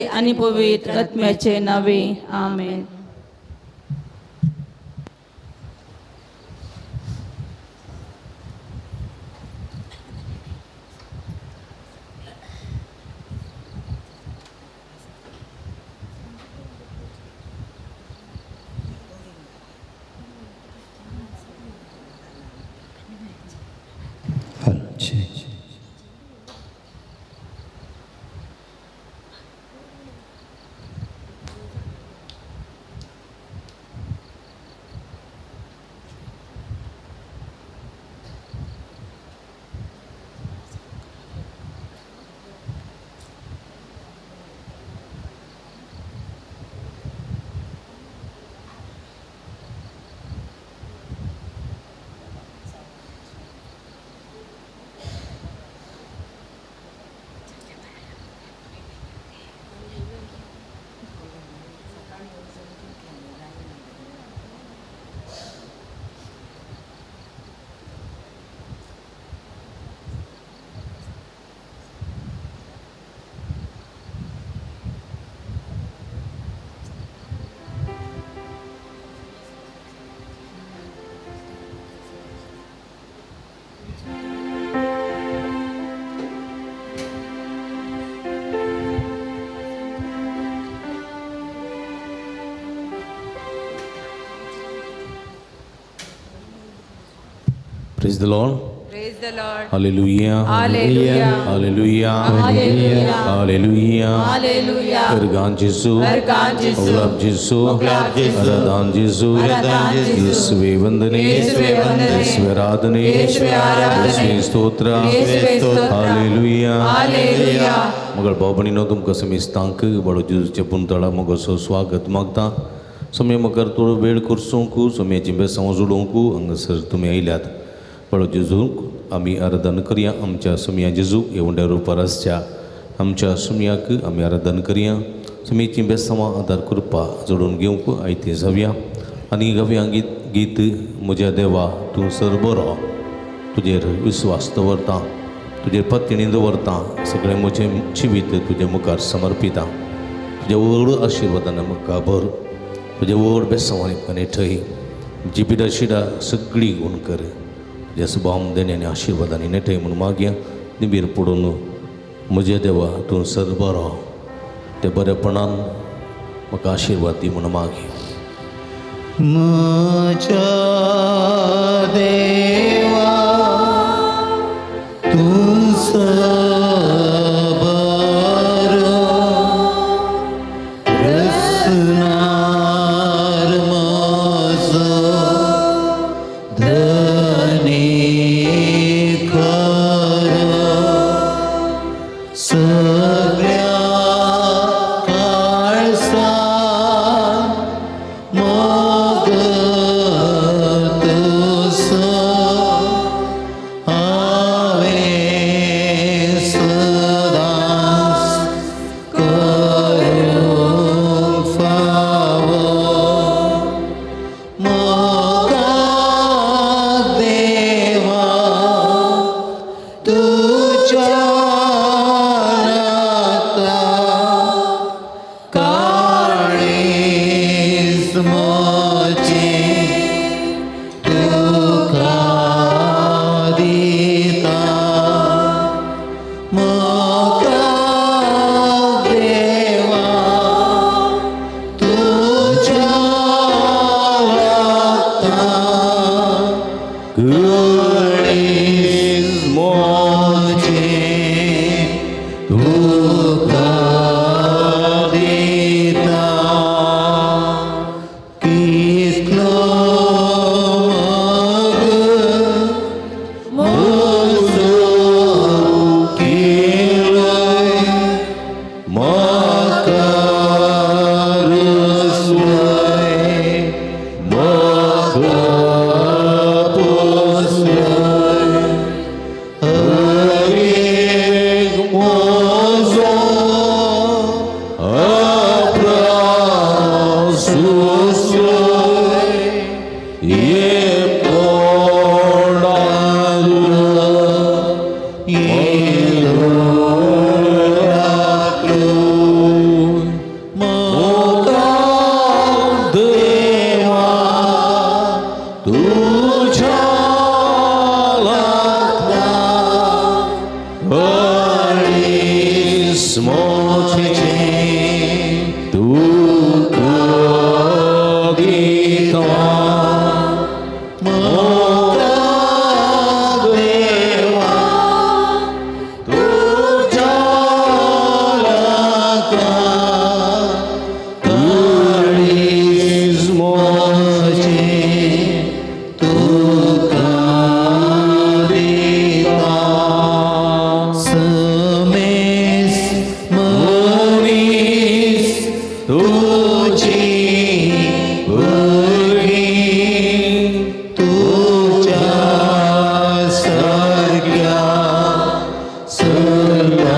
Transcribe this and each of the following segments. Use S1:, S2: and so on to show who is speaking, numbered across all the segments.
S1: आनी पवित्र आत्म्याचे नावे, आमेन.
S2: Praise the Lord.
S3: Praise the Lord.
S2: Hallelujah.
S3: Hallelujah.
S2: Hallelujah.
S1: Hallelujah.
S2: Hallelujah.
S1: Hallelujah.
S2: Ergan Jesu.
S1: Ergan Jesu.
S2: Oglab Jesu.
S1: Oglab Jesu.
S2: Aradan Jesu.
S1: Aradan Jesu.
S2: Yesवे वंदने.
S1: येसुवे वंदने.
S2: येसुवे आराधने.
S1: येसुवे आराधने.
S2: येसुवे स्तोत्र.
S1: येसुवे स्तोत्र.
S2: Hallelujah.
S1: Hallelujah.
S2: मगर भाव भयणीनो तुमकां समेस्तांक बडो जेजूच्या पुंतळा मगोसो स्वागत मागता. सोम्या मकर थोडो वेळ करसूंक सोम्याची बेसांव जोडोवंक हांगासर तुमी आयल्यात. बडो जेजूक आमी आराधन करया. आमच्या सोम्या जेजूक येवंड्या रुपार आसच्या आमच्या सोम्याक आमी आराधन करया. सोम्याची बेसांवां आदार करपा जोडून घेवंक आयतें जावया आनी गावया गीत गीत म्हज्या देवा तूं सर बरो, तुजेर विस्वास दवरता, तुजेर पत्तिणी दवरता, सगळें म्हजें जिवीत तुजे मुखार समर्पिता. तुज्या व्हड आशिर्वादान म्हाका भर, तुज्या व्हड बेसांवांनी म्हाका नेठय, जिबिडा शिडा सगळी गुण कर, तुज्या सुभाम देणे आनी आशिर्वादांनी नेठय म्हूण मागया. निबीर पडून म्हज्या देवा तूं सर बरो, ते बरेपणान म्हाका आशिर्वाद दी म्हूण मागया.
S4: म्हज्या देवा तूं बरो, रसनार म्हजो धनी खरो, सगळ्या काळसान मोगत सो हांवें
S2: तुका दिता
S4: मोगाक देवा तुज्या लागता काळीज म्हजें तुका दिता समेस मनीस तुजी भुरगीं तुज्या सारक्या सरलायेची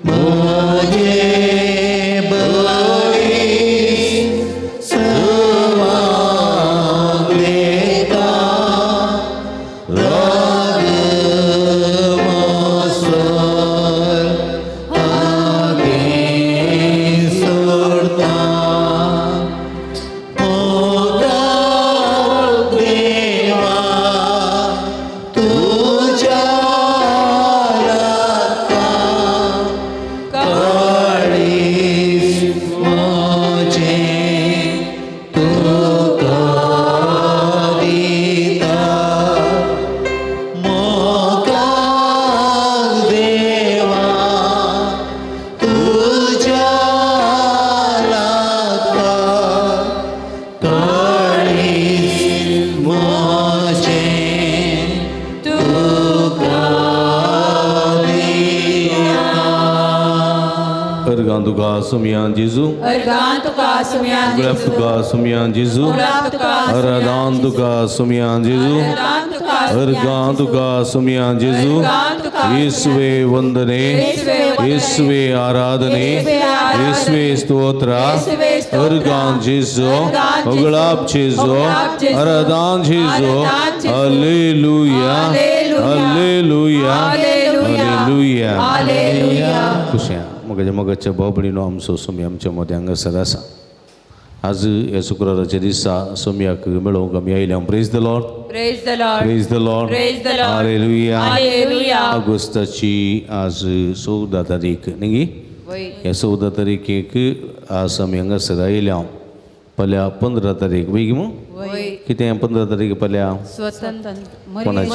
S4: म्हजे बरीस सवांग देता राग मासर आगे सोडता मोगाळ देवा तुज्या लागता काळीज म्हजें तुका दिता मोगाळ देवा तुज्या लागता काळीज म्हजें तुका दिता.
S2: अर्गां तुका सोमया जेजू.
S1: अर्गां तुका सोमया.
S2: गुलाब तुका सोमया जेजू.
S1: गुलाब तुका.
S2: अरदान तुका सोमया जेजू.
S1: अर्गां तुका.
S2: अर्गां तुका सोमया जेजू.
S1: अर्गां तुका.
S2: येसुवे वंदने.
S1: येसुवे वंदने.
S2: येसुवे आराधने.
S1: येसुवे आराधने.
S2: येसुवे स्तोत्र.
S1: येसुवे स्तोत्र.
S2: अर्गां जेजू.
S1: अर्गां जेजू.
S2: गुलाब जेजू.
S1: गुलाब जेजू.
S2: अरदान जेजू.
S1: अरदान जेजू.
S2: Hallelujah.
S1: Hallelujah.
S2: Hallelujah.
S1: Hallelujah.
S2: Hallelujah.
S1: Hallelujah.
S2: खुशया मगाच्या मगाच्या भाव आमचो सोमी आमच्या मदें हांगासर आसा. आज ह्या शुक्राराच्या दिसा सोमयाक मेळोवंक आमी आयल्या. Praise the Lord.
S3: Praise the Lord.
S2: Praise the Lord.
S3: Praise the Lord.
S2: Hallelujah.
S3: Hallelujah.
S2: ऑगस्टाची आज 14 तारीख न्ही?
S3: वय.
S2: ह्या 14 तारखेक आज आमी हांगासर आयल्या. पल्या 15 तारीख वय मू?
S3: वय.
S2: कितें 15 तारीख पल्या?
S3: स्वतंत्र.
S2: कोणाची?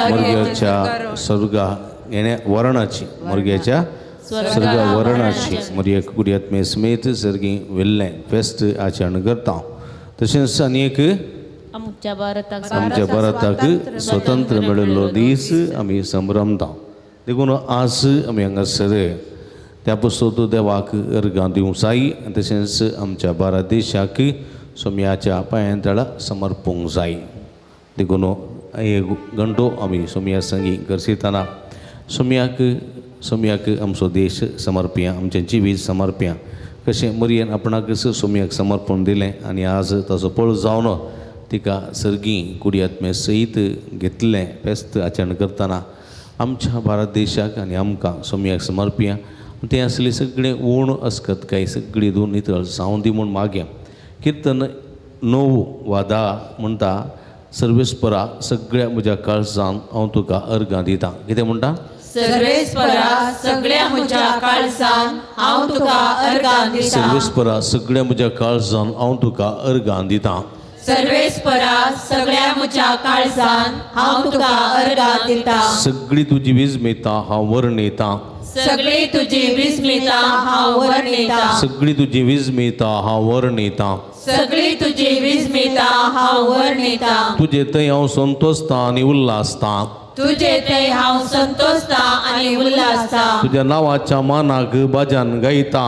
S2: मोरग्याच्या स्वर्गा येण्या वरणाची, मोरग्याच्या स्वर्गा वरणाची मोरया कुडियात्मे समेत सर्गी वेल्लें फेस्त आचरण करता. तशेंच आनी एक
S5: आमच्या भारताक
S2: आमच्या भारताक स्वतंत्र मेळिल्लो दीस आमी संभ्रमता. देखून आज आमी हांगासर त्या पुस्तक देवाक अर्गां दिवंक जाय आनी तशेंच आमच्या भारत देशाक सोमयाच्या पांयां तळा समर्पूंक जाय. देखून एक घंटो आमी सोमया संगी गरसेतना सोमयाक सोमयाक आमचो देश समर्पया, आमचें जिवीत समर्पया. कशें मरियन आपणाकच सोमयाक समर्पण दिलें आनी आज ताचो पळ जावन तिका सर्गी कुडियात्मे सयत घेतलें फेस्त आचरण करतना आमच्या भारत देशाक आनी आमकां सोमयाक समर्पया. तें आसलें सगळें ऊण अस्कत काय सगळी दोन नितळ जावं दी म्हूण मागया. किर्तन 9 वा 10 म्हणटा, सर्वेस्परा सगळ्या म्हज्या काळजान हांव तुका अर्गां दिता. कितें म्हणटा?
S1: सर्वेस्परा सगळ्या म्हज्या काळजान हांव तुका अर्गां दिता.
S2: सर्वेस्परा सगळ्या म्हज्या काळजान हांव तुका अर्गां दिता.
S1: सर्वेस्परा सगळ्या म्हज्या काळजान हांव तुका अर्गां दिता.
S2: सगळी तुजी विस्मिता हांव वर्णिता.
S1: सगळी तुजी विस्मिता हांव वर्णिता.
S2: सगळी तुजी विस्मिता हांव वर्णिता.
S1: सगळी तुजी विस्मिता हांव वर्णिता.
S2: तुजे थंय हांव संतोषता आनी उल्हासता.
S1: तुजे थंय हांव संतोषता आनी उल्हासता.
S2: तुज्या नांवाच्या मानाक भजन गायता.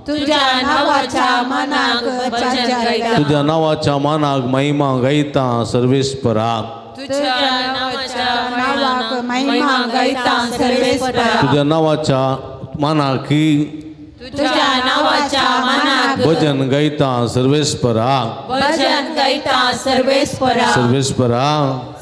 S1: तुज्या नांवाच्या मानाक भजन गायता.
S2: तुज्या नांवाच्या मानाक महिमा गायता सर्वेस्परा.
S3: तुझ्या नावाच्या
S1: नावाक महिमा गायता सर्वेस्परा.
S2: तुझ्या नावाच्या मानाक
S1: तुझ्या नावाच्या मानाक
S2: भजन गायता सर्वेस्परा.
S1: भजन गायता सर्वेस्परा.
S2: सर्वेस्परा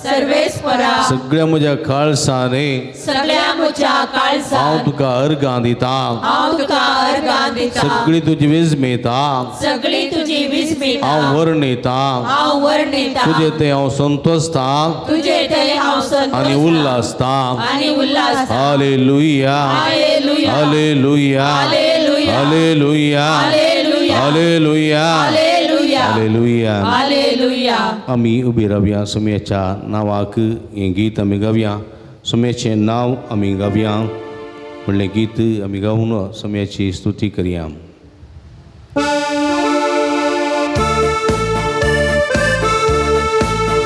S1: सर्वेस्परा
S2: सगळ्या म्हज्या काळसाने
S1: सगळ्या म्हज्या काळसान
S2: हांव तुका अर्गां दिता.
S1: हांव तुका अर्गां दिता.
S2: सगळी तुजी विस्मिता
S1: सगळी तुजी विस्मिता
S2: हांव वर्णिता.
S1: हांव वर्णिता.
S2: तुजे थंय हांव संतोषता
S1: तुजे थंय हांव संतोषता
S2: आनी उल्हासता.
S1: आनी उल्हासता.
S2: Hallelujah.
S1: Hallelujah.
S2: Hallelujah. Hallelujah. Hallelujah. Hallelujah.
S1: Hallelujah.
S2: आमी उबी रावया. सोम्याच्या नांवाक हें गीत आमी गावया. सोम्याचें नांव आमी गावया म्हणलें गीत आमी गावन सोम्याची स्तुती करया.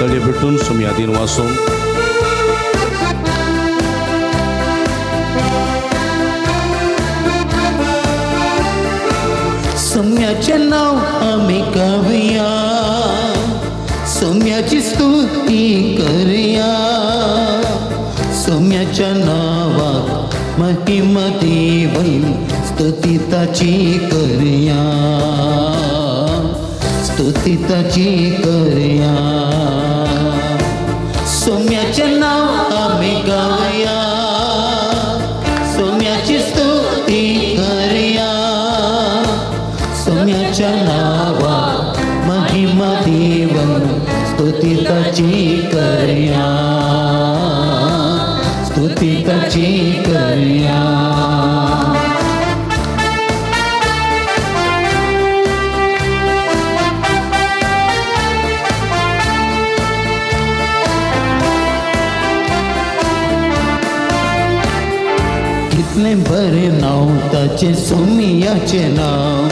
S2: तळे भेटून सोम्या दिन वासून
S4: सोम्याचें नांव आमी गावया, सोम्याची स्तुती करया. सोम्याच्या नांवाक महिमा देवन स्तुती ताची करया, स्तुती ताची करया. सोम्याचें नांव आमी गावया, सोम्याची स्तुती करया. सोम्याच्या नांवाक महिमा देवन स्तुती ताची करया, स्तुती ताची करया. कितलें बरें नांव ताचें सोम्याचें नांव,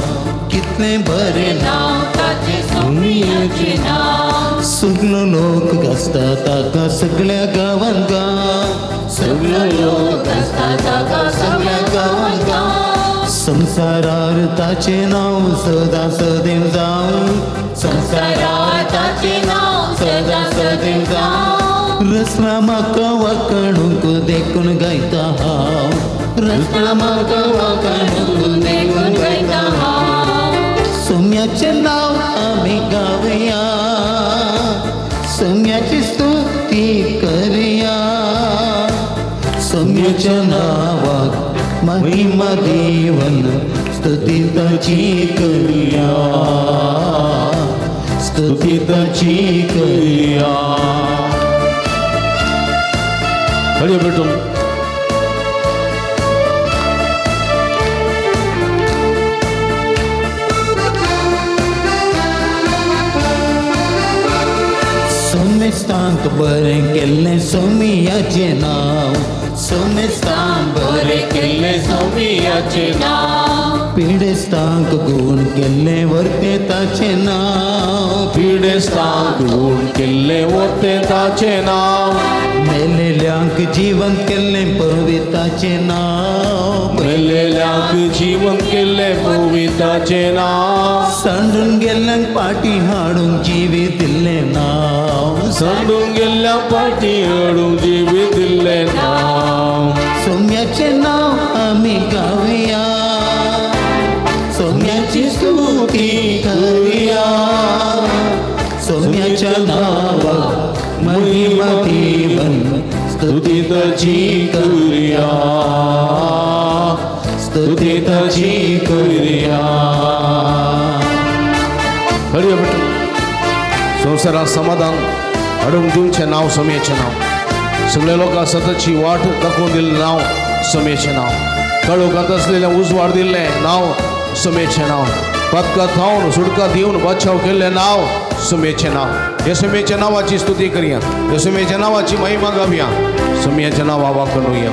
S4: कितलें बरें
S1: नांव ताचें सोम्याचें नांव.
S4: सगलो लोक गाजता ताका सगळ्या गांवान गांव, सगलो लोक
S1: गाजता ताका सगळ्या गांवान गांव.
S4: संवसारार ताचें नांव सदां सदैव जावं,
S1: संवसारार ताचें नांव सदां सदैव जावं.
S4: रसना म्हाका वाकणूक देखून गायता हांव, रसना म्हाका वाकणूक
S1: देखून गायता हांव.
S4: सोम्याचें नांव आमी गावया, सोम्याची स्तुती करया. सोम्याच्या नांवाक महिमा देवन स्तुती ताची करया, स्तुती ताची करया.
S2: तळे भेटून
S4: सोमेस्तांक बरें केल्लें सोम्याचें नांव, सोमेस्तांक बरें केल्लें
S2: सोम्याचें
S1: नांव.
S4: पिडेस्तांक गूण केल्लें वर्तें ताचें नांव,
S2: पिडेस्तांक गूण केल्लें वर्तें ताचें नांव.
S4: मेलेल्यांक जिवंत केल्लें पविताचें नांव,
S2: मेलेल्यांक जिवंत केल्लें पविताचें नांव.
S4: सांडून गेल्ल्यांक पाटी हाडूंक जिवीत दिल्लें नांव,
S2: सांडून गेल्ल्यांक पाटी हाडूंक जिवीत दिल्लें नांव.
S4: सोम्याचें नांव आमी गावया, सोम्याची स्तुती करया. सोम्याच्या नांवाक महिमा देवन स्तुती
S2: स्तुती ताची करया, स्तुती ताची करया. हरी बेटा संवसारात समाधान हाडून दिवचें नांव सोम्याचें नांव. सगळ्या लोकांक सततची वाट दाखोवन दिल्लें नांव सोम्याचें नांव. काळोखांत आसलेलें उजवाड दिल्लें नांव सोम्याचें नांव. पातका थावन सुटका दिवन बचाव केल्लें नांव सोम्याचें नांव. ह्या सोम्याच्या नांवाची स्तुती करया, ह्या सोम्याच्या नांवाची महिमा गावया, सोम्याच्या नांवा वाखणुया.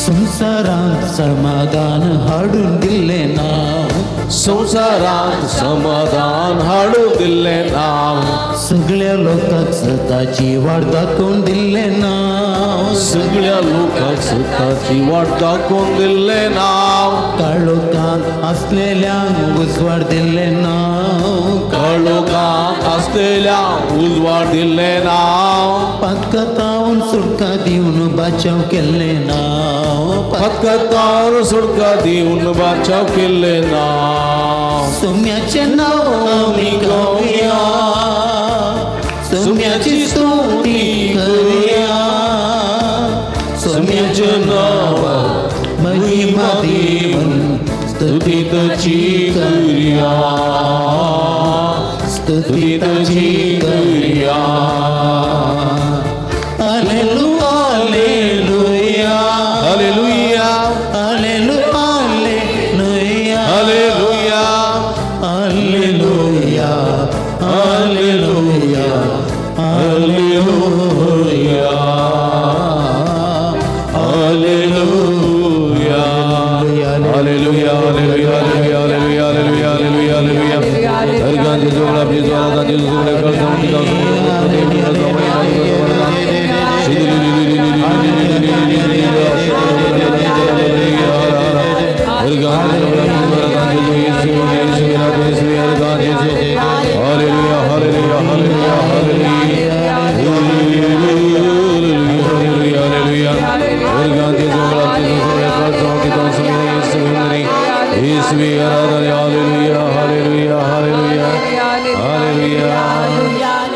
S4: संवसारांत समाधान हाडून दिल्लें नांव,
S2: संवसारांत समाधान हाडून दिल्लें नांव.
S4: सगळ्या लोकांक सताची वाट दाखोवन दिल्लें नांव,
S2: सगळ्या लोकांक सताची वाट दाखोवन दिल्लें नांव.
S4: काळोखांत आसलेल्यांक उजवाड दिल्लें नांव,
S2: काळोखांत आसलेल्यांक उजवाड दिल्लें नांव.
S4: पातकातावन सुटका दिवन बाचाव केल्लें नांव,
S2: पातकातावन सुटका दिवन बाचाव केल्लें नांव.
S4: सोम्याचें नांव आमी गावया, सोम्याची स्तुती करया. सोम्याच्या नांवाक महिमा देवन
S2: स्तुती ताची करया, स्तुती ताची करया.
S4: Hallelujah, hallelujah.
S2: येसुवे आराधने. Hallelujah, hallelujah, hallelujah, hallelujah.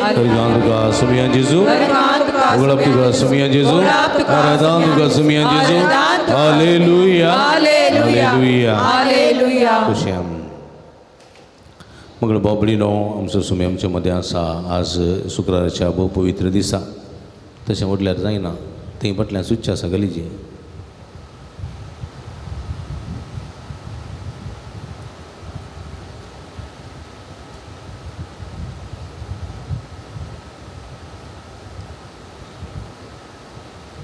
S2: अर्गां तुका सुमिया जेजू, उगडप तुका सुमिया जेजू, आराधन तुका सुमिया जेजू. Hallelujah, hallelujah,
S3: hallelujah.
S2: खुशयाम मगळ बाबडीनो आमचो सुमी आमच्या मदें आसा. आज शुक्राराच्या भोव पवित्र दिसा, तशें म्हटल्यार जायना, थंय फाटल्यान सुच्छ आसा गलीजे.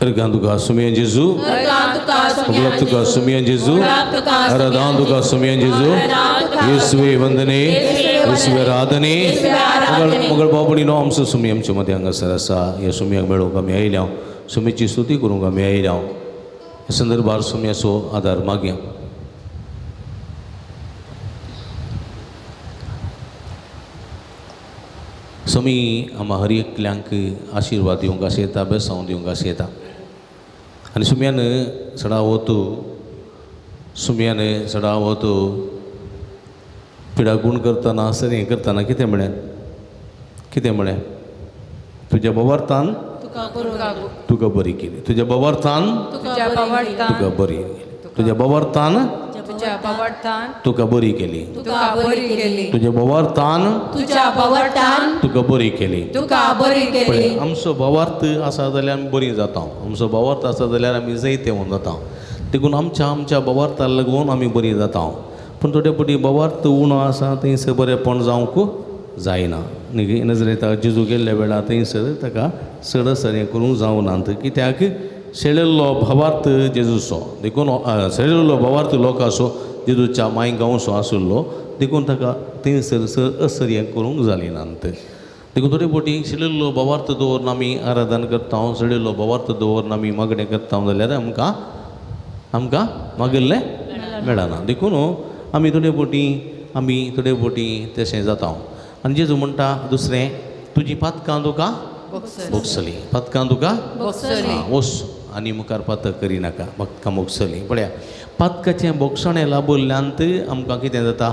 S2: अर्गां तुका सुमिया जेजू, उगडप तुका सुमिया जेजू, आराधन तुका सुमिया जेजू. येसुवे वंदने, येसुवे आराधने. मगळ बाबडीनो आमचो सुमी आमच्या मदें हांगासर आसा. ह्या सुमयाक मेळोवंक आमी आयल्या, सुमीची स्तुती करूंक आमी आयल्या. ह्या संदर्भार सुमयाचो आदार मागया. सुमी आमा हर एकल्यांक आशिर्वाद दिवंक आसयता, बेसांव दिवंक आसयता. आनी सुमयान सडावत, सुमयान सडावत पिडागूण करतना, सर करतना कितें म्हळें, कितें म्हळें? तुज्या बाबार्थान तुका बरी केली, तुज्या बाबार्थान तुका बरी केली, तुज्या बाबार्थान तुका बरी केली, तुज्या बाबार्थान तुका बरी केली. पळय आमचो भावार्थ आसा जाल्यार आमी बरी जाता, आमचो भावार्थ आसा जाल्यार आमी जैते होवन जाता. देखून आमच्या आमच्या भावार्थाक लागून आमी बरी जाता. पूण थोडे फावटी भावार्थ उणो आसा थंयसर बरेंपण जावंक जायना. नजरेता जेजू गेल्ल्या वेळार थंयसर ताका चड असर हें करूंक जावना, कित्याक शेळिल्लो भावार्थ जेजूचो. देखून शेळिल्लो भावार्थ लोकांचो जेजूच्या माय गांवचो आशिल्लो, देखून ताका थंयसर सर असर हें करूंक जाली ना. देखून थोडे फावटी शेळिल्लो भावार्थ दवरून आमी आराधन करता, शेळिल्लो भावार्थ दवरून आमी मागणें करता जाल्यार आमकां आमकां मागिल्लें मेळना. देखून आमी थोडे फावटी आमी थोडे फावटी तशें जाता. आनी जेजू म्हणटा दुसरें, तुजी पातकां तुका भोगसली, पातकां तुका वस आनी मुखार पातक करिनाका, पातकां भोगसली. पळया पातकाचें भोगसणें लाबल्ल्यांत आमकां कितें जाता?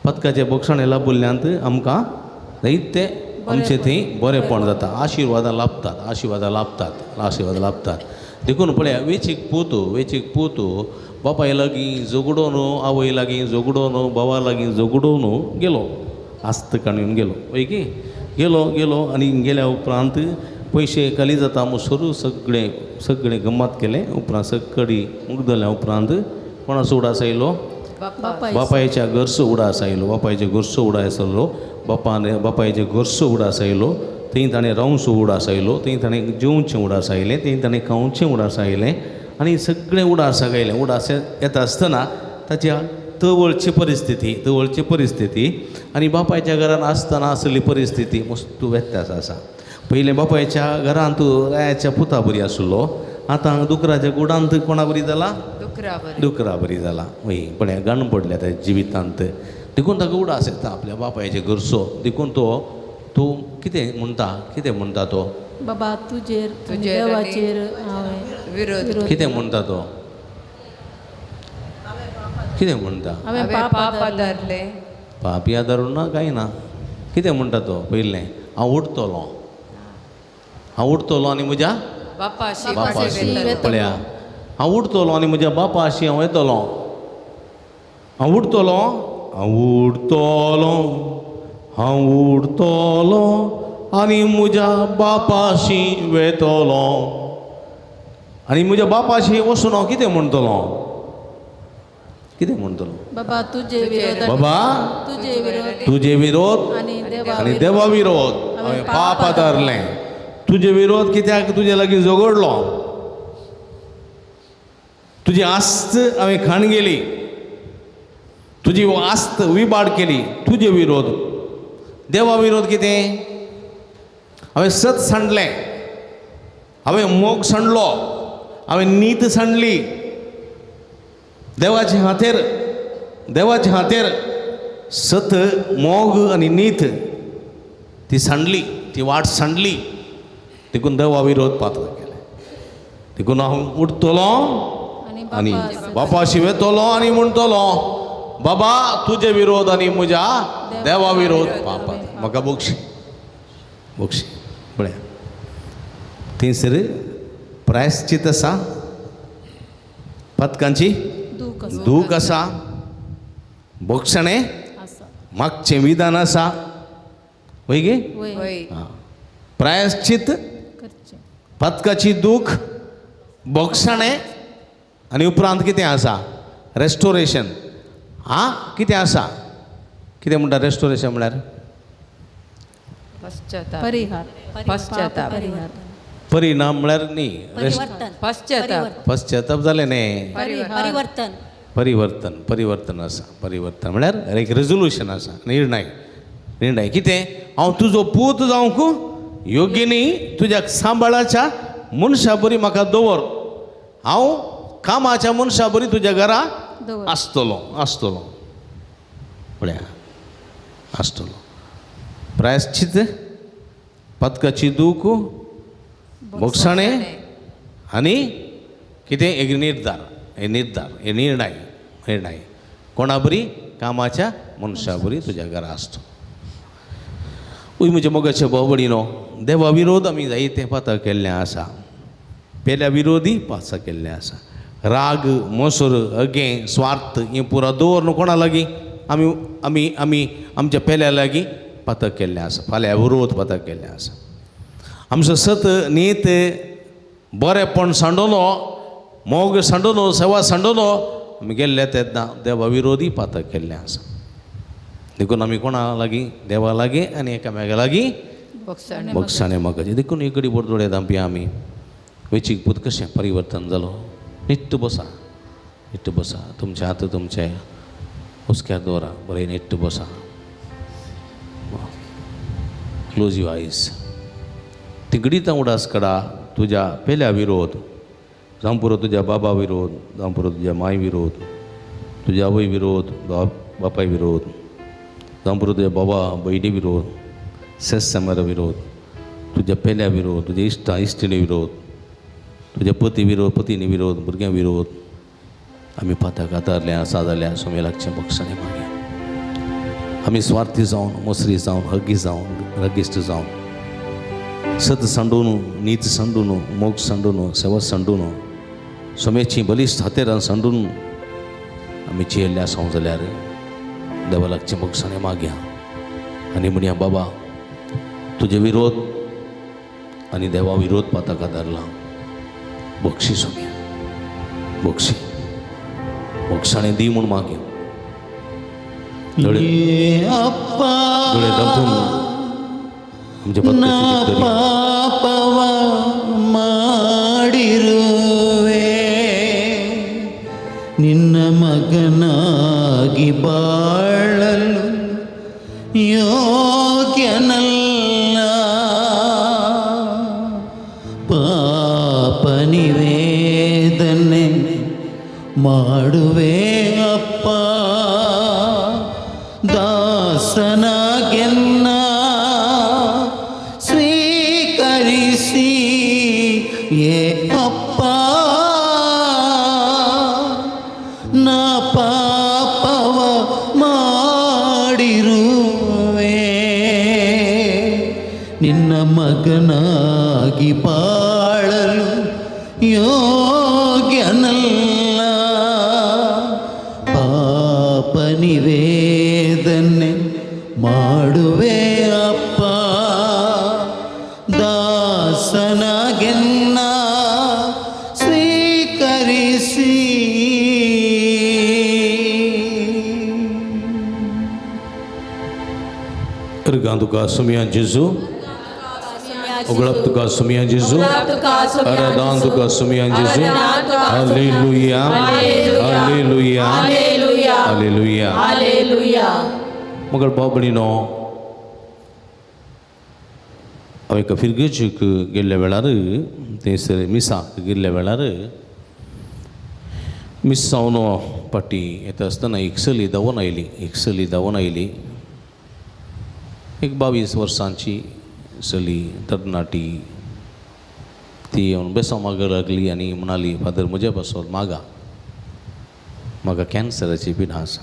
S2: पातकाचें भोगसणें लाबल्ल्यांत आमकां जायते आमचें थंय बरेंपण जाता, आशिर्वादां लाभतात, आशिर्वादां लाभतात, आशिर्वादां लाभतात. देखून पळया वेचीक पूत, वेचीक पूत बापाय लागीं झगडोन, आवय लागीं झगडोन, भावा लागीं झगडोन गेलो, आस्त काडून गेलो, हय की गेलो गेलो. आनी गेल्या उपरांत पयशे खाली जाता म्हणसर सगळें सगळें गम्मत केलें. उपरांत सगळी मुगदल्या उपरांत कोणाचो उडास आयलो? बापायच्या घरचो उडास आयलो, बापायच्या घरचो उडास आयलो, बापान बापायच्या घरचो उडास आयलो. थंय ताणें रावचो उडास आयलो, थंय ताणें जेवचें उडास आयलें, थंय ताणें खावचें उडास आयलें आनी सगळें उडास आयलें. उडास येता आसतना ताच्या तवळची परिस्थिती, तवळची परिस्थिती आनी बापायच्या घरान आसतना आसली परिस्थिती मस्त व्यत्यास आसा. पयलें बापायच्या घरांत रायाच्या पुता बरी आसलो, आतां दुकराच्या गुडांत कोणा बरी जाला? दुकरा बरी जाला. वय पळय गाण पडल्या त्या जिवितांत. देखून ताका उडास येता आपल्या बापायच्या घरचो. देखून तो तो कितें म्हणटा, कितें म्हणटा तो?
S5: बाबा तुजेर देवाचेर
S3: विरोध.
S2: कितें म्हणटा तो? कितें म्हणटा?
S3: हांवें पाप आदारलें.
S2: पापी आदारून ना कांय ना. कितें म्हणटा तो? पयलें हांव उठतलो, हांव उठतलो आनी म्हज्या बापाशी. पळया हांव उठतलो आनी म्हज्या बापाशी हांव येतलो, हांव उठतलो, हांव उठतलो, हांव उठतलो आनी म्हज्या बापाशी वेतलो. आनी म्हज्या बापाशी वचून हांव कितें म्हणटलो? कितें म्हणटलो?
S5: बाबा तुजे विरोध,
S2: बाबा
S5: तुजे विरोध,
S2: तुजे विरोध आनी देवा विरोध हांवें पाप आदारलें. तुजे विरोध कित्याक? तुजे लागीं झगडलो, तुजी आस्त हांवें खाण गेली, तुजी आस्त विबाड केली. तुजे विरोध. देवा विरोध कितें? हांवें सत सांडलें, हांवें मोग सांडलो, हांवें नीत सांडली. देवाचे हातेर, देवाचे हातेर सत, मोग आनी नीत ती सांडली, ती वाट सांडली. देखून देवा विरोध पात्र केलें. देखून हांव उठतलो आनी बापाशी वेतलो आनी म्हणटलो, बाबा तुजे विरोध आनी म्हज्या देवा विरोध पापा म्हाका बक्षी बक्षी. पळया थंयसर प्रायश्चित आसा, पदकांची दूख आसा, बक्षणें मागचें विधान आसा, वय गे? प्रायश्चित, पदकाची दूख, बक्षणें आनी उपरांत कितें आसा? रेस्टोरेशन. आं कितें आसा? कितें म्हणटा रेस्टोरेशन म्हळ्यार?
S5: परिहार.
S3: पश्चाताप.
S2: परिणाम म्हळ्यार न्ही,
S3: पश्चाताप.
S2: पश्चाताप जालें न्ही,
S1: परिवर्तन.
S2: परिवर्तन, परिवर्तन आसा. परिवर्तन म्हळ्यार एक रेजोल्युशन आसा, निर्णय. निर्णय कितें? हांव तुजो पूत जावंक योग्य न्ही, तुज्या सांबाळाच्या मनशा बरी म्हाका दवर, हांव कामाच्या मनशा बरी तुज्या घरा आसतलो आसतलो पळया आसतलो. प्रायश्चित, पदकाची दूख, बक्षणें आनी कितें? एक निर्धार, हे निर्धार, हे निर्णय. निर्णय कोणा बरी? कामाच्या मनशा बरी तुज्या घरा आसतो. उय म्हज्या मोगाच्या भाव भयणीनो, देवा विरोध आमी जायते पाता केल्लें आसा, पेल्या विरोधी पासा केल्लें आसा. राग, मोसर, अगें, स्वार्थ हें पुरा दवरन कोणा लागीं आमी आमी आमी आमच्या पेल्या लागीं पातक केल्लें आसा, फाल्यां विरोध पातक केल्लें आसा. आमचो सत नीत बरेपण सांडोलो, मोग सांडोलो, सेवा सांडोलो, आमी गेल्ले तेन्ना देवा विरोधी पातक केल्लें आसा. देखून आमी कोणा लागीं? देवा लागीं आनी एकामेका लागीं बक्षाणे मागचे. देखून एक कडी बोरदोळे धांपया आमी वेचीक पूत कशें परिवर्तन जालो. निट्ट बसा, निट्ट बसा, तुमच्या हात तुमचे हुस्क्यार दवरा, बरें निट्ट बसा. Close your eyes. तिगडीत उडास कडा तुज्या पेल्या विरोध, जावं पुरो तुज्या बाबा विरोध, जावं पुरो तुज्या माय विरोध, तुज्या आवय विरोध, बापाय विरोध, जावं पुरो तुज्या बाबा भयणी विरोध, सेस समर विरोध, तुज्या पेल्या विरोध, तुज्या इश्टा इश्टिणी विरोध, तुज्या पती विरोध, पतीनी विरोध, भुरग्यां विरोध, आमी पाताक आदारले आसा जाल्यार सोमे लागचें बक्षाणे मागया. आमी स्वार्थी जावन, मोसरी जावन, हग्गी जावन, रगिश्ट जावन, सत सांडून, नीत सांडून, मोग सांडून, सेवा सांडून, सोम्याची बलिश्ट हातेरान सांडून आमी जियेल्ले आसा जाल्यार देवा लागचें बक्षाणे मागया आनी म्हणया, बाबा तुजे विरोध आनी देवा विरोध पाताक आदारला, बक्षी सोम्या, बक्षी, बक्षाणे दी म्हूण मागया. दोळे धांपून आमच्या
S4: ಪಾಪವ ಮಾಡಿರುವೆ, ನಿನ್ನ ಮಗನಾಗಿ ಬಾಳಲು ಯೋಗ್ಯನಲ್ಲ, ಪಾಪ ನಿವೇದನೆ ಮಾಡುವೆ ಅಪ್ಪ, ದಾಸನಾಗೆನ್ನ ಸ್ವೀಕರಿಸಿ ಏ ಅಪ್ಪ, ನಾ ಪಾಪವ ಮಾಡಿರುವೆ, ನಿನ್ನ ಮಗನಾಗಿ ಬಾಳಲು ಯೋಗ್ಯನಲ್ಲ, ಪಾಪ ನಿವೇದನೆ ಮಾಡುವೆ ಅಪ್ಪ, ದಾಸನಾಗೆನ್ನ ಸ್ವೀಕರಿಸಿ.
S2: अर्गां तुका सुमया जेजू, उगळप तुका सुमया जेजू, आराधन तुका सुमया जेजू. Hallelujah, hallelujah, hallelujah. मगर भाव भयणीनो, हांव एका फिरगेजीक गेल्ल्या वेळार, थंयसर मिसाक गेल्ल्या वेळार, मिस जावन पाटी येता आसतना एक चली धांवून आयली, एक चली धांवून आयली, एक 22 वर्सांची चली, तरणाटी. ती येवन बेसांव मागूंक लागली आनी म्हणाली, फादर म्हज्या पासत मागा, म्हाका कॅन्सराची पिडा आसा.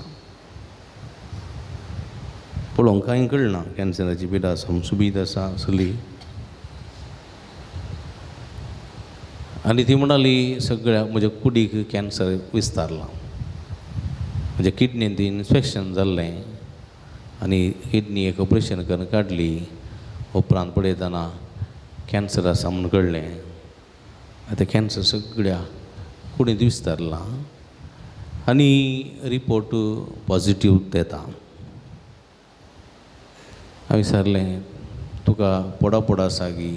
S2: पळोवंक कांय कळना, कॅन्सराची पिडा आसा, सुबीत आसा सगळी. आनी ती म्हणाली, सगळ्या म्हज्या कुडीक कॅन्सर विस्तारला, म्हज्या किडनीन ती इन्फेक्शन जाल्लें आनी किडनी एक ऑपरेशन करून काडली, उपरांत पळयतना कॅन्सर आसा म्हूण कळ्ळें. आतां कॅन्सर सगळ्या कुडींत विस्तारला आनी रिपोर्ट पॉजिटीव येता. हांवें विचारलें, तुका पोडा पोडा आसा गी,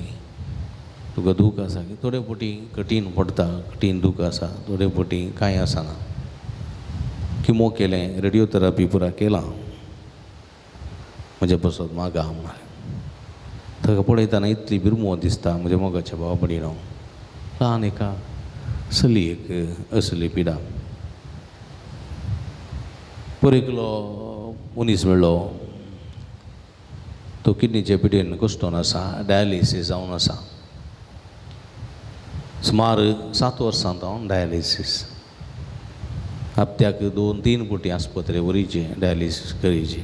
S2: तुका दूख आसा की? थोडे फावटी कठीण पडटा, कठीण दूख आसा, थोडे फावटी कांय आसना. किमो केलें, रेडियोथेरपी पुरा केलां, म्हज्या पासत मागा म्हणालें. ताका पळयतना इतली बिरमो दिसता म्हज्या मोगाच्या भावा भयणीनो, ल्हान एका चलयेक असली पिडा. पर एकलो मनीस मेळ्ळो, तो किडनीचे पिडेन कश्टोन आसा, डायलिसीस जावन आसा. सुमार 7 वर्सां हांव डायलिसीस, हप्त्याक 2-3 फावटी आस्पत्रे व्हरीचे डायलिसीस करीचे.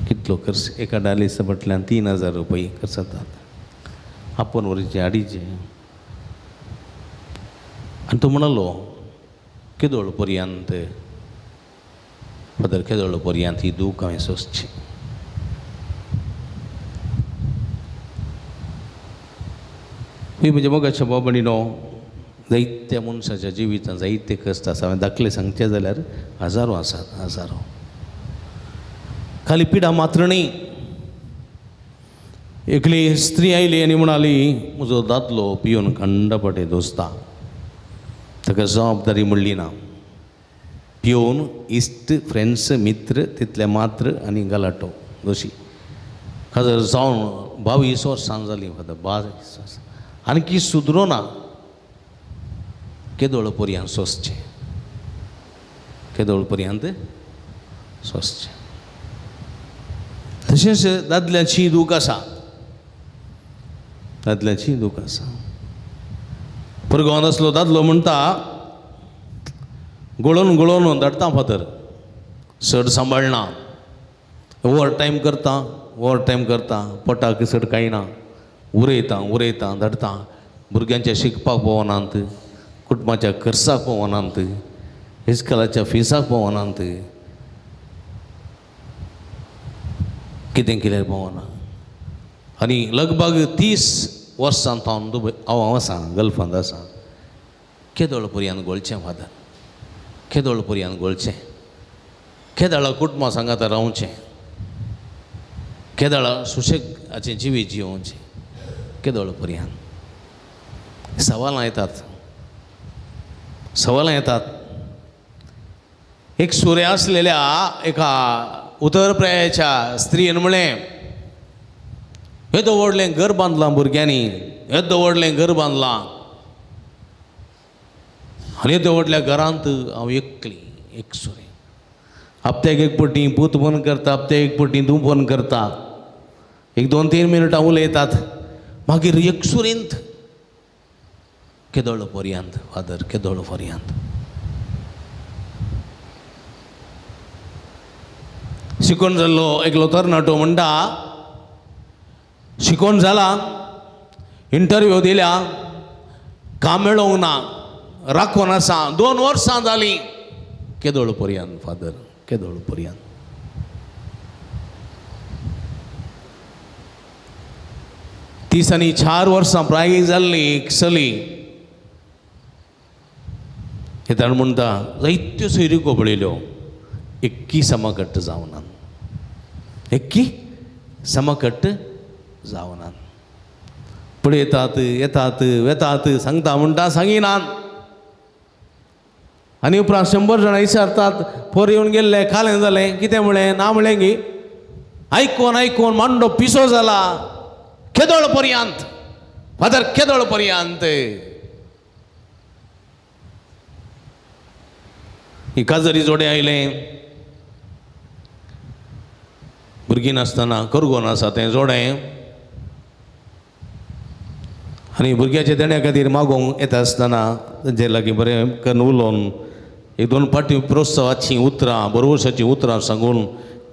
S2: कितलो खर्च, एका डायलिसिसा फाटल्यान 3000 रुपये खर्च जातात. आपूण व्हरीचे हाडीचे. आनी तो म्हणालो, केदोळ पर्यंत फादर, केदोळ पर्यंत ही दूख हांवें सोंसची. ही म्हज्या मोगाच्या भाव भयणीनो, जायत्या मनशाच्या जिवितांत जायते कश्ट आसा. हांवें दाखले सांगचे जाल्यार हजारो आसात, हजारो. खाली पिडा मात्र न्ही. एकली स्त्री आयली आनी म्हणाली, म्हजो दादलो पिवन खंडपटे दोसता, ताका जबाबदारी म्हणली ना, पिवन इश्ट फ्रेंड्स मित्र तितले मात्र आनी गलाटो दोशी. खाजर जावन 22 वर्सां जालीं फादर, 22 वर्सां आणखी सुदरो ना. केदोळ पर्यंत सोंसचें, केदोळ पर्यंत सोंसचें. तशेंच दादल्याची दूख आसा, दादल्याची दूख आसा. परगांवांत आसलो दादलो म्हणटा, गळोवन गळोवन धाडटा फादर, चड सांबाळना, ओवर टायम करता, ओवर टायम करता, पोटाक चड कांय ना, उरयता उरयता धाडटा, भुरग्यांच्या शिकपाक पावनात, कुटुंबाच्या खर्चाक पावनात, इस्कॉलाच्या फिसाक पावनात, कितें केल्यार पावना. आनी लगभग 30 वर्सां हांव दुबय हांव आसा, गल्फांत आसा. केदोळ पर्यंत गोळचें फादर, केदोळ पर्यंत गोळचें, केदळा कुटुंबा सांगाता रावचें, केदळा सुशेगाचें जिवीत जियोवचें, केदोळ पर्यंत. सवालां येतात, सवालां येतात. एक सुरे आसलेल्या एका उतरप्रायाच्या स्त्रियेन म्हणलें, येदो व्हडलें घर बांदलां भुरग्यांनी, येदो व्हडलें घर बांदलां आनी येदो व्हडल्या घरांत हांव एकली, एकसुरें. हप्त्याक एक पटी पूत फोन करता, हप्त्याक एक पटी तूं फोन करता, एक 2-3 मिनटां उलयतात, मागीर एकसुरेंत केदोळ पर्यंत फादर, केदोळ पर्यंत. शिकोवन जाल्लो एकलो तरणाटो म्हणटा, शिकोवन जाला, इंटरव्यू दिल्या, काम मेळोवंक ना, राखून आसा, 2 वर्सां जालीं. केदोळ पर्यंत फादर, केदोळ पर्यंत. 34 वर्सां प्राय जाल्ली एक चली, हे म्हणटा, जायत्यो सोयरिको पळयल्यो, एक्की समकट्ट जावना, एक्की समकट्ट जावना. पळयतात, येतात, वेतात, सांगता म्हणटा, सांगिनात. आनी उपरांत 100 जाणां विचारतात, पोर येवन गेल्ले, कालें जालें, कितें म्हळें, ना म्हळें गी. आयकोन आयकोन मांडो पिसो जाला. केदोळ पर्यंत फादर, केदोळ पर्यंत. ही काजरी जोडे आयलें, भुरगीं नासतना करगोन आसा तें जोडें. आनी भुरग्याच्या देण्या खातीर मागोवंक येता आसतना तांचे लागीं बरें करून उलोवन एक दोन फावटी प्रोत्साहाचीं उतरां बरवसाचीं उतरां सांगून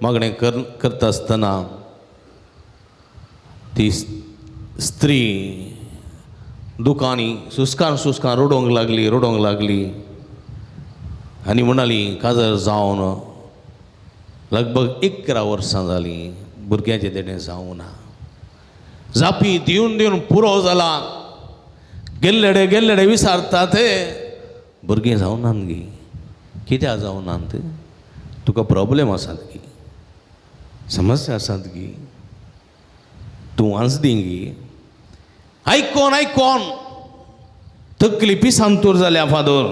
S2: मागणें करता आसतना ती स्त्री दुकांनी सुस्कार सुस्कार रडोवंक लागली रडोवंक लागली आनी म्हणाली काजार जावन लगभग 11 वर्सां जालीं भुरग्याचें देणें जावं ना. जापी दिवन दिवन पुरो जाला. गेल्लेडे गेल्लेडे विसारता ते भुरगीं जावनात गी. कित्याक जावनात? तुका प्रॉब्लेम आसात गी, समस्या आसात गी, तूं वांचदी गी. आयकोन आयकोन तकली पिसांतूर जाल्या फादर,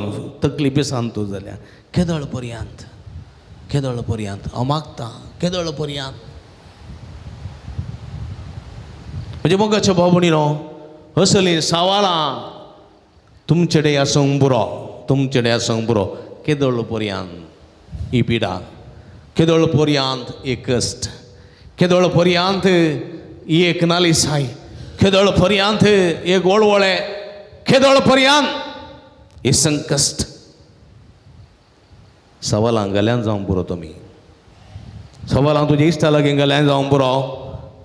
S2: तकली पिसांतूर जाल्या. केदळ पर्यंत केदळ पर्यंत हांव मागतां केदळ पर्यंत. म्हणजे मोगाच्या भाव भयणीनो असलीं सवालां तुमचे कडेन आसूंक पुरो, तुमचे कडेन आसूंक पुरो. केदळ पर्यंत ही पिडा, केदळ पर्यंत एक कश्ट, केदळ पर्यंत ही एक नालिसाय, केदळ पर्यंत एक वळवळे, केदळ पर्यंत हे संकश्ट. सवालां गेल्यान जावंक पुरो तुमी, सवालां तुज्या इश्टा लागीं गेल्यान जावंक पुरो,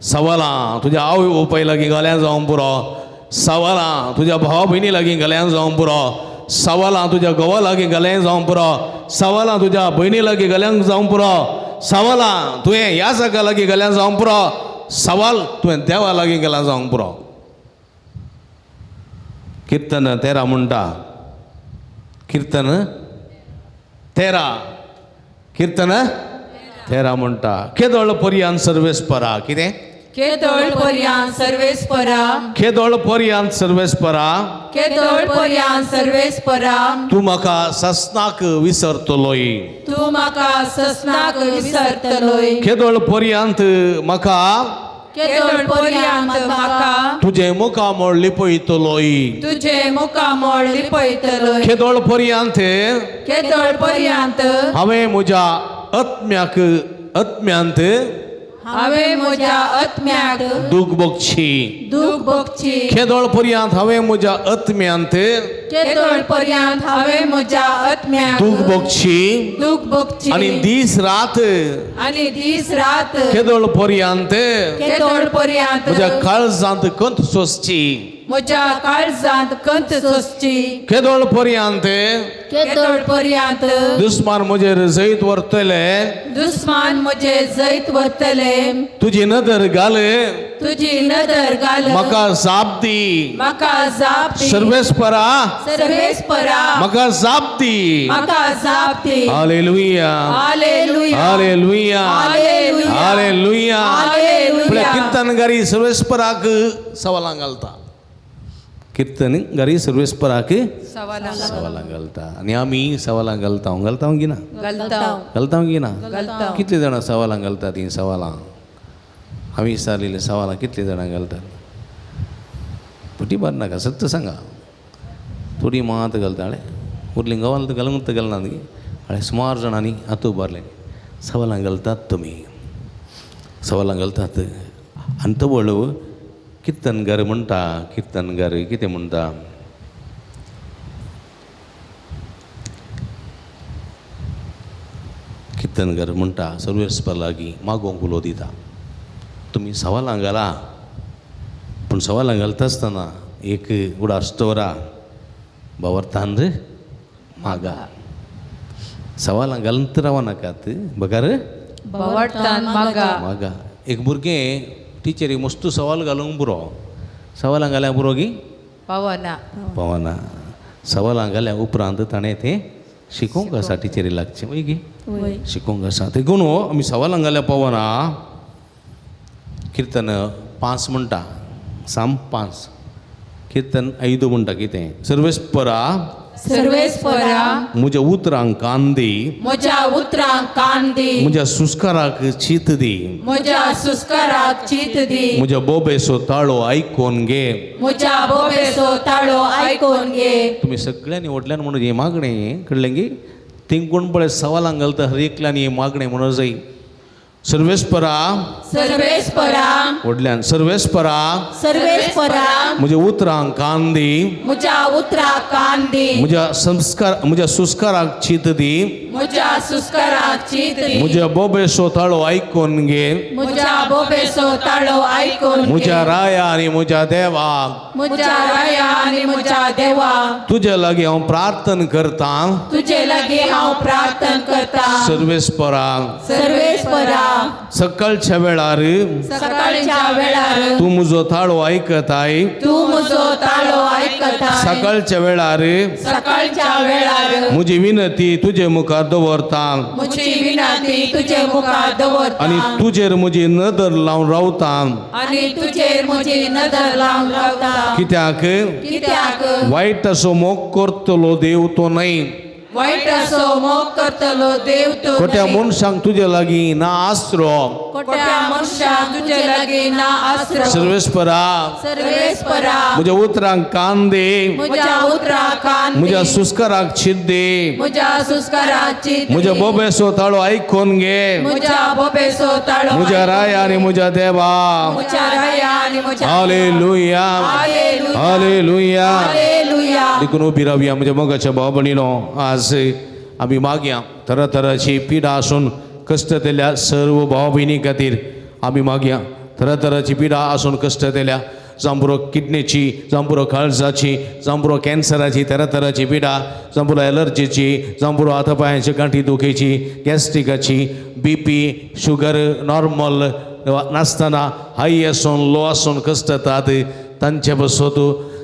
S2: सवालां तुज्या आवय बापाय लागीं गेल्यान जावंक पुरो, सवालां तुज्या भावा भयणी लागीं गेल्यान जावंक पुरो, सवालां तुज्या घोवा लागीं गेल्यान जावंक पुरो, सवालां तुज्या भयणी लागीं गेल्यान जावंक पुरो, सवालां तुवें ह्या जागा लागीं गेल्यान जावंक पुरो, सवाल तुवें देवा लागीं गेल्यान जावंक पुरो. किर्तन 13 म्हणटा, किर्तन 13, किर्तन 13 म्हणटा केदळ पर्यान सर्वेस्परा. कितें?
S1: केदळ पर्यान सर्वेस्परा,
S2: केदळ पर्यान सर्वेस्परा,
S1: केदळ पर्यान सर्वेस्परा,
S2: तूं म्हाका ससनाक विसरतलोय,
S1: तूं म्हाका ससनाक विसरतलोय.
S2: केदळ पर्यांत म्हाका,
S1: केदळ पर्यांत म्हाका
S2: तुजें मुखामळ लिपयतलोय,
S1: तुजें मुखामळ लिपयतलोय.
S2: केदळ पर्यांत,
S1: केदळ पर्यांत
S2: हांवें म्हज्या आत्म्याक आत्म्यांत
S1: हांवें म्हज्या आत्म्याक
S2: दूख भोगची,
S1: दूख भोगची.
S2: केदळ पर्यांत हांवें म्हज्या आत्म्यांत
S1: केदळ पर्यांत हांवें म्हज्या आत्म्याक
S2: दूख भोगची
S1: दूख भोगची.
S2: आनी दीस रात,
S1: आनी दीस रात
S2: केदळ पर्यांत
S1: केदळ पर्यांत
S2: म्हज्या काळजांत कंत सोंसची,
S1: म्हज्या काळजांत कंत सोंसची.
S2: केदळ पर्यांत
S1: केदळ पर्यांत
S2: दुस्मान म्हजेर जैत व्हरतले,
S1: दुस्मान म्हजेर जैत व्हरतले.
S2: तुजी नदर घाल,
S1: तुजी नदर घाल,
S2: म्हाका जाप दी,
S1: म्हाका जाप दी.
S2: सर्वेस्परा
S1: सर्वेस्परा
S2: म्हाका जाप दी.
S1: म्हाका जाप दी.
S2: Hallelujah,
S1: hallelujah,
S2: hallelujah,
S1: hallelujah,
S2: hallelujah.
S1: Hallelujah.
S2: कीर्तनगारी सर्वेस्पराक सवालां घालता, कीर्तनगारी सर्वेस्पराक सवालां घालता आनी आमी सवालां घालता. घालता गी ना? घालता गी ना? कितली जाणां सवालां घालता तीं सवालां? आमी विचारलेलीं सवालां कितलीं जाणां घालतात? फटी मार नाका, सत्य सांगा. थोडी मात घालता हाणें, उरलीं गांवांत घालूंक घालना न्ही. हाणें सुमार जाणांनी हात उबारले. सवालां घालतात तुमी, सवालां घालतात. आनी तवळ किर्तनगार म्हणटा, किर्तनगार कितें म्हणटा? कीर्तनगार म्हणटा सर्वेस्पर लागीं मागोवंक उलो दिता, तुमी सवालां घाला, पूण सवालां घालता आसतना एक उडास दवरा, भावार्थान मागा. सवालां घालून रावो नाकात, बगर
S1: भावार्थान मागा.
S2: मागा. एक भुरगें टिचरी मस्तू सवाल घालूंक पुरो, सवालां घाल्यार पुरो गी
S3: पावना,
S2: पावना. सवालां घाल्या उपरांत ताणें तें शिकोवंक आसा, टिचरी लागचें वय गी, शिकोवंक आसा. देखून आमी सवालां घाल्यार पावना. किर्तन 5 म्हणटा, साम 5, कीर्तन 5 म्हणटा कितें? सर्वेस्परा,
S1: सर्वेस्परा,
S2: म्हज्या उतरांक कान दी,
S1: म्हज्या उतरांक कान दी,
S2: म्हज्या सुस्काराक चीत दी,
S1: म्हज्या सुस्काराक चीत दी,
S2: म्हज्या बोबेचो ताळो आयकून घे,
S1: म्हज्या बोबेचो ताळो आयकून घे.
S2: तुमी सगळ्यांनी व्हडल्यान म्हणून हें मागणें कळ्ळें गी? थिंगून पळय सवालां घालता हर एकल्यान हें मागणें म्हणून जाय. सर्वेस्परा
S1: सर्वेस्परा
S2: व्हडल्यान सर्वेस्परा
S1: सर्वेस्परा
S2: म्हज्या उतरांक कान दी
S1: म्हज्या उतराक कान दी
S2: म्हज्या संस्कार म्हज्या सुस्काराक चीत दी
S1: म्हज्या सुस्काराक चीत दी
S2: म्हज्या बोबेसो ताळो आयकून घे
S1: म्हज्या बोबेसो ताळो आयकून घे
S2: म्हज्या राया आनी म्हज्या देवा
S1: म्हज्या राया आनी म्हज्या देवा
S2: तुजे लागीं हांव प्रार्थना करतां
S1: तुजे लागीं हांव प्रार्थना करतां
S2: सर्वेस्परा
S1: सर्वेस्परा
S2: सकाळच्या वेळार
S1: सकाळच्या वेळार
S2: तूं म्हजो ताळो आयकताय
S1: तूं म्हजो ताळो आयकताय
S2: सकाळच्या वेळार
S1: सकाळच्या वेळार
S2: म्हजी विनंती तुजे मुखार दवरता
S1: म्हजी विनंती तुजे मुखार दवरता
S2: आनी तुजेर म्हजी नदर लावन रावता
S1: आनी तुजेर म्हजी नदर लावन रावता
S2: कित्याक
S1: कित्याक
S2: वायट असो मोग करतलो देव तो न्हय
S1: वायट असो मोग करतलो देव तो
S2: खोट्या मनशांक तुजे लागीं ना आसरो
S1: खोट्या मनशांक तुजे लागीं ना आसरो
S2: सर्वेस्परा
S1: सर्वेस्परा
S2: म्हज्या उतरांक कान दी
S1: म्हज्या उतराक कान दी
S2: म्हज्या सुस्काराक चीत दी
S1: म्हज्या सुस्काराक चीत दी
S2: म्हज्या बोबेसो ताळो आयकून घे
S1: म्हज्या बोबेसो ताळो
S2: म्हज्या राया आनी म्हज्या देवा
S1: म्हज्या राया आनी म्हज्या
S2: हालेलुया हालेलुया
S1: हालेलुया
S2: देखून उबी रावया म्हज्या मोगाच्या भाव भयणीनो आज आमी मागया तरातराची पिडा आसून कश्ट दिल्या सर्व भाव भयणी खातीर आमी मागया तरातराची पिडा आसून कश्ट दिल्या जांबुरो किडनीची जांबुरो काळजाची जांबुरो कॅन्सराची तरातराची पिडा जांबुरो एलर्जीची जांबुरो हातापायांची गांठी दुखेची गॅस्ट्रिकाची बीपी शुगर नॉर्मल नासतना हाय आसून लो आसून कश्ट येतात तांचे बसोत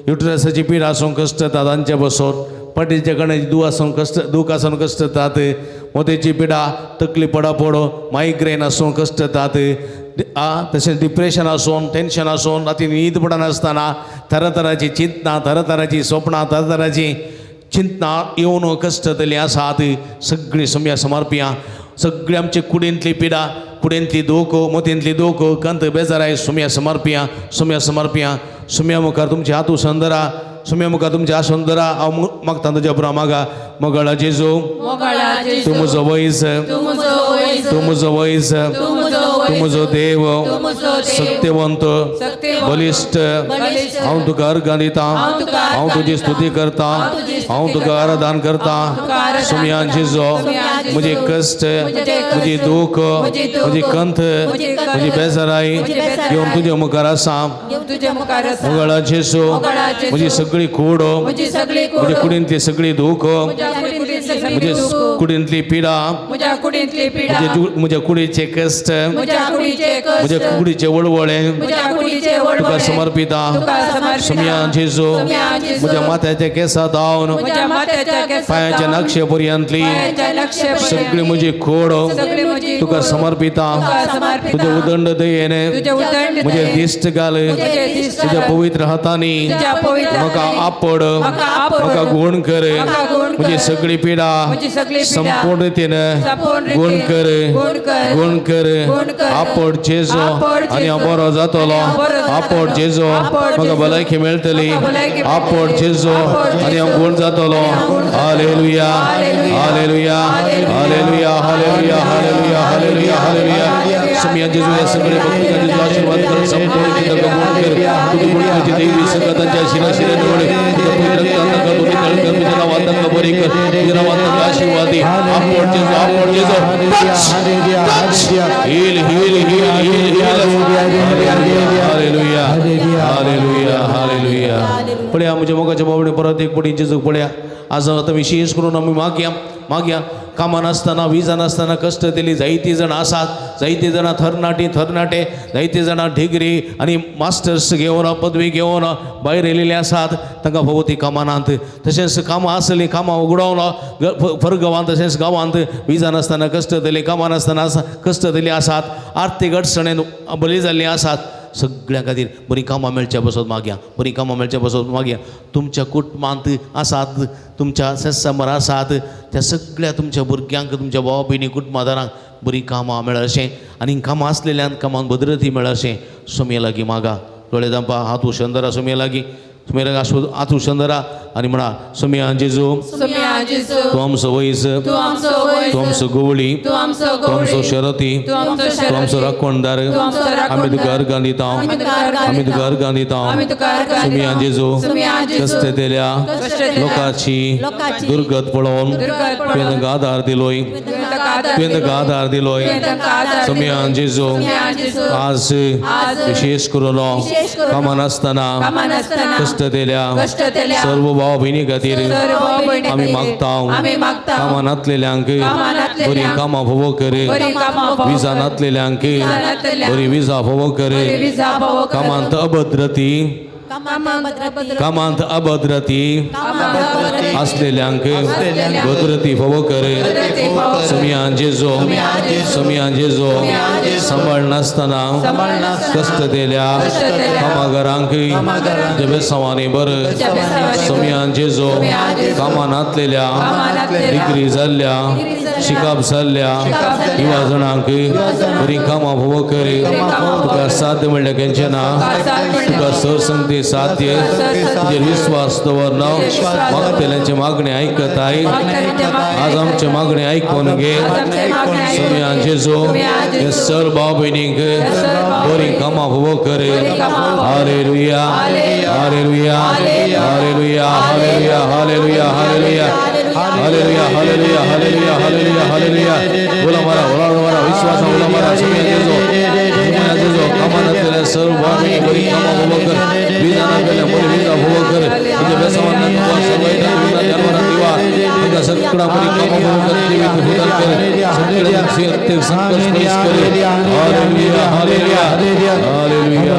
S2: युट्रसाची पिडा आसून कश्ट येतात तांचे बसोत पटीच्या कण्याची दूख आसून कश्ट दूख आसून कश्ट येतात मोत्याची पिडा तकली पडापड मायग्रेन आसून कश्ट येतात तशेंच डिप्रेशन आसून टेन्शन आसून राती न्हीद पडनासतना तरातराची चिंतना तरातराची स्वप्नां तरातराची चिंतना येवन कश्ट जाल्लीं आसात सगळीं सम्या समर्पिया सगळी आमचे कुडींतली पिडा कुडींतली दूख मोतींतली दूख कंत बेजाराय सुम्या समर्पिया सुम्या समर्पिया सुम्या मुखार तुमचे हातू संदरा सुम्या मुखार तुमचे आसून धरा हांव मागता तुज्या पुरा मागा मोगाळा जेजू तूं म्हजो वैज तूं म्हजो वैज तूं म्हजो देव सत्यवंत बलिश्ट हांव तुका अर्घां दिता हांव तुजी स्तुती करता हांव तुका आराधन करता सुम्या जेजो म्हजे कश्ट म्हजी दूख म्हजी कंथ म्हजी बेजाराय घेवन तुज्या मुखार आसा मोगाळा जेजू म्हजी सगळी कूड म्हज्या कुडींतली सगळी दूख म्हज्या कुडींतली पिडा म्हज्या कुडीचे कश्ट म्हज्या कुडीचे वळवळे तुका समर्पिता सुम्या जेजू म्हज्या माथ्याच्या केसा धावन पांयाच्या नक्षे पर्यंतली सगळी म्हजी खोड तुका समर्पिता तुज्या उदंड दयेने म्हजे दिश्ट घाल तुज्या पवित्र हातांनी म्हाका आपड म्हाका गुण कर म्हजी सगळी पिडा संपूर्ण रितीन गुण कर गुण कर आपड जेजो आनी हांव बरो जातलो आपड जेजो म्हाका भलायकी मेळटली आपड जेजो आनी हांव गुण जातलो hallelujah hallelujah hallelujah hallelujah hallelujah hallelujah hallelujah सुम्या जेजू ह्या सगळे भक्तिका जेजू आशीर्वाद कर संपूर्ण गुण कर तुझी गुण तुझी देवी सगळं तांच्या शिरा शिरा निवडे तुझ्या पवित्र रक्तान तांकां दोनी तळ कर तुझ्या नांवान तांकां बरी कर तुझ्या नांवान तांकां आशीर्वाद दी आपड जेजू आपड जेजू heal heal heal heal heal hallelujah hallelujah hallelujah पळया म्हज्या मोगाच्या बाबडे परत एक पटी जेजूक पळया आज आतां विशेष करून आमी मागया मागया कामां नासतना विजा नासतना कश्ट दिली जायतीं जाणां आसात जायतीं जाणां थरनाटी थरनाटे जायतीं जाणां डिग्री आनी मास्टर्स घेवन पदवी घेवन भायर येयलेलीं आसात तांकां फावो ती कामां नात तशेंच कामां आसलीं कामां उगडोवन फरगांवांत तशेंच गांवांत विजा नासतना कश्ट दिली कामां नासतना कश्ट दिल्ली आसात आर्थीक अडचणेन बली जाल्लीं आसात सगळ्यां खातीर बरीं कामां मेळच्या बसत मागया बरीं कामां मेळच्या बसत मागया तुमच्या कुटुंबांत आसात तुमच्या सेसमर आसात त्या सगळ्या तुमच्या भुरग्यांक तुमच्या भाव भयणी कुटुंबादारांक बरीं कामां मेळ अशें आनी कामां आसलेल्यान कामांक भद्रती मेळ अशें सुमये लागीं मागा दोळे दामपा हात उशंदरा सुमये लागीं सुमये लागीं हात उशंदरा आनी म्हणा सुमया जेजू तूं आमचो वैज, तूं आमचो गवळी, तूं आमचो शरती, तूं आमचो राखणदार. आमी तुका अर्गां दिता, आमी तुका अर्गां दिता. सुमिया जेजू, कश्ट दिल्या लोकांची दुर्गत पळोवन तुवें तांकां आदार दिलोय, तुवें तांकां आदार दिलोय. सुमिया जेजू, आज विशेष करून कामां नासतना कश्ट दिल्या सर्व भाव भयणी खातीर आमी मागता. कामां नातलेल्यांक बरी कामां फोवो कर, विजा नातलेल्यांक बरी विजा फोवो कर. कामांत अभद्रती, कामांत अभद्रती आसलेल्यांक भद्रती फोवो कर. सुमिया जेजू, सुमिया जेजू, सांबाळ नासतना कश्ट दिल्या कामागारांक बेसांवांनी बर. सुमिया जेजू, कामां नातलेल्या डिग्री जाल्ल्या शिकाप जाल्ल्या युवा जाणांक बरी कामां फोवो कर. तुका साध्य म्हणल्यार केन्ना ना, तुका सरसंगती साध्य. तुजेर विश्वास दवरना मागतल्यांचे मागणे आयकताय. आज आमचे मागणे आयकून घे. सुमिया जेजू, हे सर भाव भयणींक बरी कामां फोवो कर. Hallelujah, hallelujah, hallelujah, hallelujah, hallelujah, hallelujah, hallelujah, hallelujah, hallelujah, hallelujah, hallelujah. बोला मारा, बोला मारा, विश्वास बोला मारा. सुमिया जेजू, सुमिया जेजू, कामां नासलेल्या सर्व भाव भयणी बरी कामां फोवो कर. विजा नासलेल्या बरी विजा फोवो कर. तुझ्या बेसावांना जनावरां दिवा तांकां सगळ्यां बरी कामां फोवो कर. जिवीत फुदार कर, सगळ्या संकश्ट पयस कर. Hallelujah, hallelujah, hallelujah, hallelujah.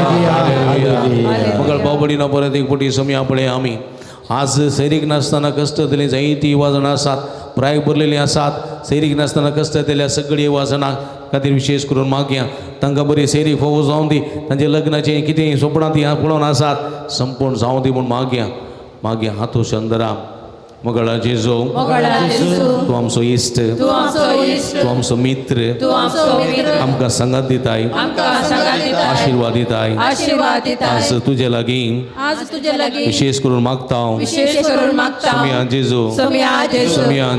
S2: मगळ भाव भयणींनो, परत एक फावटी सुमिया पळय. आमी आज सैरीक नासतना कश्ट दिली जायतीं युवा जाणां आसात, प्राय भरलेलीं आसात. सैरीक नासतना कश्ट दिल्या सगळीं युवा जाणां खातीर विशेष करून मागया. तांकां बरी सैरीक फोवो जावं दी. तांचे लग्नाचें कितें सोपणां ती पळोवन आसात संपूर्ण जावं दी म्हूण मागया, मागया. हातू चंद्रा मगळा जेजू, तूं आमचो इश्ट, तूं आमचो मित्र, आमकां सांगात दिताय, आशिर्वाद दिताय. आज तुजे लागीं विशेष करून मागता. सुमिया जेजू, सुमिया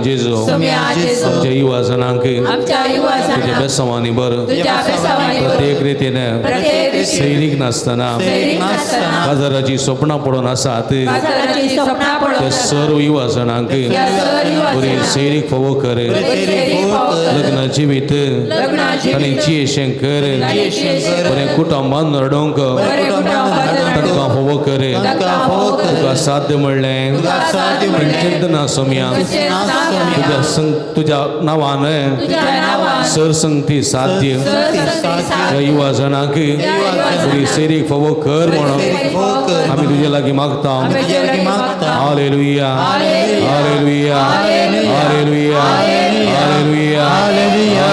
S2: जेजू, आमच्या युवा जाणांक तुज्या बेसांवांनी बर. प्रत्येक रितीन सैरीक नासतना बाजाराची सपनां पडोवन आसात त्या सर्व युवा जाणांक बरी सैरीक फोवो कर. लग्न जिवीत आनी जियेशें कर. बरें कुटुंबान नडोवंक तांकां फोवो कर. तुका साध्य म्हणलें चिंतना सोम्या, तुज्या तुज्या नांवान सरसंगती साध्य. ह्या युवा जाणांक बरी सैरीक फोवो कर म्हणून आमी तुजे लागीं मागता. Hallelujah, hallelujah, hallelujah, hallelujah, hallelujah, hallelujah,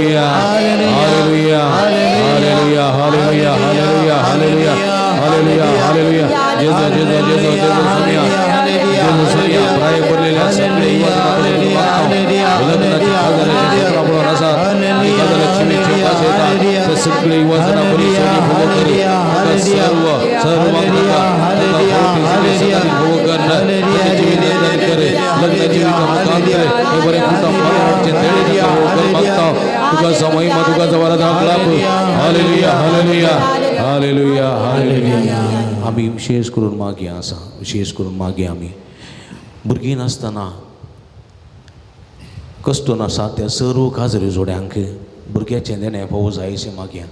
S2: hallelujah, hallelujah, hallelujah, hallelujah, hallelujah, hallelujah, hallelujah. जेजू, जेजू, जेजू, जेजू, सुमिया, जेजू, सुमिया, प्राय भरलेल्या सगळे युवा लग्नाची खाजराची सपनां पळोवन आसात आनी खाजराची उपास येतात ते सगळे युवा जाणां बरी सैरीक फोवो कर. सर्व सर्वांक फोवो कर. लग्न जिवीत मुखार कर. हे बरें कुटुंब फोवो कर मागता. तुका महिमा, तुका वरदान. Hallelujah, hallelujah, hallelujah, hallelujah. आमी विशेष करून मागीं आसा, विशेष करून मागीं. आमी भुरगीं नासतना कश्ट आसा त्या सर्व काजरी जोड्यांक भुरग्याचें देणें फोवो जायशें मागया.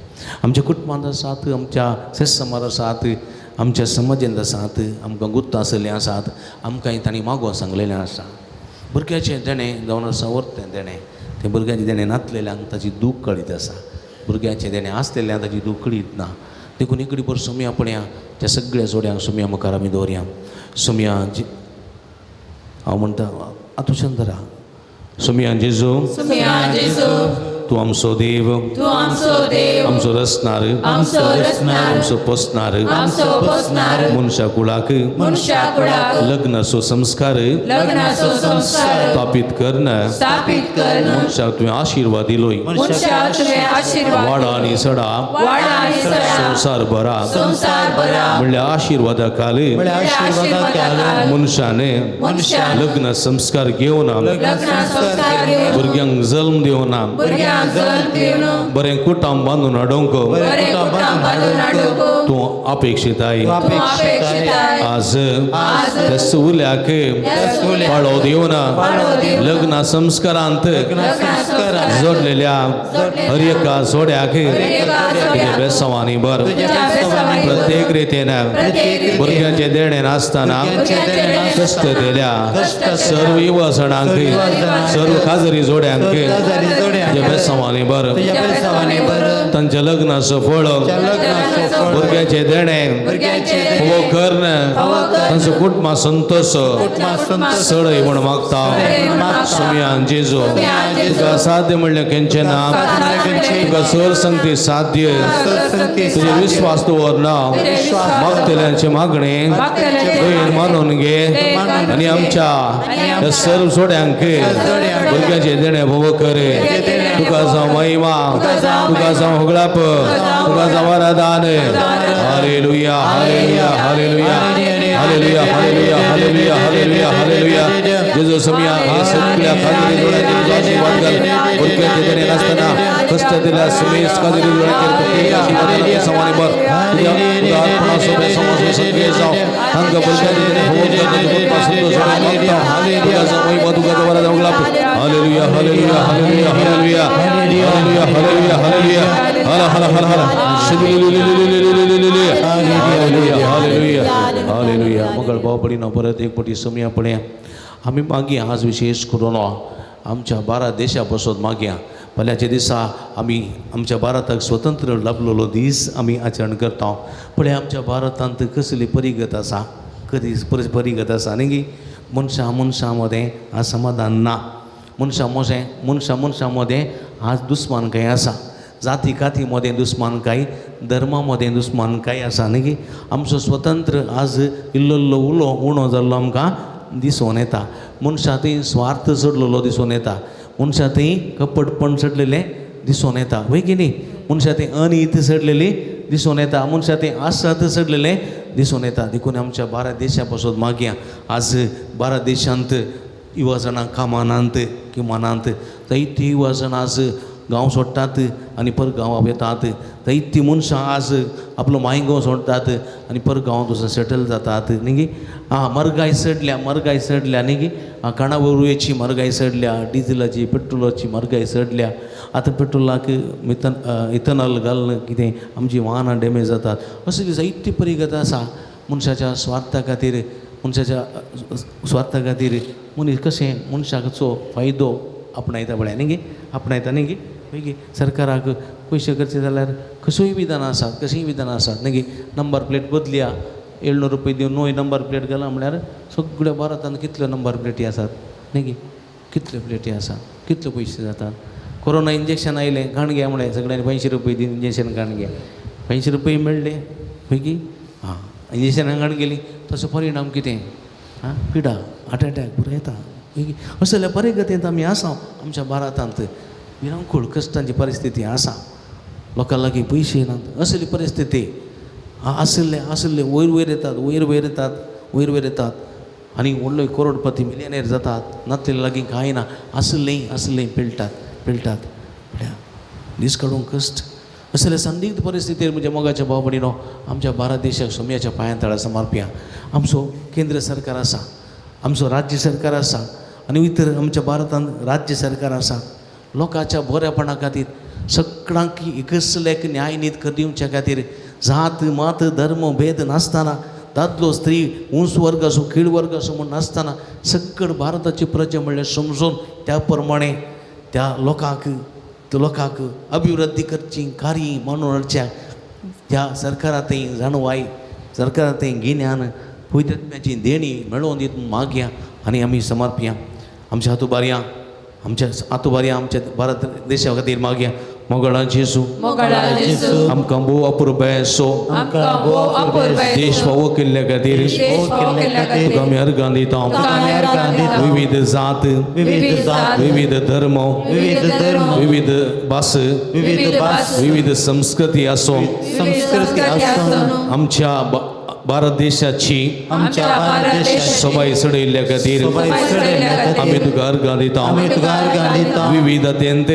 S2: आमच्या कुटुंबांत आसात, आमच्या सेसमार आसात, आमच्या समाजांत आसात, आमकां गुत्त आसलें आसात, आमकां तांणी मागो सांगलेलें आसा. भुरग्याचें देणें जावन आसा वर्तें देणें, तें भुरग्याचें देणें नातलेल्यांक ताची दूख कळीत आसा. भुरग्याचें देणें आसलेल्यांक ताची दूख कळीत ना. देखून इकडे भर सुमया पळया त्या सगळ्या जोड्यांक सुमया मुखार आमी दवरया. सुमया हांव म्हणटा आतू चंद्रा, सुमया जेजू, तूं आमचो देव,
S1: तूं आमचो देव,
S2: आमचो रचणार,
S1: आमचो रचणार,
S2: आमचो पोसणार,
S1: आमचो पोसणार,
S2: मनशा कुळाक,
S1: मनशा कुळाक
S2: लग्नाचो संस्कार,
S1: लग्नाचो संस्कार
S2: स्थापीत करून,
S1: स्थापीत करून
S2: मनशाक तुवें आशिर्वाद दिलोय.
S1: मनशाक तुवें आशिर्वाद
S2: वाडा आनी सडा,
S1: वाडा आनी सडा,
S2: संवसार भरा,
S1: संवसार भरा,
S2: म्हणल्यार आशिर्वादा खाल,
S4: म्हणल्यार आशिर्वादा खाल,
S2: मनशाने
S1: मनशान
S2: लग्न संस्कार घेवन,
S1: लग्न संस्कार घेवन,
S2: भुरग्यांक जल्म दिवन,
S1: भुरग्यांक जल्म दिवन,
S2: बरें कुटुंब बांदून हाडूंक
S1: बरें कुटुंब बांदून हाडूंक
S2: तूं अपेक्षीत आहे.
S1: तूं अपेक्षीत आहे.
S2: आज त्या सुल्याक पाळो दिवन लग्न संस्कारांत जोडलेल्या हर एका जोड्याक तुज्या बेसांवांनी भर. प्रत्येक रितीन भुरग्यांचे देणे नासतना कश्ट दिल्या सर्व युवजणांक, सर्व खाजरी जोड्यांक तुज्या बेसांवांनी भर. तांच्या लग्नाचो फळ, भुरग्यांचे देणे हो कर्ण, तांचो कुटुंबा संतोष सडय म्हण मागता. सुमयान जेजू, तुका साध्य म्हणलें खंयचें ना, तुका सर संगती साध्य, तुजे विस्वास दवर ना, मागतल्यांचे मागणे दयेन मानून घे आनी आमच्या सर्व जोड्यांक भुरग्यांचे देणे भोव करे. तुका जावं महिमा, तुका जावं होगळाप, तुका जावं आराधन. Hallelujah, hallelujah, hallelujah, hallelujah, hallelujah, hallelujah, hallelujah, hallelujah. जेजू समिया हे सगळ्या खाजरी जोड्यांचेर तुजो आशीर्वाद घाल. भुरग्यांचे देणे नासतना कश्ट दिल्या सुमेश खाजरी जोड्यांचेर प्रत्येक आशीर्वादान समानी भर. तुज्या अर्पणाचो बेसमाचो संकेत जावं. तांकां भुरग्यांचे देणे भोव कर. तुज्या संतोष मागता. तुका जावं महिमा, तुका जावं आराधन होगळाप. Hallelujah, hallelujah, hallelujah, hallelujah, hallelujah, hallelujah, hallelujah. हला हला हला हला. Hallelujah, hallelujah, hallelujah. मगळ भाव पडिना परत एक पटी समया पळया आमी मागया. आज विशेष करून आमच्या भारत देशा पासत मागया. फाल्यांच्या दिसा आमी आमच्या भारताक स्वतंत्र लाभलेलो दीस आमी आचरण करता. पळय आमच्या भारतांत कसली परिगत आसा, कधी परिगत आसा न्ही गी. मनशां मनशां मदें आज समाधान ना, मनशां मोशें मनशां मनशां मदें आज दुस्मानकाय आसा, जाती काती मदें दुस्मानकाय, धर्मा मदें दुस्मानकाय आसा न्ही गी. आमचो स्वतंत्र आज इल्लो इल्लो उलो उणो जाल्लो आमकां दिसून येता. मनशां थंय स्वार्थ चडलेलो दिसून येता, मनशां थंय कपटपण चडलेलें दिसून येता, वय की न्ही. मनशां थंय अनीत चडलेली दिसून येता, मनशां थंय आसत चडलेलें दिसून येता. देखून आमच्या भारत देशा पासत मागया. आज भारत देशांत युवा जाणां कामानांत किमानांत जायतीं युवा जाणां आज गांव सोडटात आनी पर गांवाक येतात. जायतीं मनशां आज आपलो मायगांव सोडटात आनी पर गांवांत वचून सेटल जातात न्ही गी. आं, मरगाय चडल्या, मरगाय चडल्या न्ही गी. काणावरुयेची मरगाय चडल्या, डिझलाची पेट्रोलाची मरगाय चडल्या. आतां पेट्रोलाक इथेनॉल घालून कितें आमची वाहनां डॅमेज जातात. असली जायती परिगत आसा. मनशाच्या स्वार्था खातीर, मनशाच्या स्वार्था खातीर मनीस कशें मनशाचो फायदो आपणायता पळय न्ही गी, आपणायता न्ही गी. मागीर सरकाराक पयशे करचे जाल्यार कसोय विधानां आसात, कशींय विधानां आसात न्ही गी. नंबर प्लेट बदलया, 700 रुपये दिवन नवी नंबर प्लेट घाला म्हळ्यार सगळ्या भारतांत कितल्यो नंबर प्लेटी आसात न्ही गी, कितल्यो प्लेटी आसात, कितले पयशे जातात. कोरोना इंजेक्शन आयलें, काण घे म्हळें, सगळ्यांनी 500 रुपये दिवन इंजेक्शन काण घे, 500 रुपये मेळ्ळे मागीर आं इंजेक्शनां काण गेली. तसो परिणाम कितें, आं पिडा, हार्ट एटॅक पुरो येता. मागीर असल्या परिगतींत आमी आसा. आमच्या भारतांत विरांकूळ कश्टांची परिस्थिती आसा, लोकां लागीं पयशे नात, असली परिस्थिती आशिल्ले आशिल्ले वयर वयर येतात, वयर वयर येतात, वयर वयर येतात आनी व्हडलो करोडपती मिलियनेर जातात. नातलेले लागीं कांय ना, आशिल्लें आशिल्लें पेळटात पेळटात. म्हळ्यार दीस काडूंक कश्ट. असले संदिग्ध परिस्थितीर म्हज्या मोगाच्या भाव भयणीनो आमच्या भारत देशाक सोम्याच्या पांयां तळा समर्पया. आमचो केंद्र सरकार आसा, आमचो राज्य सरकार आसा आनी इतर आमच्या भारतांत राज्य सरकार आसा. लोकांच्या बरेपणा खातीर सगळ्यांक एकसलेक न्यायनीत दिवच्या खातीर जात मात धर्म भेद नासतना, दादलो स्त्री उंच वर्ग आसूं कीड वर्ग आसूं म्हूण नासतना सगळ भारताची प्रजा म्हणल्यार समजून त्या प्रमाणे त्या लोकांक लोकांक अभिवृद्धी करची कार्य मानून हाडच्या त्या सरकारांतय जाणवाय, सरकारांतय गिन्यान पवित्र आत्म्याची देणी मेळोवन दित मागया आनी आमी समर्पया. आमच्या हात उबारया. आमच्या आतुबारी आमच्या भारत देशा खातीर मागया. मोगळा जेजू,
S1: मोगळा जेजू,
S2: आमकां भोव अपुरबाय सो
S1: आमकां भोव अपुरबाय
S2: देश फावो केल्ल्या खातीर
S1: देश फावो केल्ल्या खातीर
S2: तुका आमी अर्गां दिता.
S1: तुका आमी अर्गां दिता.
S2: विविध जात,
S4: विविध जात,
S2: विविध धर्म,
S4: विविध धर्म,
S2: विविध भास,
S4: विविध भास,
S2: विविध संस्कृती आसो
S4: संस्कृती आसून
S2: आमच्या भारत देशाची
S4: आमच्या भारत देशाची
S2: सबाय चडयल्ल्या खातीर
S4: सबाय चडयल्ल्या
S2: आमी
S4: खातीर
S2: तुका अर्गां दिता.
S4: आमी तुका अर्गां दिता.
S2: विविधतेंत,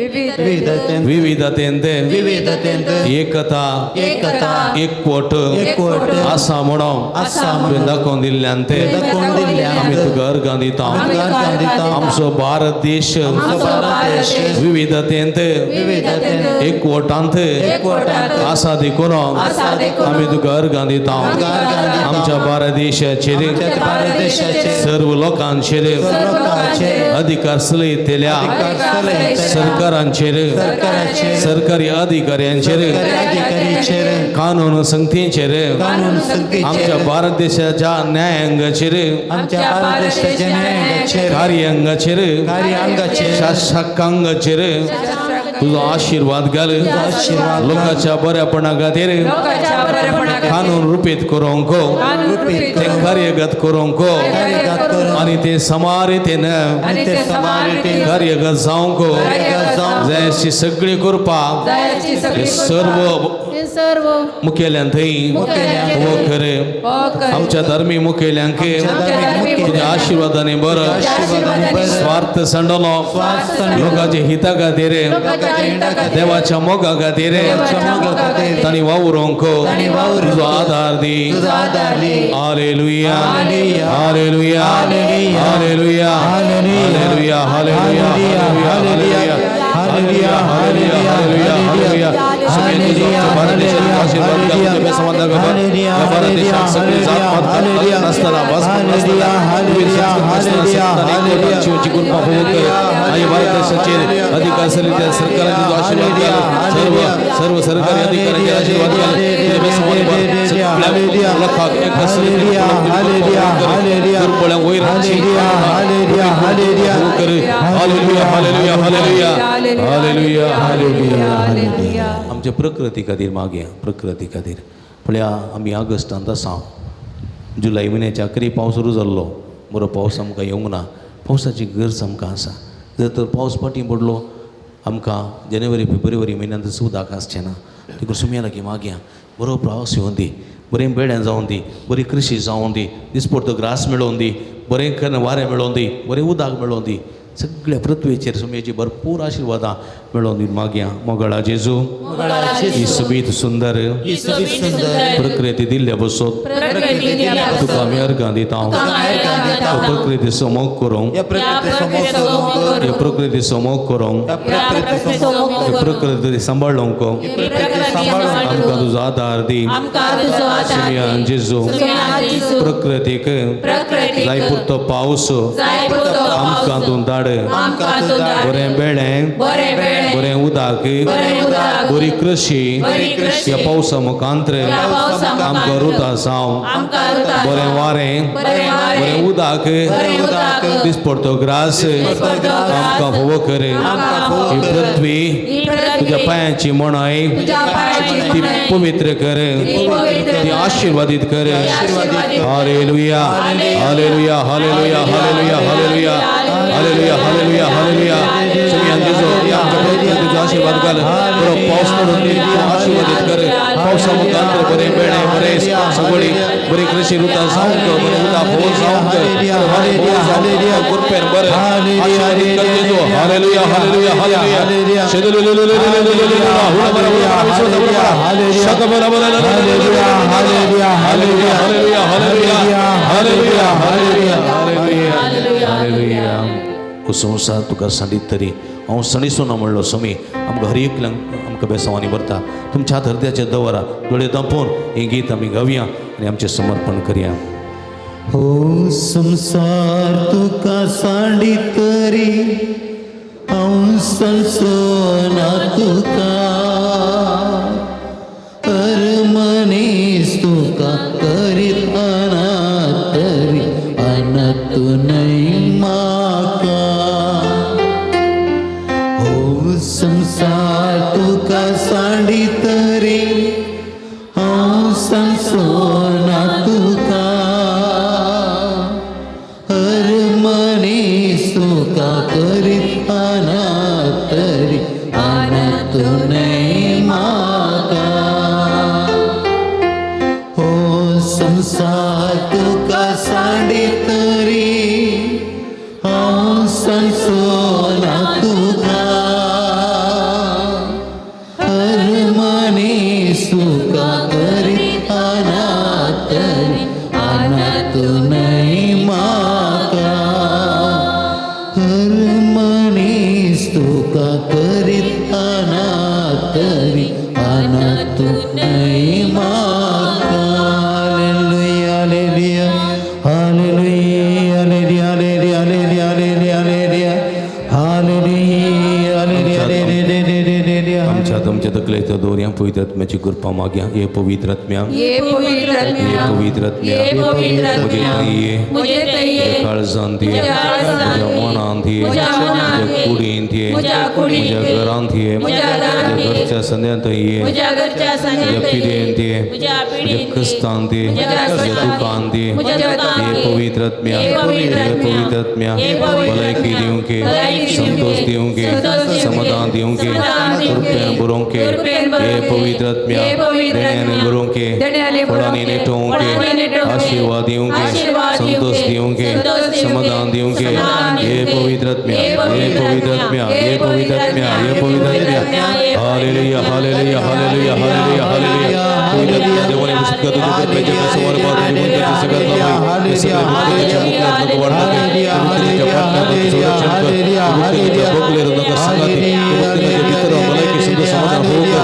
S4: विविधतेंत,
S2: विविधतेंत
S4: विविधतेंत
S2: एकता,
S4: एकता,
S2: एकवट
S4: एकवट
S2: आसा म्हणून
S4: आसा
S2: तुवें
S4: म्हणून
S2: दाखोवन दिल्ल्यान ते
S4: दाखोवन दिल्ल्यान
S2: आमी तुका अर्गां दिता.
S4: आमी तुका अर्गां दिता.
S2: आमचो भारत देश
S4: आमचो भारत देश
S2: विविधतेंत
S4: विविधतेंत
S2: एकवटांत
S4: एकवटांत
S2: आसा देखून
S4: आसा देखून
S2: आमी तुका अर्गां दिता.
S4: तुका अर्गां दिता.
S2: आमच्या भारत देशाचेर
S4: आमच्या भारत देशाचेर
S2: सर्व लोकांचेर
S4: सर्व लोकांचेर
S2: अधिकार चलयतल्या
S4: अधिकार चलयतल्या
S2: सरकारांचेर,
S4: सरकाराचेर,
S2: सरकारी अधिकाऱ्यांचेर,
S4: सरकारी अधिकाऱ्यांचेर,
S2: कानून संस्थेचेर,
S4: कानून संस्थेचेर,
S2: आमच्या भारत देशाच्या न्यायांगाचेर,
S4: आमच्या भारत देशाच्या न्यायांगाचेर,
S2: कार्यांगाचेर,
S4: कार्यांगाचेर,
S2: शासकांगाचेर तुजो आशिर्वाद घाल.
S4: आशिर्वाद घाल.
S2: लोकांच्या बऱ्यापणा खातीर
S1: लोकांच्या बरेपणा खातीर
S2: कानून रुपीत करूंक,
S1: कानून रुपीत
S2: ते कार्यगत करूंक
S4: कार्यगत करूंक
S2: आनी ते समारितीन
S1: आनी ते समारितीन
S2: कार्यगत जावंक
S4: कार्यगत जावंक
S2: जाय अशी सगळी कृपा
S1: जायची सगळी
S2: हे सर्व
S5: हे सर्व
S2: मुखेल्यान थंय
S1: मुखेल्यांक
S2: हो खरे
S1: हो कर
S2: आमच्या धर्मी मुखेल्यांक
S4: आमच्या धार्मीक
S2: तुज्या आशिर्वादाने बरं
S4: आशिर्वादाने बरं
S2: स्वार्थ सांडलो
S4: स्वार्थ सांडलो
S2: लोकांच्या हिता खातीर,
S1: लोकांच्या हिता खातीर,
S2: देवाच्या मोगा खातीर
S4: देवाच्या मोगा खातीर
S2: तांणी वावरूंक
S4: तांणी वावरूंक
S2: तुजो आधार दी.
S4: तुजो आधार दी.
S2: Hallelujah,
S4: hallelujah,
S2: hallelujah,
S4: hallelujah,
S2: hallelujah,
S4: hallelujah,
S2: hallelujah, hallelujah,
S4: hallelujah,
S2: hallelujah,
S4: hallelujah,
S2: hallelujah, hallelujah.
S4: Hallelujah,
S2: hallelujah,
S4: hallelujah,
S2: hallelujah,
S4: hallelujah,
S2: नासतना भास
S4: हालेलुया, हालेलुया, हालेलुया, हालेलुया,
S2: आणि भारत देशाचेर अधिकार चलयतल्या सरकाराचे तुजो आशिर्वाद घाल. सर्व सर्व सरकारी अधिकाऱ्यांचे आशिर्वाद घाल. सगळ्या लोकांक एका दुर्बळ्यांक वयर हाडची. Hallelujah, hallelujah, hallelujah, hallelujah,
S1: hallelujah, hallelujah.
S2: आमच्या प्रकृती खातीर मागया. प्रकृती खातीर पळया आमी ऑगस्टांत आसा. जुलय म्हयन्याच्या अखेरी पावस सुरू जाल्लो. बरो पावस आमकां येवंक ना. पावसाची गरज आमकां आसा. जर तर पावस फाटीं पडलो आमकां जानेवारी फेब्रुवारी म्हयन्यांत उदक आसचें ना. देखून सुमया लागीं मागया बरो पावस येवं दी, बरें बेड्यां जावं दी, बरी कृशी जावं दी, दिसपडतो ग्रास मेळोवन दी, बरें वारें मेळोवन दी, बरें उदक मेळोवन दी. सगळ्या पृथ्वेचेर सुमयेची भरपूर आशिर्वादां मेळोवन दी मागया. मोगळा जेजू, ही सोबीत सुंदर
S4: ही सोबीत सुंदर
S2: प्रकृती दिल्ल्या बसोत
S1: प्रकृती दिल्या
S2: तुका आमी अर्गां दिता.
S1: अर्गां दिता.
S2: प्रकृतीचो मोग करूंक,
S4: ह्या प्रकृतीचो मोग करूंक,
S2: ह्या प्रकृतीचो मोग करूंक,
S4: ह्या प्रकृतीचो मोग
S2: ह्या प्रकृती सांबाळूंक
S4: प्रकृती सांबाळूंक
S2: आमकां तुजो आदार दी.
S1: आमकां तुजो आदार
S2: सुमयान
S1: दी.
S2: जेजू,
S1: सुमयान जेजू,
S2: प्रकृतीक
S1: प्रकृतीक
S2: जाय पुरतो पावस
S1: जाय पुरतो
S2: आमकां
S1: पावस
S2: तूं धाड.
S1: आमकां तूं धाड.
S2: बरें बेळें,
S1: बरें बेळें,
S2: बरें उदक,
S1: बरें उदक,
S2: बरी कृशी
S1: बरी कृशी
S2: ह्या पावसा मुखांत्र
S1: ह्या पावसा
S2: आमकां
S1: मुखांत्र
S2: रुता जावं,
S1: आमकां रुता
S2: बरें वारें,
S1: बरें वारें,
S2: बरें उदक,
S1: बरें उदक,
S2: दिसपडतो ग्रास
S1: दिसपडतो ग्रास
S2: आमकां फावो कर.
S1: आमकां फावो
S2: ही
S1: कर.
S2: पृथ्वी
S1: ही पृथ्वी
S2: तुज्या पांयांची मणाय
S1: तुज्या पांयांची
S2: ती
S1: मणाय
S2: पवित्र कर,
S1: ती पवित्र
S2: ती
S1: कर.
S2: आशिर्वादीत कर.
S1: आशीर्वादीत कर.
S2: Hallelujah, hallelujah, hallelujah, hallelujah, hallelujah, hallelujah, hallelujah, hallelujah. सुमयान जेजू, आमच्या प्रकृतीचो आशिर्वाद घाल. बरो पावस पडून दी, तूं आशिर्वादीत कर. पावसा मुखांत्र बरें बेळें, बरें सगळी बरी कृशी रुता जावंक, बरें उदक भोव जावंक, बरें भोव जावंक, गुरपेर बरें आशिर्वादीत कर जेजू. Hallelujah, hallelujah, hallelujah. Hallelujah, hallelujah, hallelujah, hallelujah, hallelujah, hallelujah. हो संवसार तुका सांडीत तरी हांव सणिसो ना म्हणलो स्वामी आमकां हर एकल्यांक आमकां बेसांवांनी भरता. तुमच्या हात हृदयाचेर दवरा, दोळे दांपोवन हें गीत आमी गावया आनी आमचें समर्पण करया.
S4: हो संसार तुका सांडीत तरी हांव सणसो ना तुका, हर मनीस तुका करीत अनाथ तरी अनाथ न्हय म्हाका. सुखा करीत अनाथ तरी अनाथ न्हय म्हाका. हो संसार तुका सांडी तरी हांव सांसोना तुका. हर मनी सुखा करीत अनाथ तरी अनाथ न्हय म्हाका. हर मनीस तुका करीत अनाथ तरी अनाथ न्हय म्हाका. Hallelujah, hallelujah, hallelujah, hallelujah, hallelujah, hallelujah, hallelujah, hallelujah, hallelujah.
S2: आमच्या तुमच्या तकलेच्या दोरया पवित्र आत्म्याची कृपा माग्या. हे पवित्र आत्म्या,
S3: ये पवित्र
S2: हे
S3: आत्म्या,
S2: पवित्र आत्म्या,
S1: ये पवित्र
S2: म्हजे
S1: आत्म्या,
S2: तये,
S1: म्हजे तये,
S2: म्हज्या काळजांत ये,
S1: म्हज्या काळजांत
S2: म्हज्या
S1: ये,
S2: मनांत ये,
S1: म्हज्या मनांत
S2: म्हज्या
S1: ये,
S2: कुडींत ये,
S1: म्हज्या कुडींत
S2: म्हज्या
S1: ये,
S2: घरांत ये,
S1: म्हज्या घरांत
S2: म्हज्या
S1: ये,
S2: घरच्या संद्यांत ये,
S1: म्हज्या घरच्या
S2: म्हज्या
S1: सांग्यांत ये,
S2: पिढेंत ये,
S1: म्हज्या
S2: म्हज्या
S1: पिढींत ये,
S2: क्रिस्तांत ये,
S1: म्हज्या
S2: म्हज्या
S1: क्रिस्तांत ये,
S2: दुकांत ये,
S1: म्हज्या दुकांत
S2: हे
S1: ये,
S2: पवित्र आत्म्या,
S1: हे पवित्र
S2: हे
S1: आत्म्या,
S2: पवित्र आत्म्या,
S1: हे पवित्र
S2: भलायकी
S1: आत्म्या,
S2: दिवंक,
S1: भलायकी
S2: संतोष
S1: दिवंक,
S2: दिवंक,
S1: संतोष दिवंक,
S2: समाधान दिवंक,
S1: समाधान दिवंक,
S2: कृपेन भरोवंक,
S1: कृपेन
S2: हे
S1: भरोवंक,
S2: पवित्र आत्म्या,
S1: हे पवित्र
S2: देण्याने
S1: आत्म्या,
S2: भरोवंक,
S3: देण्याने
S2: फळांनी
S3: भरोवंक,
S2: नेटोवंक,
S1: फळांनी नेटोवंक,
S2: आशीर्वाद दिवंक,
S1: आशीर्वाद
S2: संतोष
S1: दिवंक,
S2: दिवंक,
S1: संतोष दिवंक,
S2: समाधान दिवंक,
S1: समाधान
S2: हे
S1: दिवंक,
S2: पवित्र आत्म्या,
S1: हे
S2: हे
S1: पवित्र
S2: पवित्र आत्म्या,
S1: आत्म्या,
S2: हे पवित्र आत्म्या, हे पवित्र आत्म्या. Hallelujah, hallelujah, hallelujah, hallelujah, hallelujah. पवित्र आत्म्या देवाने विशुद्ध तुझ्या कृपेच्या समोर पाहतो, तुझ्या सगळ्यात लाभ हे सगळे भक्तांच्या मुखात नको वाढू नये. तुझ्या पाटणात संरक्षण कर. तुझ्या बोगलेर नका संगाती. तुझ्या भितर भलायकी सुद्धा समाधान होऊ कर.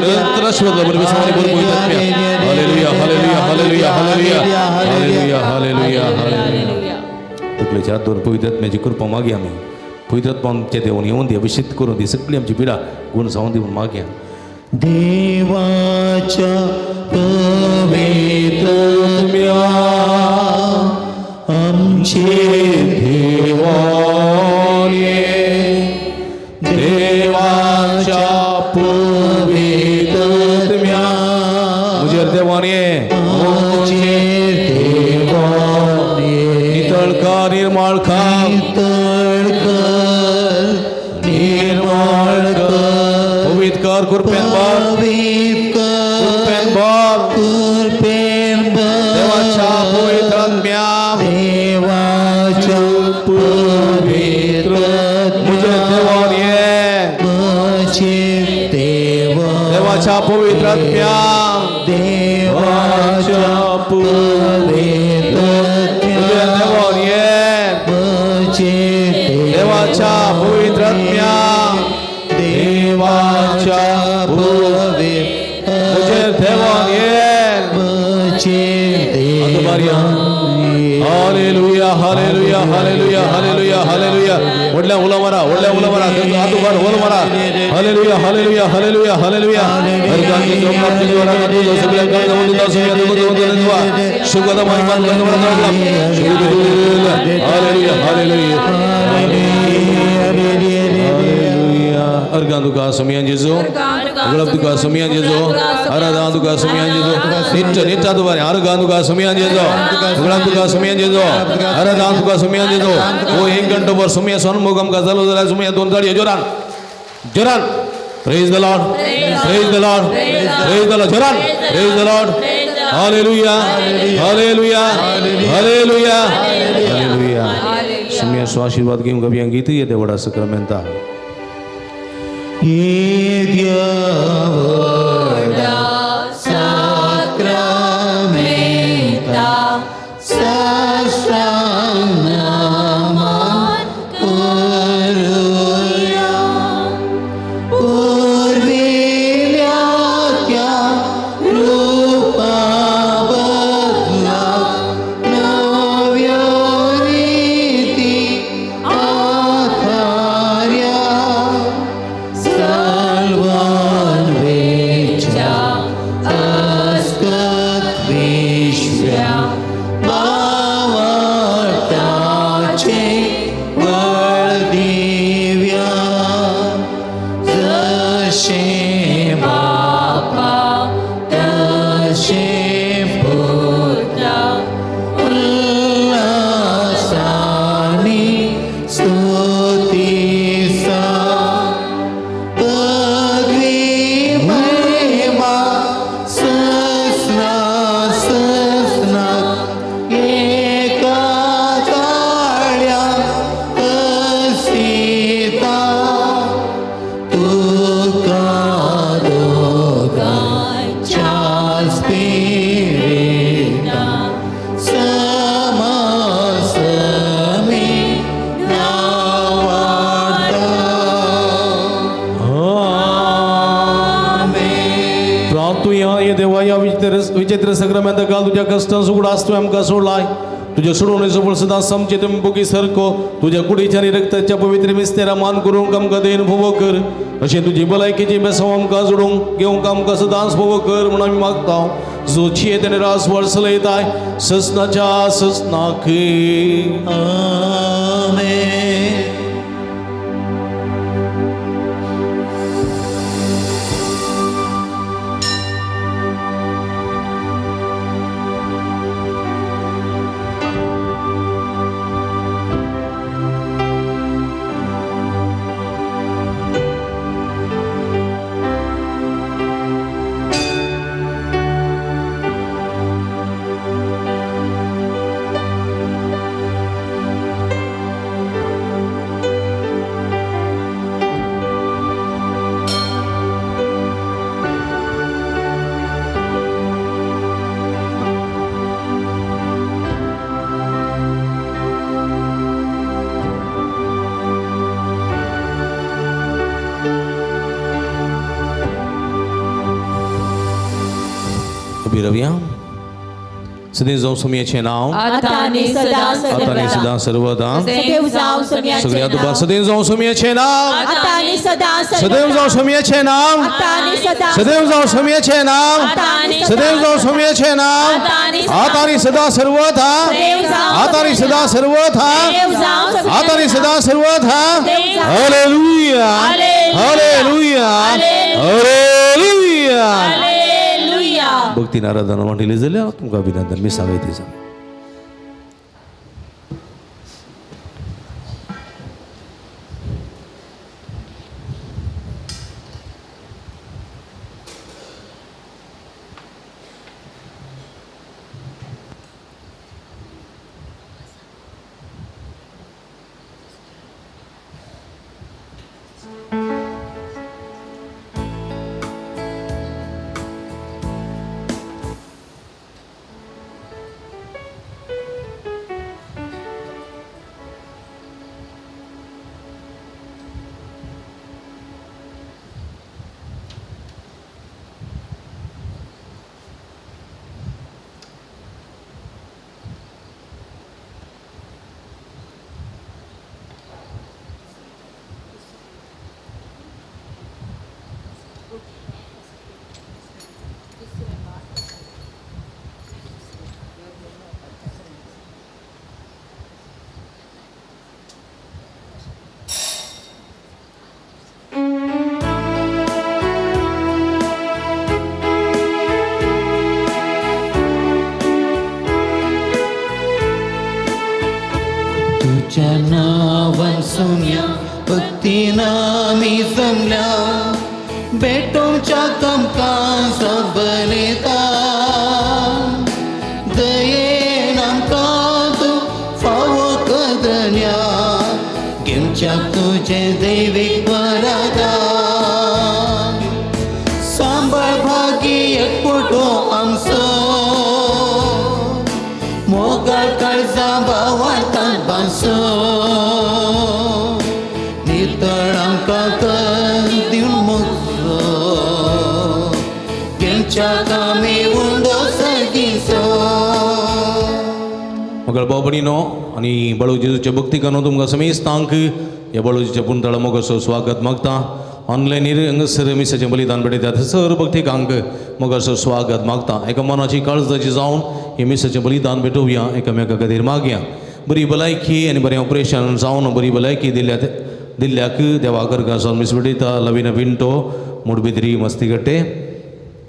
S2: निरंतर आशीर्वाद लाभ बरं बरं पवित्र आत्म्या. Hallelujah, hallelujah, hallelujah, hallelujah, hallelujah, hallelujah, hallelujah. तकलेच्या हात दवरून पवित्र आत्म्याची कृपा मागया आमी. पवित्र आत्मा आमच्या देवान येवन दी, अभिषेक करून दी, सगळी आमची पिडा गुण जावन दी म्हणून मागया.
S4: देवाच्या पवित्र आत्म्या आमचे देवाने, देवाच्या पवित्र आत्म्या
S2: म्हजेर देवान ये,
S4: आमचे देवाने,
S2: नितळ कर, निर्माळ कर,
S4: नितळ कर, निर्माळ कर,
S2: पवित्र कर, कृपेन भर,
S4: पवित्र कर,
S2: कृपेन भर,
S4: कृपेन भर,
S2: देवाच्या पवित्र आत्म्या,
S4: देवाच्या पवित्र
S2: म्हजेर देवान ये,
S4: म्हजे देवा,
S2: देवाच्या पवित्र आत्म्या,
S4: देवाच्या पवित्र
S2: म्हजेर देवान ये,
S4: म्हजे
S2: देवाच्या पवित्र आत्म्या,
S4: देवाच्या पवित्र
S2: म्हजेर देवान ये.
S4: म्हजे
S2: आदुबारया. Hallelujah, hallelujah, hallelujah, hallelujah, hallelujah. व्हडल्या उलो मारा, व्हडल्या उलो मारा, हात उबार, उलो मारा. Hallelujah, hallelujah, hallelujah, hallelujah. अर्जांचे जोमनाथ जीवनात तुझं सगळ्या काळजामध्ये तुझं सगळ्या दुःखामध्ये तुझं सुखद महिमा तुझं हालेलुया, हालेलुया, हालेलुया. अर्गां तुका सुमियान जेजू, अगळप तुका सुमियान जेजू, आराधान तुका सुमियान जेजू, नित्य नित्य तुबारे अर्गां तुका सुमियान जेजू, अगळप तुका सुमियान जेजू, आराधान तुका सुमियान जेजू. ओ एक घंटो भर सुमिया सन्मुखम का चालू जाल्यार सुमिया दोन ताळयो जोरान जोरान. Praise the Lord, praise the Lord, praise the Lord. जोरान praise the Lord. Hallelujah, hallelujah, hallelujah, hallelujah. सुमिया आशीर्वाद घेऊन कवी गीत येते वडा सक्रामेंता.
S4: येद्या साक्रामेंता साष्टांग नमन करूया. पूर्विल्या त्या रूपाबदला नव्या रीती आधार्या साल्वान वेच्या अस्कत विश्व्या भावार्थाचे बळ दिव्या. जशें बापा तशें पुता उल्हासानी
S2: जैत्र सग्रम्यांत घाल तुज्या कश्टांचो उगडास तुवें आमकां सोडलाय तुज्या सोडवणेचो फळ सदां समचे तुमी बोगी सारको तुज्या कुडीच्या आनी रक्ताच्या पवित्र मिस्तेरा मान करूंक आमकां देन भोवो कर अशें तुजी भलायकेची बेसांव आमकां जोडूंक घेवंक आमकां सदांच भोवो कर म्हूण आमी मागता जो चियेत आनी रास वर्सलयताय ससनाच्या ससनाक.
S4: आमेन.
S2: रवया सदैव जावं सोमयाचें नांव
S1: आतां आनी सदां
S2: आतां आनी सदां सर्वदा
S1: सदैव जावं सोमयाचें
S2: सगळ्या
S1: नांव
S2: तुका सदैव जावं सोमयाचें नांव
S1: आतां आनी सदां
S2: सदैव जावं सोमयाचें नांव
S1: आतां आनी सदां
S2: सदैव जावं सोमयाचें नांव सदैव जावं सोमयाचें नांव आतां आनी सदां सर्वथा आतां आनी सदां सर्वथा आतां आनी सदां सर्वथा. Hallelujah hallelujah hallelujah. भक्तीन आराधना मांडली जाल्यार तुमकां अभिनंदन. मी सांगयती जावं.
S4: तुझ्या नावान सोम्या भक्तीन आमी जमल्या भेटोवच्या कामकां सबलेता दयेन आमकां तूं फावो कदन्या घेवच्या तुजें दैवीक वरदान सांबाळ भागी एकवटो आमचो मोगाळ काळजां भावार्थान बांसो नितळ आमकां कर दिवन मोगचो घेवच्या कामी उंडो सगीचो.
S2: मगळ भाव भयणीनो आनी बाळू जेजूच्या भक्तिकानो तुमकां समेस्तांक ह्या बाळूजीच्या पुंतळा मोगाचो स्वागत मागता. ऑनलायनीर हांगासर मिसाचें बलिदान भेटयतात सर भक्तिकांक मोगाचो स्वागत मागता. एका मनाची काळजाची जावन हे मिसाचें बलिदान भेटोवया एकामेका खातीर मागया. बरी भलायकी आनी बरें ऑपरेशन जावन बरी भलायकी दिल्या दिल्ल्याक देवा गर्गां जावन मीस भेटयता. लवीन पिंटो मुडबिद्री मस्तीगट्टे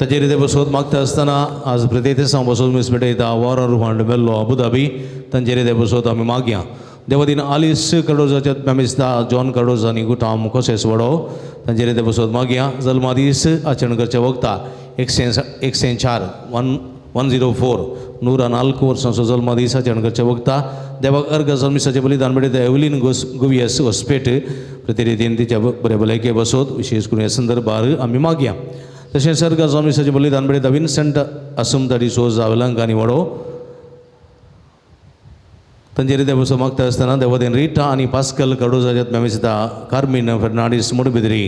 S2: ताचेर ते बसोत मागता आसतना आज प्रत्येक बसोत मीस भेटयता. वॉरर फंड मेल्लो अबुधाबी तांचेर ते बसोत आमी मागया. देवादीन आलिस कार्डोजाच्या मेमिस्ता जॉन कार्डोज आनी गुटाम कोसेस वडो तांचेर ते बसोत मागया. जल्मादीस आचरण करच्या वखता 104 104 104 वर्सांचो जल्मादीस आचरण करच्या वखता देवाक अर्घ जावन मिसाचें बलिदान भेटयता. एवलीन गोवियस हॉस्पेट प्रतिनिधीन तिच्या बरे भलायके बसोत विशेष करून ह्या संदर्भार आमी मागया. तशेंच अर्घ जावन मिसाचें बलिदान भेटयता. विन्संट आसुमता डिसोजा वेलंग आनी वडो तांचेर ते बसो मागता आसतना देवादेन रिटा आनी पास्कल कार्डोजाच्या मेमिस्ता कार्मीन फेर्नांडीस मुडबिद्री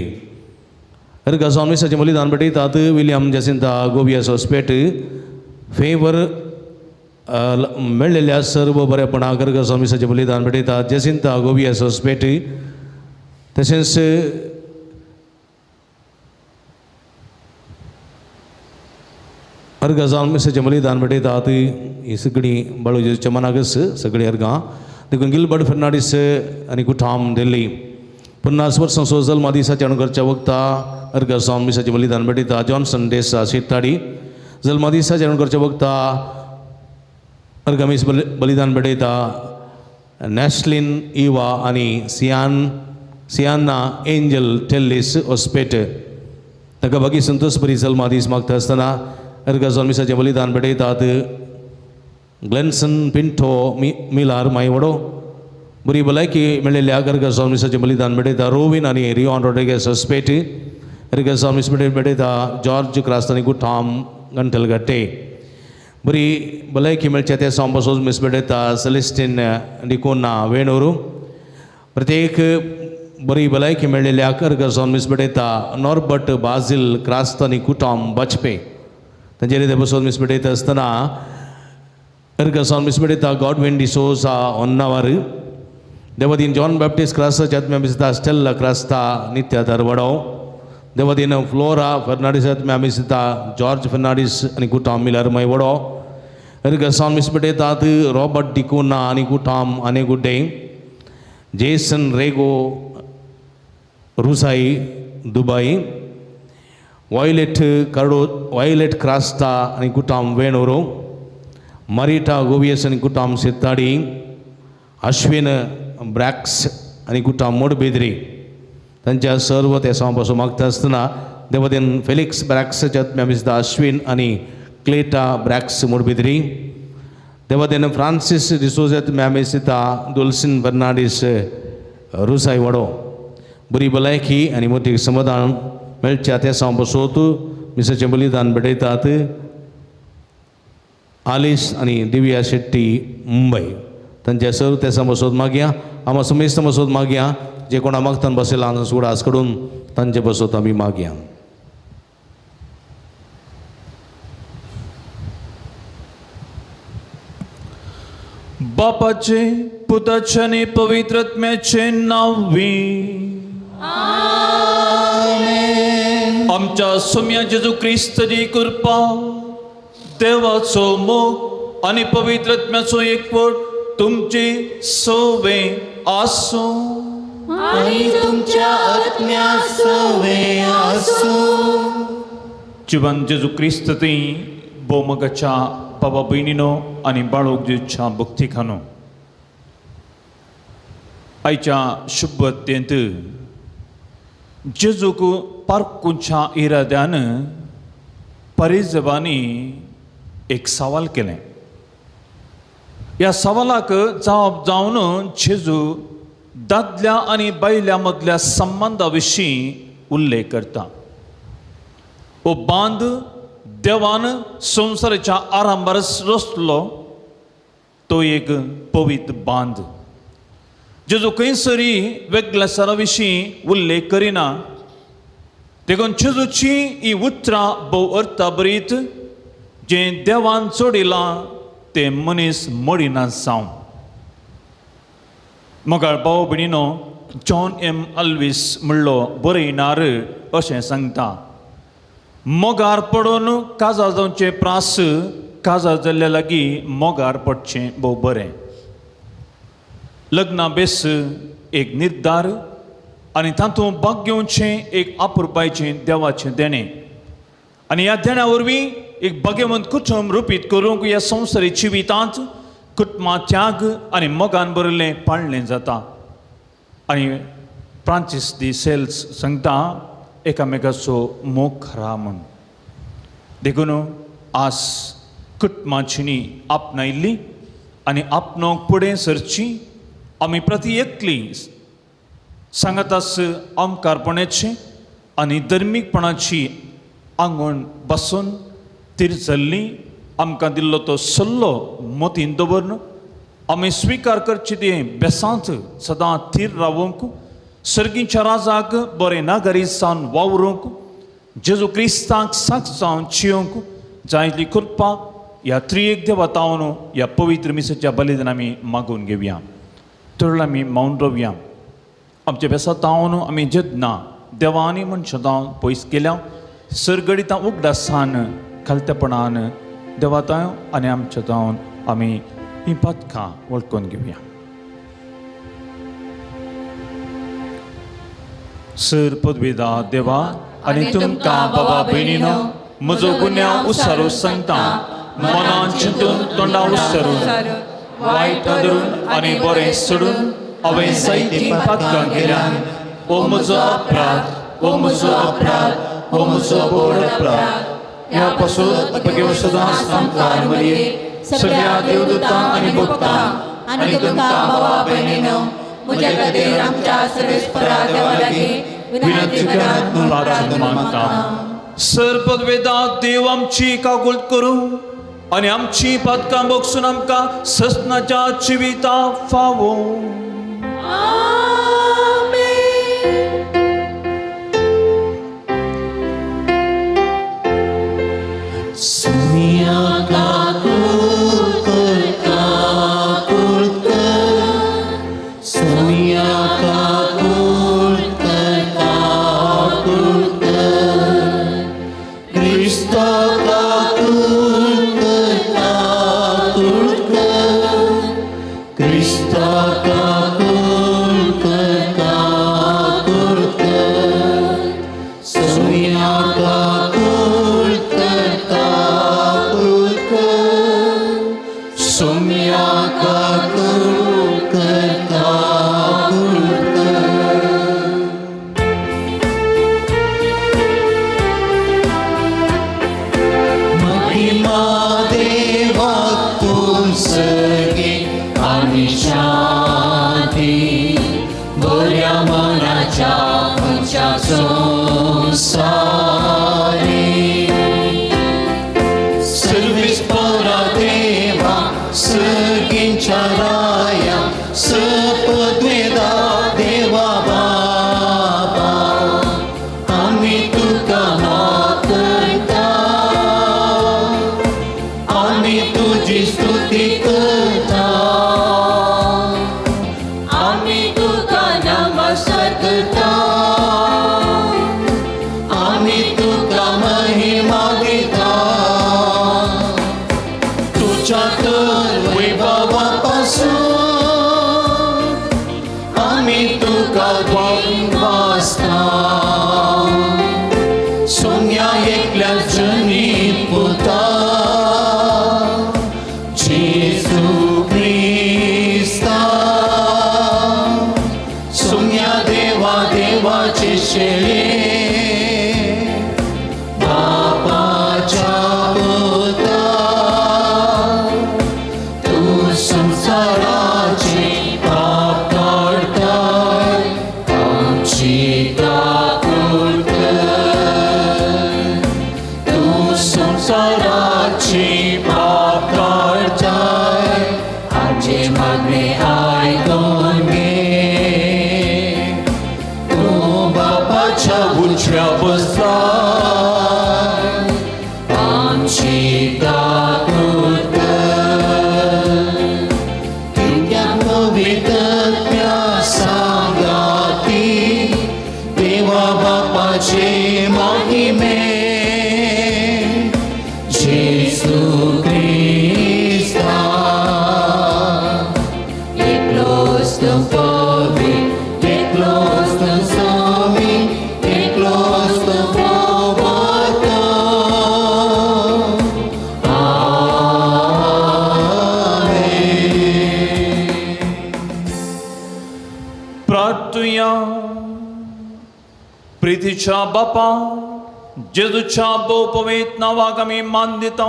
S2: अर्घ जावन मिसाचें बलिदान भेटयतात. विलियम जसिंता गोवियस हॉस्पेट फेवर मेळ्ळेल्या सर्व बरेपणाक अर्गां मिसाचें बलिदान भेटयतात जेसिंता गोवियस हॉस्पेट तशेंच अर्गां जावन मिसाचें बलिदान भेटयतात ही सगळीं बाळू जेजूच्या मनाकच सगळीं अर्गां देखून गिलबर्ट फर्नांडीस आनी कुठाम दिल्ली 50 वर्सां सो जल्मा दिसाच्या अणकरच्या वक्ता अर्गां जावन मिसाचें बलिदान भेटयता जॉन्सन डेसा शेताडी जल्मा दिसाच्या अणकरच्या वक्ता अर्गां मीस बलिदान भेटयता नॅस्लिन इवा आनी सियाना एंजल टेल्लीस ओस्पेट ताका बाकी संतोष बरी जल्मा दीस मागता आसतना अर्गां जावन मिसाचें बलिदान भेटयतात ग्लेन्सन पिंटो मिलार मायवडो बरी भलायकी मेळिल्ल्या अर्गां जावन मिसाचें बलिदान भेटयता रोविन आनी रिऑन रोड्रिगेस हॉस्पेट अर्गां जावन मीस भेटयता जॉर्ज क्रास्त आनी गुठाम गंटलगट्टे बरी भलायकी मेळच्या त्या सांबसोज मीस भेटयता सेलिस्टीन डिकोना वेणूर प्रत्येक बरी भलायकी मेळिल्ल्या अर्गां जावन मीस भेटयता नॉर्बर्ट बाझील क्रास्त आनी कुटाम बाजपे तांचेर ते बसोज मीस भेटयता आसतना अर्गां जावन मीस भेटयता गॉडविन डिसोजा होन्नावर देवदीन जॉन बॅप्टिस्ट क्रास्ताच्या आत्म्या मिसता स्टेल्ला क्रास्ता नित्या दरवडो देवदीन फ्लोरा फर्नांडीस आत्म्या मिसता जॉर्ज फर्नांडीस आनी कुटाम मिलर मैवडो अर्गां जावन मीस भेटयतात रॉबर्ट डिकोना आनी कुटाम आनी गुड्डे जेसन रेगो रुसाई दुबई वायलेट कर्डो वायलेट क्रास्ता आनी कुटाम वेणूर मरिटा गोवियस आनी कुटाम सित्ताडी अश्विन ब्रॅक्स आनी कुटाम मोडबेद्री तांच्या सर्व ते पासून मागता आसतना देवदेन फेलिक्स ब्रॅक्सच्या आत्म्या मिसता अश्विन आनी क्लेटा ब्रॅक्स मोडबेद्री देवदेन फ्रांसीस डिसोजा आत्म्या मिसता दुलसीन फर्नांडीस रुसाई वडो बरी भलायकी आनी मोतीक समाधान मेळच्या त्या बसोत मिसाचें बलिदान भेटयतात आलिस आनी दिव्या शेट्टी मुंबय तांच्या सर्व त्या बसोत मागया आमा समेस्त बसोत मागया जे कोणा मागतान बसयला सुडास कडून तांचे बसोत आमी मागया.
S6: बापाचे पुताचे आनी पवित्र आत्म्याचे नांवी आमच्या सोम्या जेजू क्रिस्ताची कृपा देवाचो मोग आनी पवित्र आत्म्याचो एकवट तुमची सोवे आसूं
S1: आनी तुमच्या आत्म्या सवे आसूं.
S6: जिवन जेजू क्रिस्त ती भोवमगाच्या बाबा भयणीनो आनी बाळोक जेजूच्या भक्ती खानो आयच्या शुभतेंत जेजूक पारकुंच्या इराद्यान परिजबांनी एक सवाल केलें. ह्या सवालाक जाप जावन जेजू दादल्या आनी बायल्या मदल्या संबंदा विशीं उल्लेख करता. हो बांद देवान संवसाराच्या आरंभार रचलो तो एक पवित्र बांद. जेजू खंयसरी वेगळ्या सरा विशीं उल्लेख करिना देखून जेजूची ही उतरां भोव अर्थाभरीत जें देवान जोडिलां तें मनीस मोडिना जावं. मोगाळ भाव भयणीनो जॉन एम अल्वीस म्हणलो बरयणार अशें सांगता मोगार पडून काजार जावचें प्रास काजार जाल्ल्या लागीं मोगार पडचें भोव बरें. लग्ना बेस एक निर्धार आनी तातूंत भाग घेवचें एक आपुरबायचें देवाचें देणें आनी ह्या देण्या वरवीं एक भाग्यवंत कुटुंब रुपीत करूंक ह्या संवसारी जिवितांत कुटुंबा त्याग आनी मोगान भरिल्लें पाळणें जाता. आनी फ्रांसीस दी सेल्स सांगता एकामेकाचो मोग खरा म्हूण. देखून आज कुटुंबाची आपणायल्ली आनी आपणोक फुडें सरची आमी प्रती एकली सांगातास आमकारपणाचें आनी धर्मीकपणाची आंगण बसून तिरचल्ली आमकां दिल्लो तो सल्लो मतीन दवरून आमी स्विकार करची तें बेसांत सदां थीर रावूंक सर्गीच्या राजाक बरें नागरी जावन वावरूंक जेजू क्रिस्तांक साक्ष जावन चियोंक जायतली कृपा ह्या त्रिएक देवा तावन ह्या पवित्र मिसाच्या बलिदान आमी मागून घेवया. तर आमी मौन रोवया. आमच्या बेसा तावन आमी जेन्ना देवा आनी मनशां तावन पयस केल्या सरगडितां उगडासान खालतेपणान देवा ताव आनी आमच्या तावन आमी हीं पातकां वळखून घेवया. सर पदवेदा देवा आनी तुमकां बाबा भयणीनो म्हजो गुन्यांव उसारो सांगता, मनान चिंतून तोंडा उसारून वायट धरून आनी बरें सोडून हांवें जायतीं पातकां केल्यान. ओ म्हजो अपराध, ओ म्हजो अपराध, ओ म्हजो व्हड अपराध. ह्या पासून भगेव सदांच आमकां मरये सगळ्या देवदूतां आनी भक्तां
S1: आनी तुमकां बाबा भयणीनो म्हज्या खातीर आमच्या सर्वेस्परा देवा लागीं विनंती करात म्हूण
S6: प्रार्थना मागता. सर पदवेदा देव आमची कागूल करूं आनी आमची पातकां बगसून आमकां ससनाच्या जिविता फावो.
S4: सुनिया काकुळ कर, काकुळ कर, सुनिया काकुळ कर, काकुळ कर, क्रिस्ता काकुळ कर, काकुळ कर, क्रिस्ता काकुळ कर, काकुळ कर, सुनिया काकुळ कर, काकुळ कर, सुनिया काकुळ कर, काकुळ कर. महिमा देवा तुमसगे आनी शांती बऱ्या मनाच्या मनशा संवसारी. सर्वीस परा देवा सगींच्या राया सपद्वेदा देवा बाबा आमी तुका मागता, आमी तुजी स्तुती करता,
S1: आमी तुका नमस्कार करता,
S4: आमी तुका महिमा दिता. तुज्या तर वैभवा पासून आमी तुका वाचता. सोन्या एकल्या जनी पुता जेजू क्रिस्ता, सोन्या देवा देवाचे शेळे बापाच्या पुता, तूं संवसाराचे पाप काडताय आमची काकूळ कर, तूं संवसाराचे पाप काडताय आमचे मागणे आयकून घे. तूं बापाच्या उजव्या बसलाय आमची काकूळ कर. कित्याक पवित्रत्या सांगाती देवा बापाचे महिमे जेजू क्रिस्ता.
S1: एकलोच तूं पवित्र,
S4: एकलोच तूं स्वामी, एकलोच तूं पवित्र. आमेन.
S6: प्रार्थुया. प्रितीच्या बापा जेजूच्या भोवपवीत नांवाक आमी मान दिता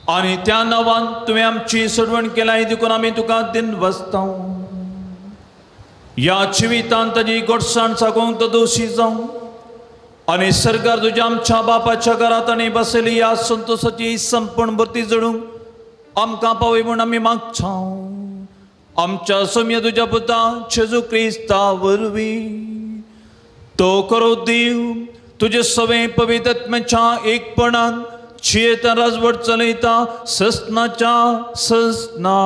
S6: आनी त्या नांवान तुवें आमची सोडवण केलाय देखून आमी तुका दिन बसता. ह्या जिवितांत ताजी गोडसाण सागोवंक तो दोशी जावं आनी सरकार तुज्या आमच्या बापाच्या घरांत आनी बसयली ह्या संतोशाची संपूर्ण भरती जोडूंक आमकां पावय म्हूण आमी मागता. आमच्या सोम्या तुज्या पुता जेजू क्रिस्ता वरवीं तो करो देव तुजे सवे पवित्रत्म्याच्या एकपणान जियेता राजवट चलयता ससनाच्या ससना.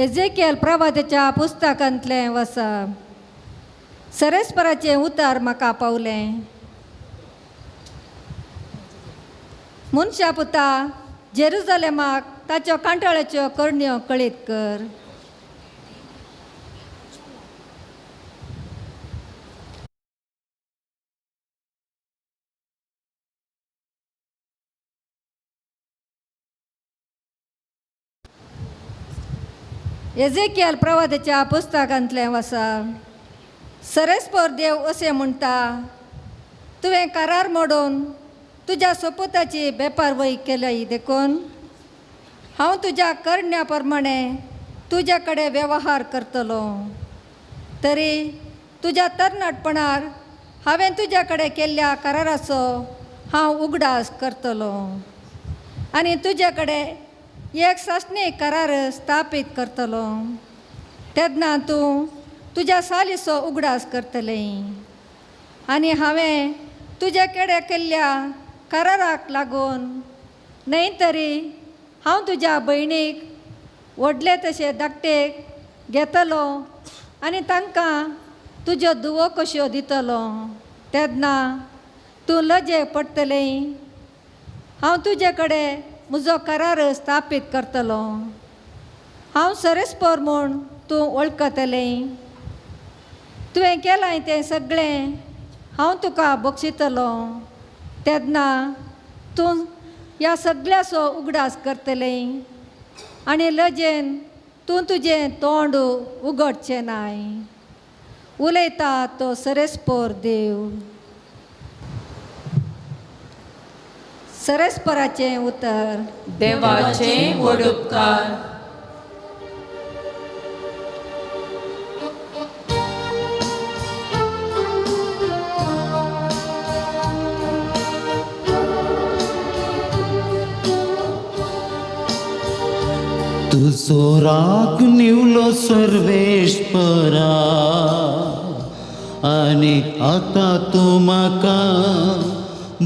S3: एजेकियल प्रवादाच्या पुस्तकांतलें वसा सरेस्पराचें उतार म्हाका पावलें. मनशा पुता, जेरुजलेमाक ताच्यो कांटाळ्याच्यो करण्यो कळीत कर. एजेकियल प्रवादाच्या पुस्तकांतलें वसा सरेस्पर देव अशें म्हणटा, तुवें करार मोडून तुज्या सोपुताची बेपारवय केली देखून हांव तुज्या करण्या प्रमाणे तुज्या कडेन वेव्हार करतलो. तरी तुज्या तरणाटपणार हांवें तुज्या कडेन केल्ल्या कराराचो हांव उगडास करतलो आनी तुज्या कडेन एक सासणी करार स्थापीत करतलो. तेन्ना तूं तुज्या सालीचो उगडास करतलें आनी हांवें तुज्या कडेन केल्ल्या कराराक लागून न्हय तरी हांव तुज्या भयणीक व्हडले तशें धाकटेक घेतलो आनी तांकां तुज्यो दुवो कश्यो दितलो. तेन्ना तूं लजे पडटलें. हांव तुजे कडेन म्हजो करार स्थापीत करतलो. हांव सरेस्पर म्हूण तूं वळखतलें. तुवें केलां तें सगळें हांव तुका बक्षितलो. तेन्ना तूं ह्या सगळ्याचो उगडास करतलें आनी लजेन तूं तुजें तोंड उगडचें नाय. उलयता तो सरेस्पर देव. सरेस्पराचें उतर.
S1: देवाचें व्हड उपकार.
S4: तुजो राग निवलो सर्वेश्वरा आनी आतां तूं म्हाका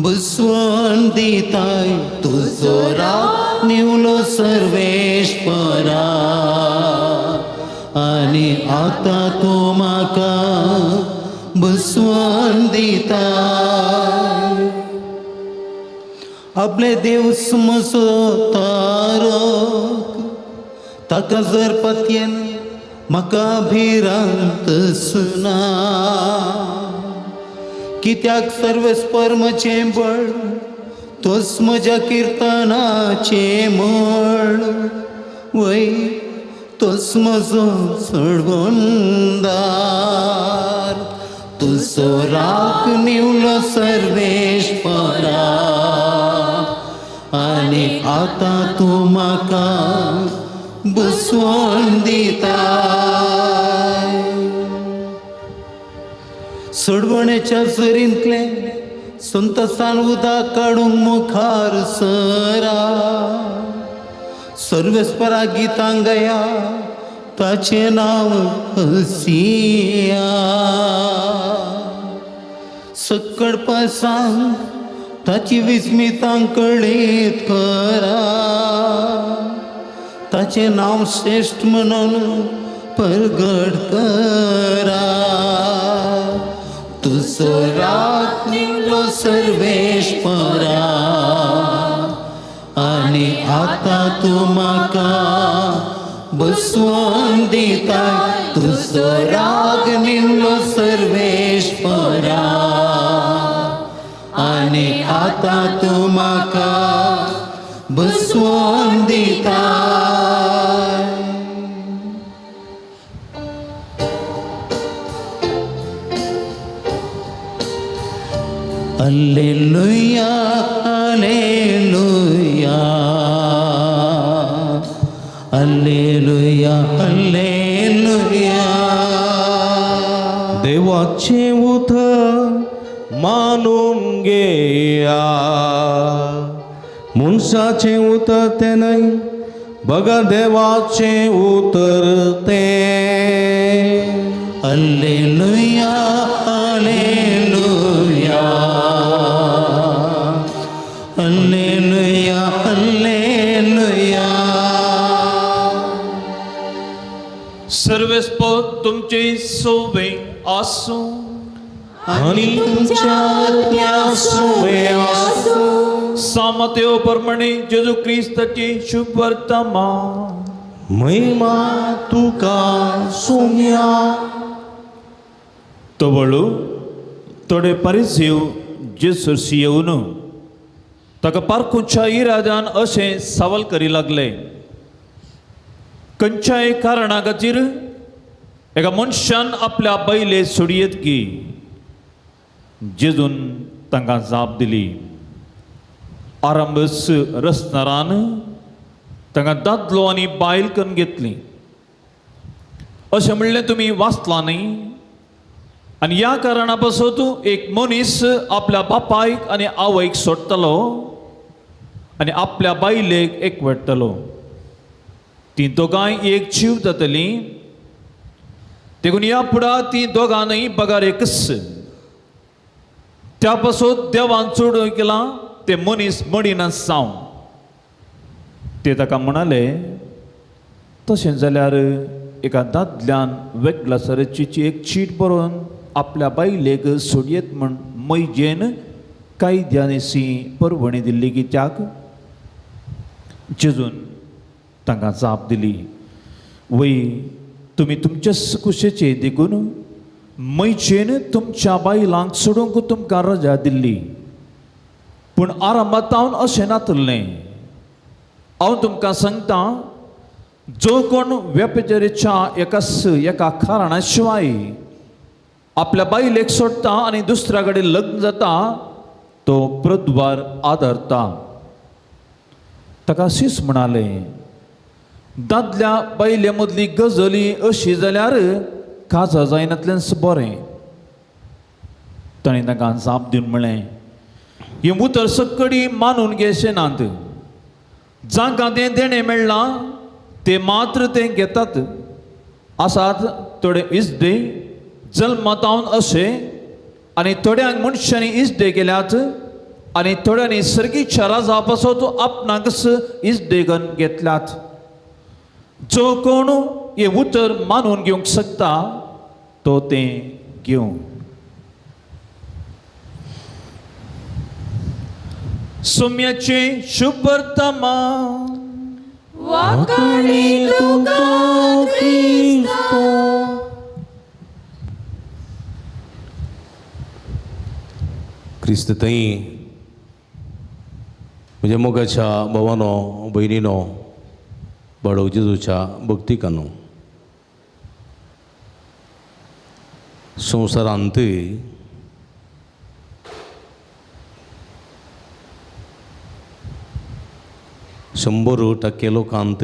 S4: बसवण दिताय. तुजो राग निवलो सर्वेश्वरा आनी आतां तूं म्हाका बसवण दिताय. आपले देव म्हजो तारक, ताका जर पतयेन म्हाका भिरांत सुना. कित्याक सर्वेस्पर म्हजें बळ, तोच म्हज्या किर्तनाचें मळ, वय तोच म्हजो चडवणदार. तुजो राग निवलो सर्वेश्वरा आनी आतां तूं म्हाका बसवण दिताय. सोडवणेच्या सरींतलें संतसान उदक काडूंक मुखार सरा. सर्वेस्परा गितां गया ताचें नांव हसिया. सक्कड पासांक ताची विस्मितां कळीत करा. ताचें नांव श्रेश्ठ म्हणून परगट करा. तुजो राग निवलो सर्वेश्वरा आनी आतां तूं म्हाका बसवण दिताय. तुजो राग निवलो सर्वेश्वरा आनी आतां तूं म्हाका बसवण दिताय. Alleluia, alleluia, alleluia, alleluia.
S2: देवाचें उतर मानून घेया. मनशाचें उतर तें न्हय बगर देवाचें उतर तें.
S4: Alleluia alleluia alleluia alleluia.
S6: सर्वेस्पोत तुमचे सोवे आसूं
S2: आनी तुमच्या आत्म्या आसूं.
S6: सामत्यो प्रमाणे जेजू क्रिस्ताची शुभ वर्तमान.
S2: महिमा तुका सोम्या.
S6: तवळू थोडे परिजीव जेजूशी येवन ताका पारखुच्या इराद्यान अशें सवाल करी लागले, खंयच्याय कारणा खातीर एका मनशान आपल्या बायले सोडयेत की? जेजून तांकां जाप दिली, आरंभच रसनारान तांकां दादलो आनी बायल करून घेतली. अशें म्हणलें तुमी वाचलां न्ही? आनी ह्या कारणा पासत एक मनीस आपल्या बापायक आनी आवयक सोडटलो आनी आपल्या बायलेक एकवटतलो, तीं दोगांय एक जीव जातलीं. देखून ह्या फुडा तीं दोगां न्हय बगार एकच. त्या पासत देवान चोडून केलां ते मनीस मडिना जावं. ते ताका म्हणाले, तशें जाल्यार एका दादल्यान वेगळा सराची एक चीट बरोवन आपल्या बायलेक सोडयेत म्हण मैजेन कायद्यान परवणी दिल्ली कित्याक? जेजून तांकां जाप दिली, वय तुमी तुमच्याच कुशेचे देखून मैजेन तुमच्या बायलांक सोडूंक तुमकां रजा दिल्ली, पूण आरंभातावन अशें नातलें. हांव तुमकां सांगता, जो कोण वेपचरेच्या एकाच एका कारणा शिवाय आपल्या बायलेक सोडटा आनी दुसऱ्या कडेन लग्न जाता तो प्रद्वार आदरता. ताका शीस म्हणाले, दादल्या बायले मदली गजली अशी जाल्यार काजा जायनातल्यान बरें. ताणें तांकां जाप दिवन म्हणलें, हें उतर सकडी मानून घेशें नात. जांकां तें देणें मेळ्ळां ते मात्र तें घेतात. आसात थोडे इजडे जल्मतावन अशें, आनी थोड्यांक मनशांनी इजडे केल्यात आनी थोड्यांनी सर्गीच्या राजा पासत आपणाकच इजडे करून घेतल्यात. जो कोण हें उतर मानून घेवंक शकता तो तें घेवं. सोम्याचें शुभ वर्तमान.
S1: वाखाणी तुका क्रिस्ता.
S2: क्रिस्त थंय म्हज्या मोगाच्या भावानो भयणीनो बाळो जेजूच्या भक्तिकानो, संवसारांत 100% लोकांत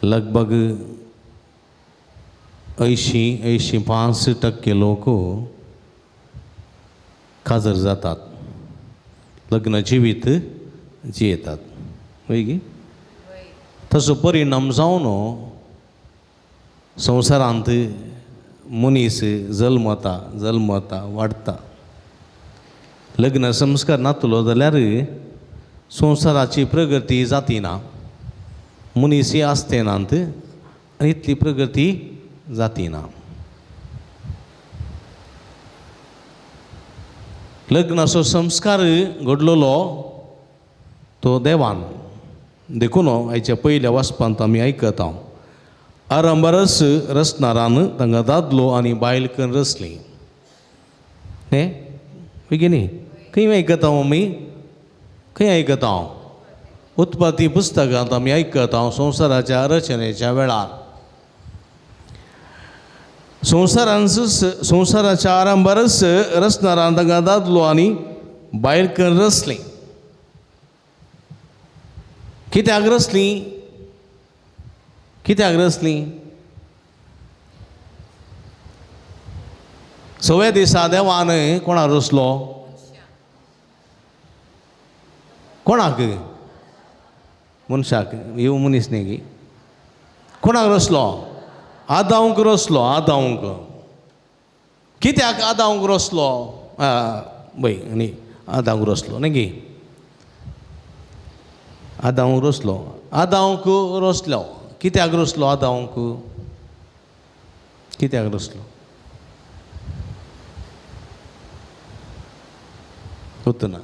S2: लगभग 80-85% लोक काजर जातात, लग्न जिवीत जियेतात. वय गी? तसो परिणाम जावन संवसारांत मनीस जल्मता जल्मता वाडटा. लग्न संस्कार नातलो जाल्यार संवसाराची प्रगती जातीना, मनीस आसते नात आनी इतली प्रगती जातीना. लग्नाचो संस्कार घडलेलो तो देवान. देखून आयच्या पयल्या वाचपांत आमी आयकता, आरंभारच रचणारान तांकां दादलो आनी बायल करून रचली. हें वय न्ही? खंय आयकता आमी? खंय आयकता? उत्पत्ती पुस्तकांत आमी आयकता. संवसाराच्या रचनेच्या वेळार संवसाराच्या आरंभारच रचणारान तांकां दादलो आनी बायल करून रचली. कित्याक रचली? कित्याक रचली? सव्या दिसा देवान कोणाक रचलो? कोणाक? मनशाक. येव मनीस न्ही गी. कोणाक रचलो? आदांवक रचलो. आदांवक. कित्याक आदांवक रचलो? बय न्ही, आदांवक रचलो न्ही गी. आदांवक रचलो. आदांवक रचलो. कित्याक रचलो आदांवक? कित्याक रचलो? ना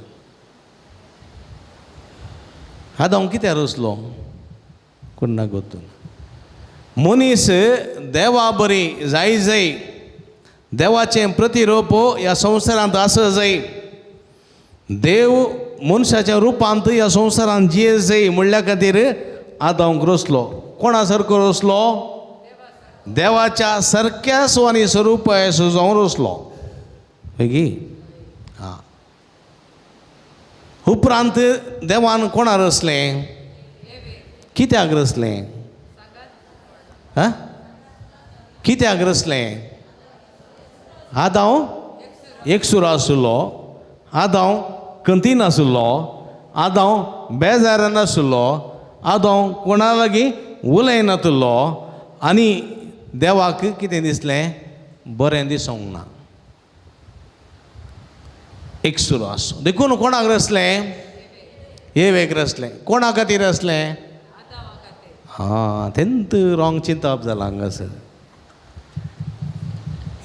S2: आदांव कित्याक रचलो? कोण ना गोतून. मनीस देवा बरी जाय जाय, देवाचें प्रतिरूप ह्या संवसारांत आसा जाय, देव मनशाच्या रुपांत ह्या संवसारांत जिये जाय म्हणल्या खातीर आदांवक रचलो. कोणा सारको रचलो? देवाच्या सारक्या आनी स्वरूप जावन रचलो. हय. आं, उपरांत देवान कोणा रचलें? कित्याक रचलें? आं, कित्याक रचलें? आदांव एकसूर आशिल्लो, आदांव कंतीन आशिल्लो, आदांव बेजारान नाशिल्लो, आदांव कोणा लागीं उलयनातिल्लो आनी देवाक कितें दिसलें? बरें दिसूंक ना, एकसुरो आसूं. देखून कोणाक रचलें? एवेक रचलें. कोणा खातीर रचलें? हां, तेंत रॉंग चिंतप जालां हांगासर.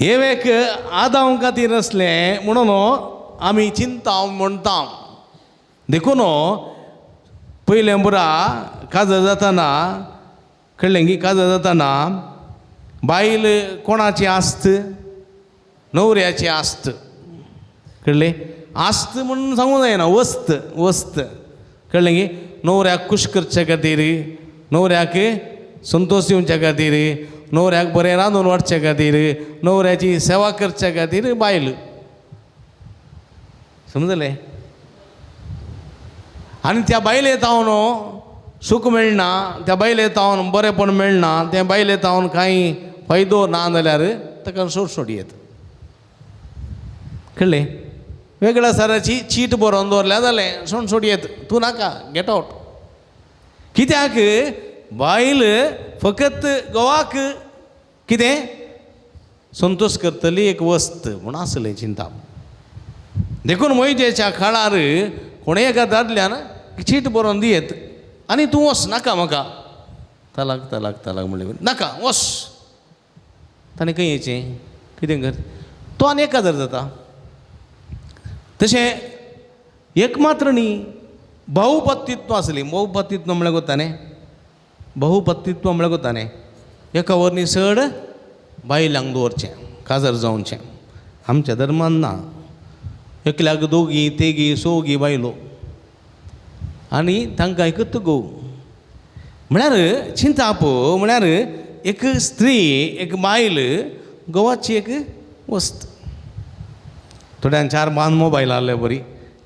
S2: एवेक आदांव खातीर रचलें म्हणून आमी चिंता म्हणटा. देखून पयलें बुरा काजर जाताना कळ्ळें की काजर जाताना बायल कोणाची आस्त? न्हवऱ्याची आस्त. कळ्ळें? आस्त म्हणून सांगूंक जायना, वस्त वस्त. कळ्ळें की न्हवऱ्याक खूश करचे खातीर, न्हवऱ्याक संतोश दिवच्या खातीर, न्हवऱ्याक बरें रांदून वाडचे खातीर, न्हवऱ्याची सेवा करचे खातीर बायल. समजलें? आनी त्या बायले तावन सूख मेळना, त्या बायले तावन बरेंपण मेळना, त्या बायले तावन कांय फायदो ना जाल्यार ताका सोड येता. कळ्ळें? वेगळ्या सराची चीट बरोवन दवरल्या जालें, सोड सोड येत, तूं नाका, गेट आवट. कित्याक बायल फकत घोवाक कितें संतोश करतली एक वस्त म्हूण आसलें चिंता. देखून मोहिजेच्या काळार कोणें एका दादल्यान चीट बरोवन दियत आनी तूं वच नाका म्हाका, तलाक तलाक तलाक म्हणलें नाका वच. ताणें खंय येचें? कितें कर? तो आनी एक हजार जाता. तशें एक मात्र न्ही, बहुपत्तित्व आसली. बहुपत्तित्व म्हळ्यार कोत्ता न्ही? बहुपत्तित्व म्हळ्यार कोत्ता न्ही? एका वरनी चड बायलांक दवरचें, काजार जावचें. आमच्या धर्मान ना. एकल्याक दोगी तेगी चवगी बायलो आनी तांकां एकूच घोव. म्हळ्यार चिंताप म्हळ्यार एक स्त्री एक बायल घोवाची एक वस्त. थोड्यान 4-5 मोबायल आहले बरी,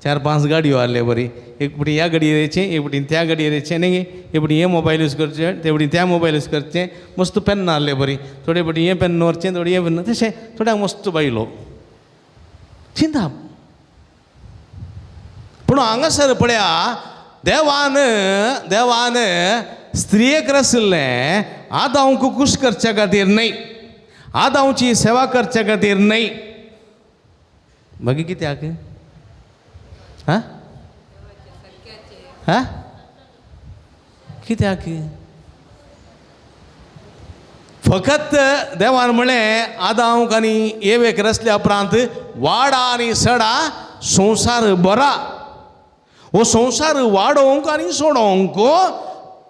S2: 4-5 गाडयो आहले बरी, एक पटी ह्या गाडयेर येचें, एक पटी त्या गाडयेर येचें न्ही, एक पटी हे मोबायल यूज करचें, ते पटी त्या मोबायल यूज करचें, मस्त पेन्नां आहले बरी, थोडे पटी हें पेन्न व्हरचें, थोडे हें पेन्न, तशें थोड्यांक मस्त बायलो. चिंताप. पूण हांगासर पळया देवान देवान स्त्रियेक रचल्लें आदांवक खूश करच्या खातीर न्हय, आदांवची सेवा करच्या खातीर न्हय. मागीर कित्याक? आं आं कित्याक? फकत देवान म्हणलें आदांवक आनी एवेक रचल्या उपरांत वाडा आनी सडा संवसार बरा. हो संवसार वाडोवंक आनी सोडोवंक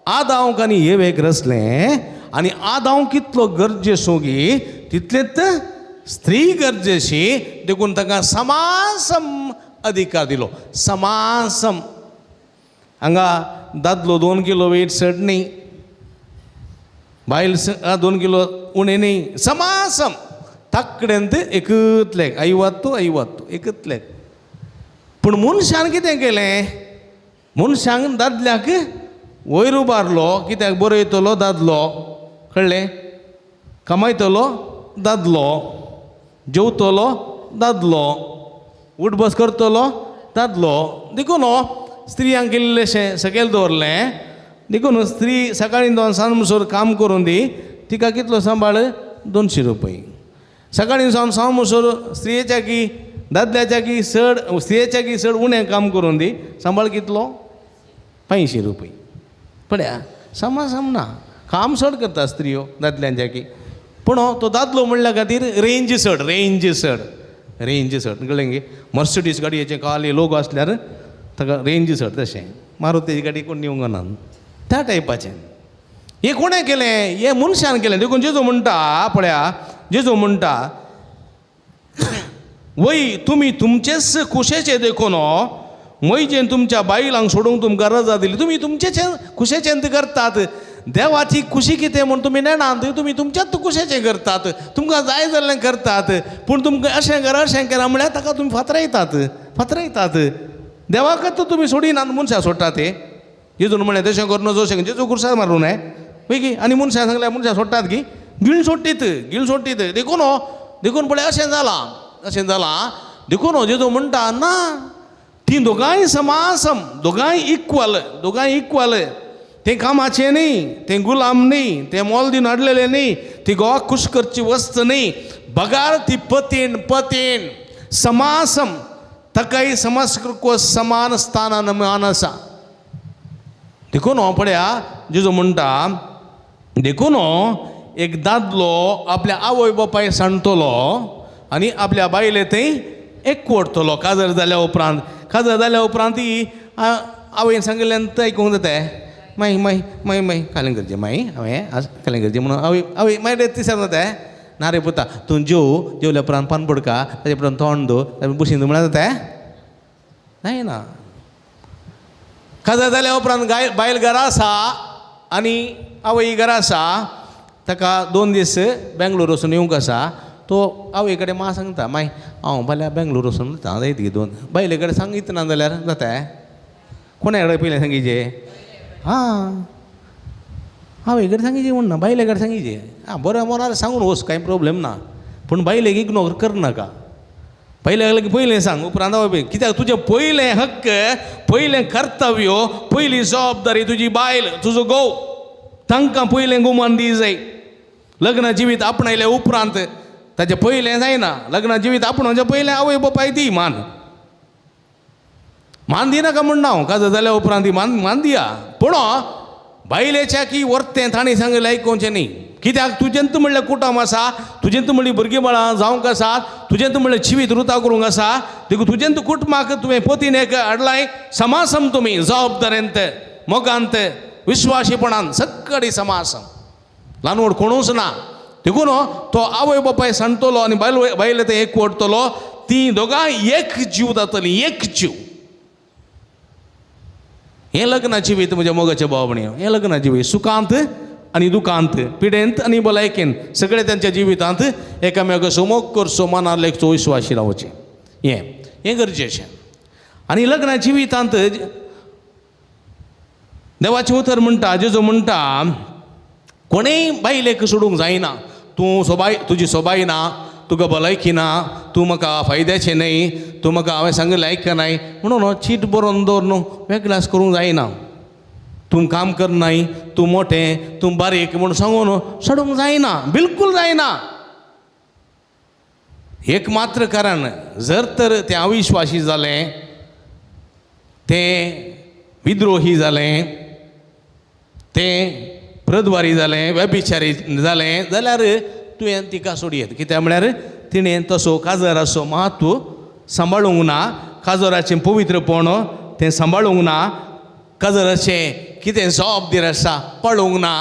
S2: आदांवक आनी एवेक रचलें. आनी आदांव कितलो गरजेचो गी तितलेंच स्त्री गरजेची, देखून ताका समासम अधिकार दिलो. समासम. हांगा दादलो 2 किलो वेट चड न्ही, बायल 2 किलो उणें न्ही, समासम ताकडेंत एकच लेख, ऐवत्तू ऐवत्तू एकच लेख. पूण मनशान कितें केलें? मनशान दादल्याक वयर उबारलो. कित्याक? बरयतलो दादलो, कळ्ळें? कमायतलो दादलो, जेवतलो दादलो, उठबस करतलो दादलो. देखून स्त्रियांक इल्लेशें सकयल दवरलें. देखून स्त्री सकाळीं दोन सांज म्हणसर काम करून दी, तिका कितलो सांबाळ 200 रुपये. सकाळीं सावन सांज म्हणसर स्त्रियेच्या की दादल्याच्या की चड, स्त्रियेच्या की चड उणें काम करून दी, सांबाळ कितलो 500 रुपये. पळया समा समना काम चड करता स्त्रियो दादल्यांच्या की. पूण तो दादलो म्हणल्या खातीर रेंज चड, रेंज चड, रेंज चड कळ्ळें गे. मर्सिडीज गाडयेचें काले लोगो आसल्यार ताका रेंज चड, तशें मारुतीची गाडी कोण दिवंक ना त्या टायपाचें. हें कोणें केलें? हें मनशान केलें. देखून जेजू म्हणटा, पळया जेजू म्हणटा, वय तुमी तुमचेच कुशेचे देखून म्हजेन तुमच्या बायलांक सोडूंक तुमकां रजा दिली. तुमी तुमचेच कुशेचें करतात, देवाची खुशी कितें म्हूण तुमी नेणात, तुमी तुमच्याच कुशेचें करतात, तुमकां जाय जाल्लें करतात. पूण तुमकां अशें करा अशें करा म्हळ्यार ताका तुमी फातरायतात, फातरायतात. देवाकच तुमी सोडिनात, मनशां सोडटात ते. जेजून म्हणलें तशें करून जशें जेजू खुर्सार मारूं नये पळय आनी मनशां सांगल्यार मनशां सोडटात की गिळ सोडटीत, गिळ सोडटीत. देखून देखून पळय अशें जालां, अशें जालां. देखून जेजू म्हणटा ना, तीं दोगांय समासम, दोगांय इक्वल, दोगांय इक्वल. तें कामाचें न्ही, तें गुलाम न्ही, तें मोल दिवन हाडलेलें न्ही, ती गोवाक खूश करची वस्त न्ही. बगार ती पतीण, पतीण समासम, ताकाय समाज समान स्थानान मान आसा. देखून पळया जेजू म्हणटा, देखून एक दादलो आपल्या आवय बापाय सांडटलो आनी आपल्या बायले थंय एकवटतलो. काजर जाल्या उपरांत, काजर जाल्या उपरांत ती आवयन सांगिल्ल्यान तें आयकूंक जाता. माई माई माई माई कालें करचें, माई हांवें आज कालें करचें म्हणून आवय आवय मागीर तिसर जाता. ना रे पुता, तूं जेव, जेवल्या उपरांत पान पडका, ताजे उपरांत तोंड दो, बशीन म्हळ्यार जाता नाय ना. काजर जाल्या उपरांत गाय बायल घरा आसा आनी आवय घरा आसा, ताका 2 दीस बेंगलोर वचून येवंक आसा. तो आवय कडेन मा सांगता, माय हांव फाल्यां बेंगलोर वचून वता जायत गे 2. बायले कडेन सांगीत ना जाल्यार जाता? कोणा कडेन पयलें सांगीचें? आं, आवय कडेन सांगीचें म्हूण ना, बायले कडेन सांगीचें. आं बरें मोनार सांगून वच, कांय प्रोब्लेम ना, पूण बायलेक इग्नोर करनाका. पयलें लागीं पयलें सांग, उपरांत आवय. कित्याक तुजें पयलें हक्क, पयलें कर्तव्य, पयली जबाबदारी तुजी बायल, तुजो घोव, तांकां पयलें गुमान दी जाय. लग्न जिवीत आपणायले उपरांत ताचें पयलें जायना. लग्न जिवीत आपणाचें पयलें आवय बापाय दी मान, मान दिनाका म्हण ना हांव, काजर जाल्या उपरांत ती मान मान दिया. पूण बायलेच्या की वर्तें तांणी सांगलें आयकोवचें न्ही. कित्याक तुजेंत म्हणलें कुटुंब आसा, तुजेंत म्हणली भुरगीं बाळां जावंक आसा, तुजेंत म्हणलें जिवीत रुता करूंक आसा. देखून तुजेंत कुटुंबाक तुवें पतीन एक हाडलाय समासम, तुमी जबाबदारेंत, मोगांत, विश्वासीपणान सगळी समासम, ल्हान व्हड कोणूच ना. देखून तो आवय बापाय सांडटलो आनी बायल बायले तें एकवटतलो, तीं दोगांय एक जीव जातलीं, एक जीव. हें लग्न जिवीत म्हज्या मोगाचें भाव भयणी, हें लग्न जिवीत सुखांत आनी दुखांत, पिडेंत आनी भलायकेन, सगळे त्यांच्या जिवितांत एकामेकाचो मोग करचो, मनार लेखचो, विश्वासी रावचें, हें हें गरजेचें. आनी लग्न जिवितांत देवाचें उतर म्हणटा, जेजू म्हणटा, कोणेय बायलेक सोडूंक जायना. तूं सोबाय, तुजी सोबाय ना, तुका भलायकी ना, तूं म्हाका फायद्याचें न्हय, तूं म्हाका हांवें सांगिल्लें आयकनाय म्हणून चीट बरोवन दवर न्हू, वेगळास करूंक जायना. तूं काम करनाय, तूं मोठें, तूं बारीक म्हूण सांगून सोडूंक जायना, बिलकूल जायना. एक मात्र कारण, जर तर तें अविश्वासी जालें, तें विद्रोही जालें, तें प्रद्वारी जालें, व्यभिचारी जालें जाल्यार तुवें तिका सोडयेत. कित्याक म्हळ्यार तिणें तसो काजराचो म्हत्व सांबाळूंक ना, काजराचें पवित्रपण तें सांबाळूंक ना, काजराचें कितें जबाबदारी आसा पळोवंक ना,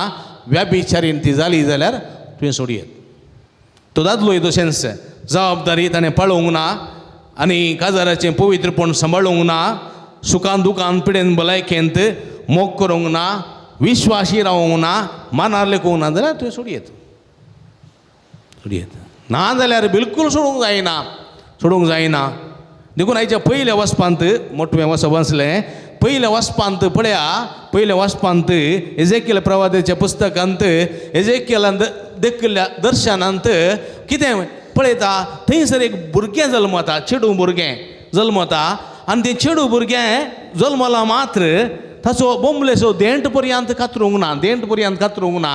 S2: व्यभिचारीन ती जाली जाल्यार तुवें सोडयेत. तो दादलोय तशेंच जबाबदारी ताणें पळोवंक ना आनी काजराचें पवित्रपण सांबाळूंक ना, सुखान दुखान पिडेन भलायकेंत मोग करूंक ना, विश्वासी रावूंक ना, मानार लेखूंक ना जाल्यार तुवें सोडयेत, सोडयेत. ना जाल्यार बिलकूल सोडूंक जायना, सोडूंक जायना. देखून आयच्या पयल्या वचपांत मोटवें वचप आसलें, पयल्या वचपांत पळया, पयल्या वचपांत एजेकियल प्रवादाच्या पुस्तकांत एजेकियलान देखिल्ल्या दर्शनांत कितें पळयता थंयसर एक भुरगें जल्मता, चेडूं भुरगें जल्मता आनी तें चेडूं भुरगें जल्मलां मात्र ताचो बोंबलेचो देंट पर्यंत कातरूंक ना, देंट पर्यंत कातरूंक ना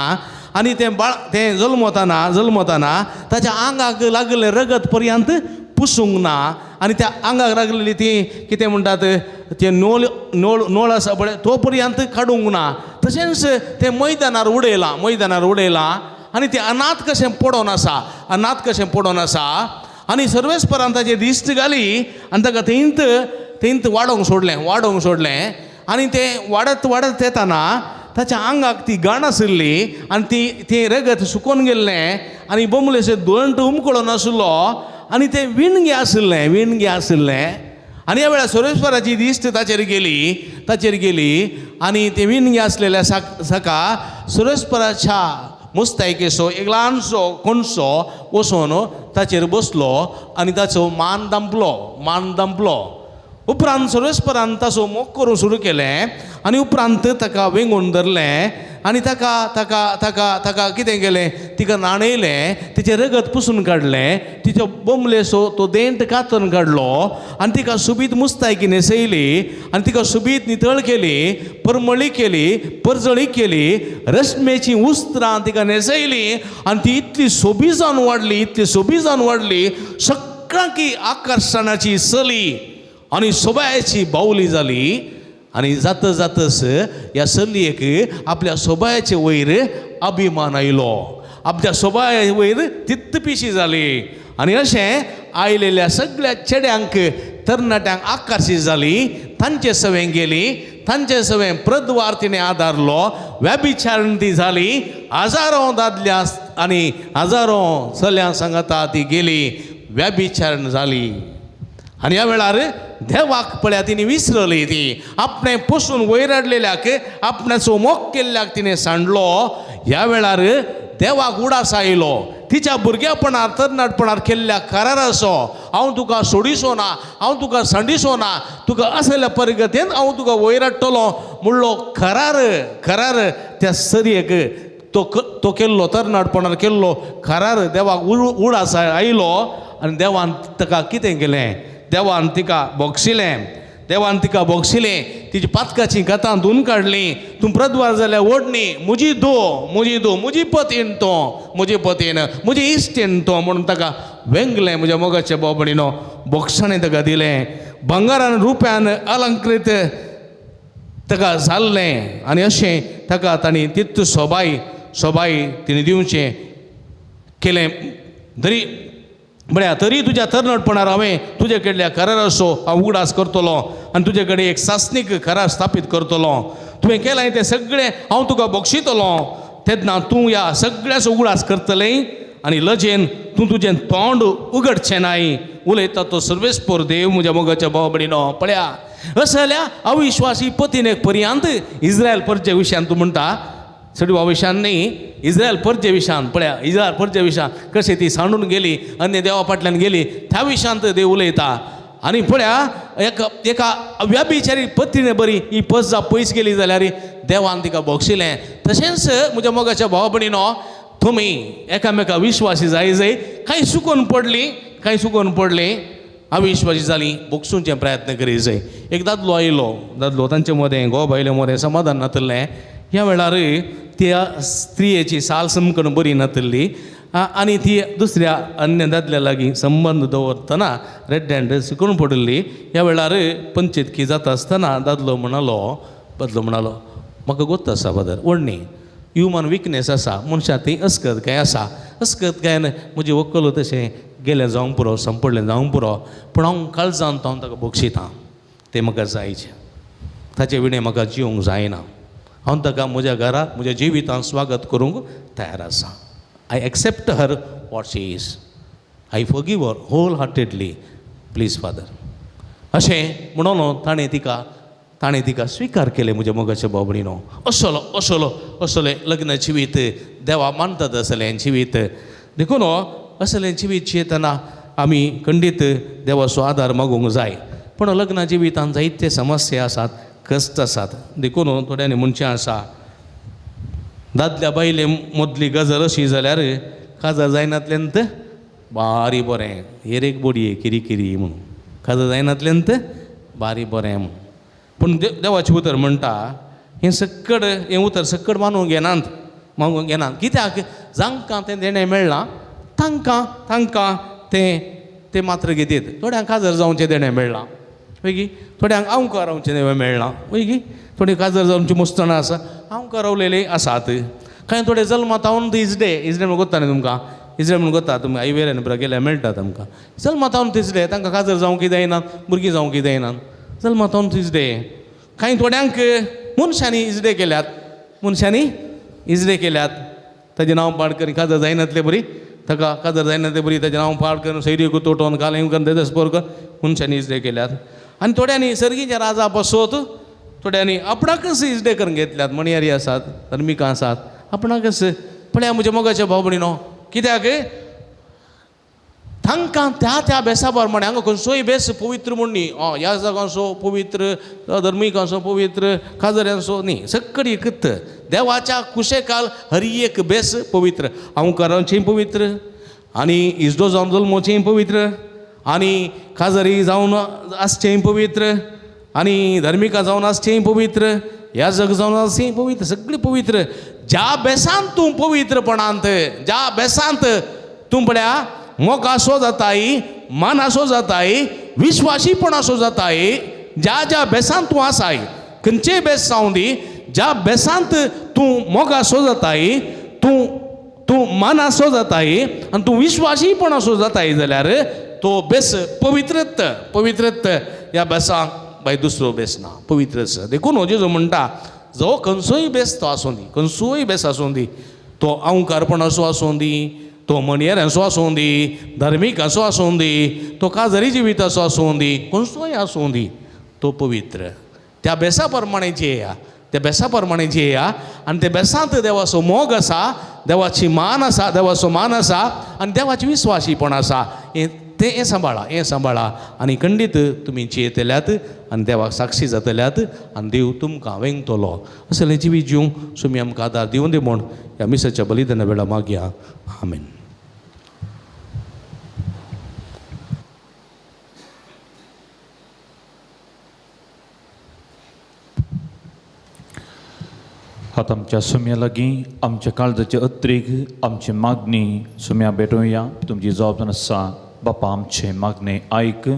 S2: आनी तें बाळ तें जल्मताना ताच्या आंगाक लागलें रगत पर्यंत पुसूंक ना आनी त्या आंगाक लागलेली ती कितें म्हणटात तें नोल नोळ नोळ आसा पळय तो पर्यंत काडूंक ना. तशेंच तें मैदानार उडयलां, मैदानार उडयलां आनी तें अनाथ कशें पडोन आसा, अनाथ कशें पडोन आसा आनी सर्वेस्परान ताचेर दिश्ट घाली आनी ताका थंयत थंयत वाडोवंक सोडलें, वाडोवंक सोडलें आनी तें वाडत वाडत येताना ताच्या आंगाक ती घाण आशिल्ली आनी ती तें रगत सुकोन गेल्लें आनी बोंबलेचें दोंट उमकळोन आशिल्लो आनी तें विणगें आशिल्लें, विणगें आशिल्लें आनी ह्या वेळार सर्वेस्पराची दिश्ट ताचेर गेली, ताचेर गेली आनी तें विणगें आसलेल्या साका सर्वेस्पराच्या मुस्तायकेचो एक ल्हानसो कोणसो वचून ताचेर बसलो आनी ताचो मान दांपलो, मान दांपलो. उपरांत सर्वेस्परान ताचो मोग करूंक सुरू केलें आनी उपरांत ताका वेंगून धरलें आनी ताका ताका ताका ताका कितें केलें, तिका न्हाणयलें, तिचें रगत पुसून काडलें, तिचो बोंबलेचो तो देंट कातरून काडलो आनी तिका सोबीत मुस्तायकी न्हेसयली आनी तिका सोबीत नितळ केली, परमळी केली, परजळी केली, रश्मेची उस्त्रां तिका न्हेसयली आनी ती इतली सोबी जावन वाडली, इतली सोबी जावन वाडली, सगळ्यांकी आकर्शणाची चली आनी सोबायाची बावली जाली. आनी जाता जातच ह्या चलयेक आपल्या सोबायाचे वयर अभिमान आयलो, आपल्या सोबाया वयर तित्त पिशी जाली आनी अशें आयलेल्या सगळ्या चेड्यांक तरणाट्यांक आकर्शीत जाली, तांचे सवें गेली, तांचे सवें प्रद्वार तिणें आदारलो, व्यभिचारण ती जाली, हजारों दादल्या आनी हजारों चलयां सांगाता ती गेली, व्यभिचारण जाली. आनी ह्या वेळार देवाक पळया तिणें विसरली, ती आपणें पोसून वयर हाडलेल्याक आपणाचो मोग केल्ल्याक तिणें सांडलो. ह्या वेळार देवाक उडास आयलो तिच्या भुरगेपणार तरणाटपणार केल्ल्या कराराचो, हांव तुका सोडिसो ना, हांव तुका सांडिसो ना, तुका असल्या परिगतेन हांव तुका वयर हाडटलो म्हणलो करार, करार त्या सरयेक तो केल्लो तरणाटपणार केल्लो करार देवाक उडास आयलो आनी देवान ताका कितें केलें, देवान तिका बोगशिलें, देवान तिका बोगशिलें, तिची पातकाची कथां धुवन काडली, तूं प्रद्वार जाल्यार ओडणी म्हजी दो, म्हजी दो, म्हजी पतीन तो, म्हजी पतीन, म्हजी इश्टीन तो म्हणून ताका वेंगलें. म्हज्या मोगाच्या बाबडीनो बोगसाणें ताका दिलें, भांगरान रुप्यान अलंकृत ताका जाल्लें आनी अशें ताका तांणी तितू सोबाय सोबाय तिणें दिवचें केलें. तरी म्हळ्यार तरी तुज्या तरणाटपणार हांवें तुजे कडल्या कराराचो हांव उगडास करतलो आनी तुजे कडेन एक सासणीक करार स्थापीत करतलो. तुवें केलां तें सगळें हांव तुका बक्षितलो, तेन्ना तूं ह्या सगळ्याचो उगडास करतलें आनी लजेन तूं तुजें तोंड उगडचें नाय. उलयता तो सर्वेस्पोर देव म्हज्या मोगाच्या भाव भयणीनो. पळया असल्या अविश्वासी पतीनेक पर्यंत इस्रायल परजे विशयान तूं म्हणटा, चडवा विशयान न्ही, इस्रायल परजे विशयान. पळया इस्रायल परजे विशयान कशें ती सांडून गेली, अन्य देवा फाटल्यान गेली, त्या विशयांत देव उलयता. आनी पळया एका एका व्यभिचारी पत्नीने बरी ही पस पयस गेली जाल्यार देवान तिका बक्षिलें. तशेंच म्हज्या मोगाच्या भाव भयणीनो, तुमी एकामेका विश्वासी जाय जाय, कांय चुकोन पडली, कांय चुकोन पडली, अविश्वासी जाली, बोगसूंचे प्रयत्न करी जाय. एक दादलो आयलो, दादलो तांचे मदें घोव बायले मदें समाधान नातलें. ह्या वेळार त्या स्त्रियेची साल समकण बरी नातली आनी ती दुसऱ्या अन्य दादल्या लागीं संबंद दवरतना रेड्ड्यांड सुकून पडिल्ली. ह्या वेळार पंचेतकी जाता आसतना दादलो म्हणालो, दादलो म्हणालो, म्हाका गोत्त आसा फादर, व्हडणी ह्युमन विकनेस आसा, मनशां ती अस्कत काय आसा, अस्कत काय म्हजी व्हंकल तशें गेलें जावंक पुरो, संपडलें जावंक पुरो, पूण हांव काळजान हांव ताका बक्षितां, तें म्हाका जायचें, ताचे विणें म्हाका जिवंक जायना, हांव ताका म्हज्या घरा म्हज्या जिवितांत स्वागत करूंक तयार आसा. I accept her what she is, I forgive her wholeheartedly, please father. अशें म्हणून ताणें तिका स्विकार केलें. म्हज्या मोगाच्या भाव भयणीनो, असलो असलो असलें लग्न जिवीत देवा मानतात असलें जिवीत. देखून असलें जिवीत जियेतना आमी खंडीत देवाचो आदार मागूंक जाय. पूण लग्न जिवितांत जायते समस्या आसात, कश्ट आसात. देखून थोड्यांनी म्हणचें आसा, दादल्या बायले मदली गजाल अशी जाल्यार काजार जायनातल्यान बारी बरें हेर एक बोडये किरी किरी म्हणून काजर जायनातल्यान तें बारी बरें म्हणून. पूण देवाचें उतर म्हणटा हें सक्कड हें उतर सक्कड मानूंक घेनात मागूंक घेनात. कित्याक जांकां तें देणें मेळ्ळां तांकां तांकां तें तें मात्र घेतीत. थोड्यांक काजर जावचें देणें मेळ्ळां वयगी, थोड्यांक आंवकार रावचें देणें मेळ्ळां वयगी, थोडीं काजर जावची मुस्तणां आसा आंवकार रावलेलीं आसात. कांय थोडे जल्मातावन इजडे इजडे म्हणून कोत्ता न्ही तुमकां, इजडे म्हणून कोत्ता तुमकां आयवेल्यान बरें गेल्यार मेळटा तुमकां. जल्मातावन तिजडे तांकां काजर जावंक जायना, भुरगीं जावंक जायना, जल्मातावन तिजडे. कांय थोड्यांक मनशांनी इजडे केल्यात, मनशांनी इजडे केल्यात ताजें नांव पाड करून काजर जायनातले बरी ताका काजर जायनातले बरी ताजें नांव पाड करून सैरी तोटोवन कालें करून तेजें स्पोर करून मनशांनी इजडे केल्यात. आनी थोड्यांनी सर्गीच्या राजा बसोत थोड्यांनी आपणाकच इजडे करून घेतल्यात. मणयारी आसात, धर्मिकां आसात, आपणाकच. पळया म्हज्या मोगाच्या भाव भयणीनो, कित्याक तांकां त्या त्या बेसा प्रमाणे हांगा खंयचोय बेस पवित्र म्हूण न्ही, ह्या जागांचो पवित्र, धर्मिकांचो पवित्र, काजऱ्यांचो न्ही, सक्कड एकत देवाच्या कुशेकाल हर एक बेस पवित्र. हांवकारांचें पवित्र आनी इजडो जावन जल्मोचें पवित्र आनी काजरी जावन आसचें पवित्र आनी धर्मिकां जावन आसचें पवित्र, ह्या जग जावन आसचें पवित्र, सगळें पवित्र. ज्या बेसांत तूं पवित्रपणांत, ज्या बेसांत तूं पळया मोगासो जाताय, मानासो जाताय, विश्वासीपणासो जाताय, ज्या ज्या बेसांत तूं आसाय, खंयचेय बेस जावं दी, ज्या बेसांत तूं मोगासो जाताय, तूं तूं मानासो जाताय आनी तूं विश्वासीपणासो जाताय जाल्यार तो बेस पवित्रत पवित्रत. ह्या बेसांक बाय दुसरो बेस ना, पवित्रच. देखून हो जेजू म्हणटा जो खंयचोय बेस तो आसूं दी, खंयचोय बेस आसूं दी, तो आंवकारपणाचो आसूं दी, तो मणयेऱ्यांचो आसूं दी, धार्मिकाचो आसूं दी, तो काजरी जिविताचो आसूं दी, खंयचोय आसूं दी, तो पवित्र. त्या बेसा प्रमाणे जियेया, त्या बेसा प्रमाणे जियेया आनी त्या बेसांत देवाचो मोग आसा, देवाची मान आसा, देवाचो मान आसा आनी देवाची विस्वासीपण आसा. हें तें हें सांबाळा, हें सांबाळा आनी खंडीत तुमी जियेतल्यात आनी देवाक साक्षी जातल्यात आनी देव तुमकां वेंगतलो. असलें जिवीत जिवंक सुमी आमकां आदार दिवं दी म्हूण ह्या मिसाच्या बलिदाना वेळार मागया. आमेन.
S6: आतां आमच्या सुम्या लागीं आमच्या काळजाचे अत्रीक आमची मागणी सुम्या भेटोवया. तुमची जबाबदार आसा. बापा आमचे मागणे आयक,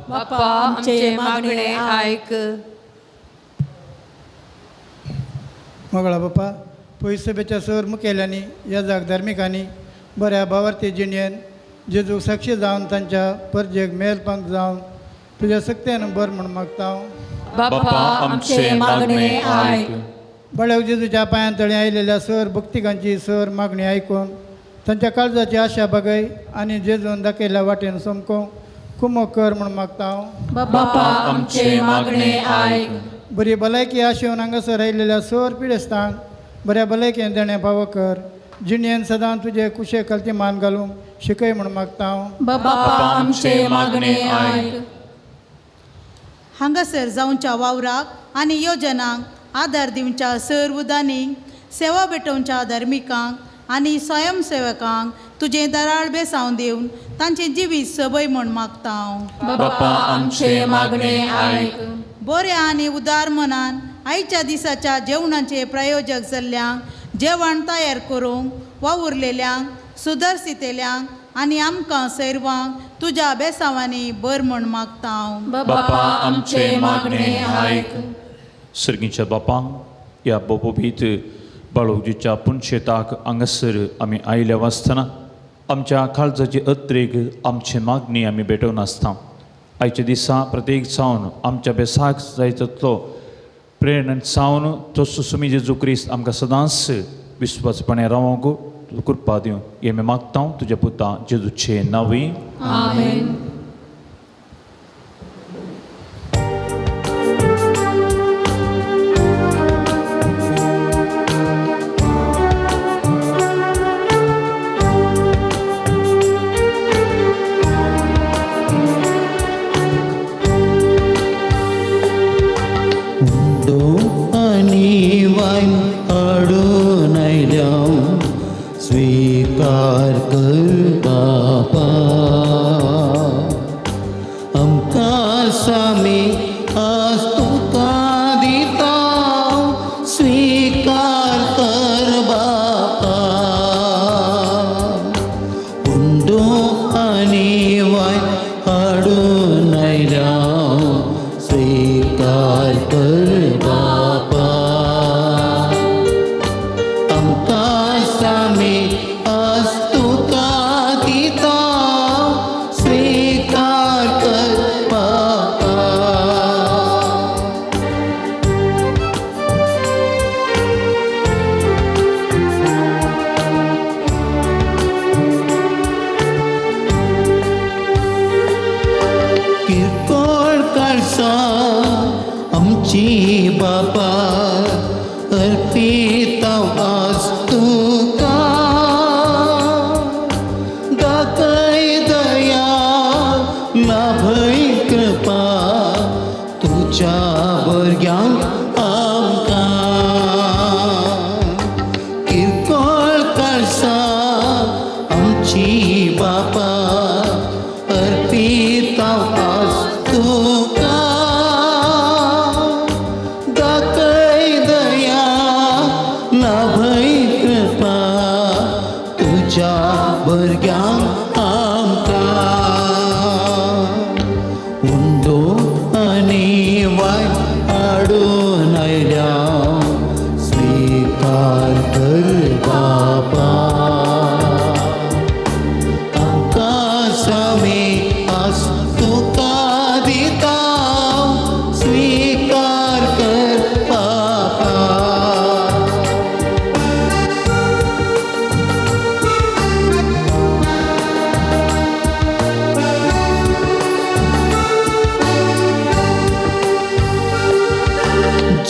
S1: बापा आमचे मागणे आयक.
S7: मोगळा बापा, पयसभेच्या सर मुखेल्यांनी ह्या जाग धार्मिकांनी बऱ्या भावार्थी जिणेन जेजूक साक्षी जावन तांच्या परजेक मेलपांक जावन तुज्या सक्त्यान बर म्हूण मागता हांव.
S1: बापा आमचे मागणे आयक.
S7: बळ्याक जेजूच्या पांयां तळी आयलेल्या सर भक्तिकांची सर मागणी आयकून तांच्या काळजाची आशा बगय आनी जेजून दाखयल्ल्या वाटेन समको कुमो कर म्हूण मागता हांव.
S1: बापा आमचे मागणे आयक.
S7: बरी भलायकी आशेवन हांगासर आयलेल्या सर पिडेस्तांक बऱ्या भलायकेन देणें फावो कर, जिणेन सदां तुजे कुशे कलती मान घालूंक शिकय म्हूण मागता हांव.
S1: बापा आमचे मागणे आयक.
S8: हांगासर जावच्या वावराक आनी योजनांक आदार दिवच्या सर्व दानींक, सेवा भेटोवच्या धार्मिकांक आनी स्वयंसेवकांक तुजें दराळ बेसांव दिवन तांचें जिवीत सबय म्हूण मागता हांव.
S1: बापा आमचे मागणे आयक.
S8: बऱ्या आनी उदार मनान आयच्या दिसाच्या जेवणाचे प्रायोजक जाल्ल्यांक जेवण तयार करूंक वावुरलेल्यांक, सुदरसितेल्यांक आनी आमकां सैरवांक तुज्या बेसांवांनी बर म्हूण मागता हांव.
S1: बापा आमचे मागणे आयक.
S6: सर्गीच्या बापा, ह्या बोपोबीत बाळोगजीच्या पुनशेताक हांगासर आमी आयिल्ल्या वाचतना आमच्या काळजाची अत्रेक आमची मागणी आमी भेटोवन आसता. आयच्या दिसा प्रत्येक जावन आमच्या बेसाक जाय तितलो प्रेरणा जावन तसो सुमी जेजू क्रिस्त आमकां सदांच विस्वासपणे रावंक कृपा दिवं हें आमी मागता तुज्या पुता जेजूचे नांवी.
S1: आमेन.
S4: हाडून आयल्या स्वीकार कर बापा. आमकां सामी आज तुका दिता स्विकार कर बापा. किरकोळ काळसा आमची बापा अर्पिता आज तुका दाखय दया लाभय कृपा तुज्या भुरग्यांक आमकां. किरकोळ काळसा आमची बापा अर्पिता आज तुका दाखय दया लाभय कृपा तुज्या भुरग्यांक आमकां. उंडो आनी वाय हाडून आयल्या स्विकार कर बापा. आमकां स्वामी आज तुका दिता स्विकार कर बापा.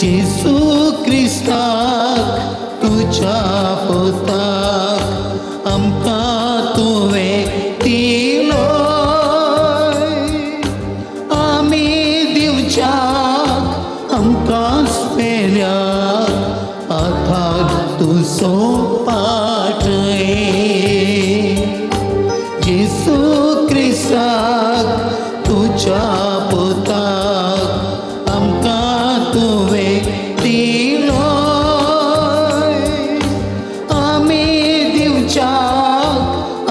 S4: जेसू क्रिस्ताक तुज्या पुताक आमकां तुवें दिलो आमी दिवच्याक आमकां पेल्याक आधार तुजो पाटय. जेसू क्रिस्ताक तुज्या पुताक आमकां तुवें दिलो आमी दिवच्याक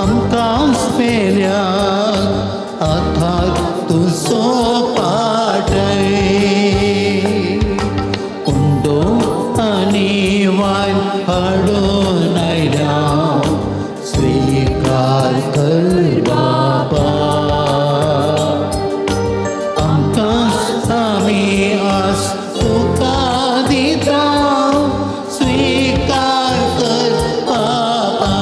S4: आमकां पेल्याक आधार तुजो पाटय. उंडो आनी वाय हाडून आयल्या स्विकार कर बापा. आमकां आमी आज तुका दिता स्विकार कर बापा.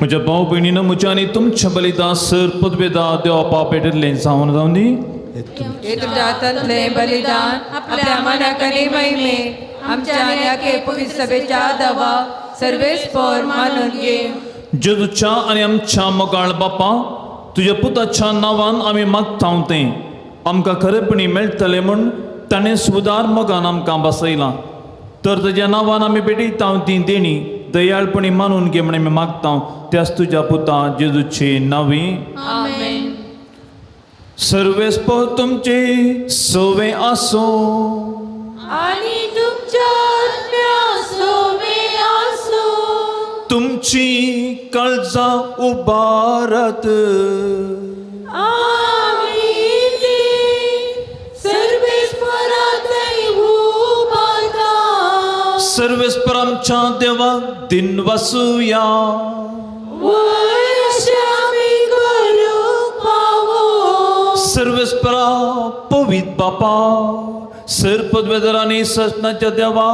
S6: म्हज्या भाव भयणीनो म्हज्या आनी तुमच्या बलिदान सर पदवेदा देवा बाप पेटिल्लें जावन जावन दी.
S1: हे तुमच्या हातांतलें बलिदान आपल्या मनाक आनी महिमे आमच्या आनी आखे पवित्र सभेच्या दवा सर्वेस्पर मानून घे.
S6: जेजूच्या आनी आमच्या मोगाळ बापा तुज्या पुताच्या नांवान आमी मागता तें आमकां खरेपणी मेळटलें म्हूण ताणें सुदार मोगान आमकां बसयलां. तर ताज्या नांवान आमी भेटयता ती देणी दयाळपणी मानून घे म्हण आमी मागता त्याच तुज्या पुता जेजूची नांवी.
S5: आमेन.
S6: सर्वेस्पर तुमचे सवे आसो
S1: आनी तुमच्या आत्म्या सोवे आसो.
S6: तुमची काळजां उबारत
S1: आमी ती सर्वेस्परातय उबारता.
S6: सर्वेस्पर आमच्या देवाक दिन वासुया.
S1: वय अशें आमी करूंक फावो.
S6: सर्वेस्परा पवित बापा सर पदवेदरांनी ससनाच्या देवा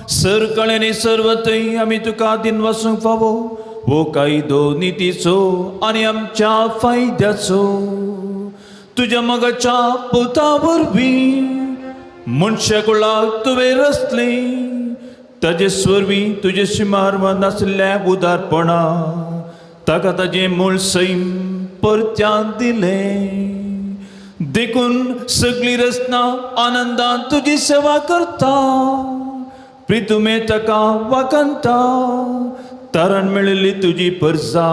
S6: सर कळ्यांनी सर्वतय आमी तुका दिन वासूंक फावो हो कायदो नितीचो आनी आमच्या फायद्याचो तुज्या मोगाच्या पुता वरवीं मनशा कुळाक तुवें रचलें ताजे स्वरवीं तुजे शिमार नासल्या उदारपणा ताका ताजें मूळ सैम परत्यान दिलें. देखून सगळी रचना आनंदान तुजी सेवा करता प्रितुमे ताका वाकंता तारण मेळिल्ली तुजी परसा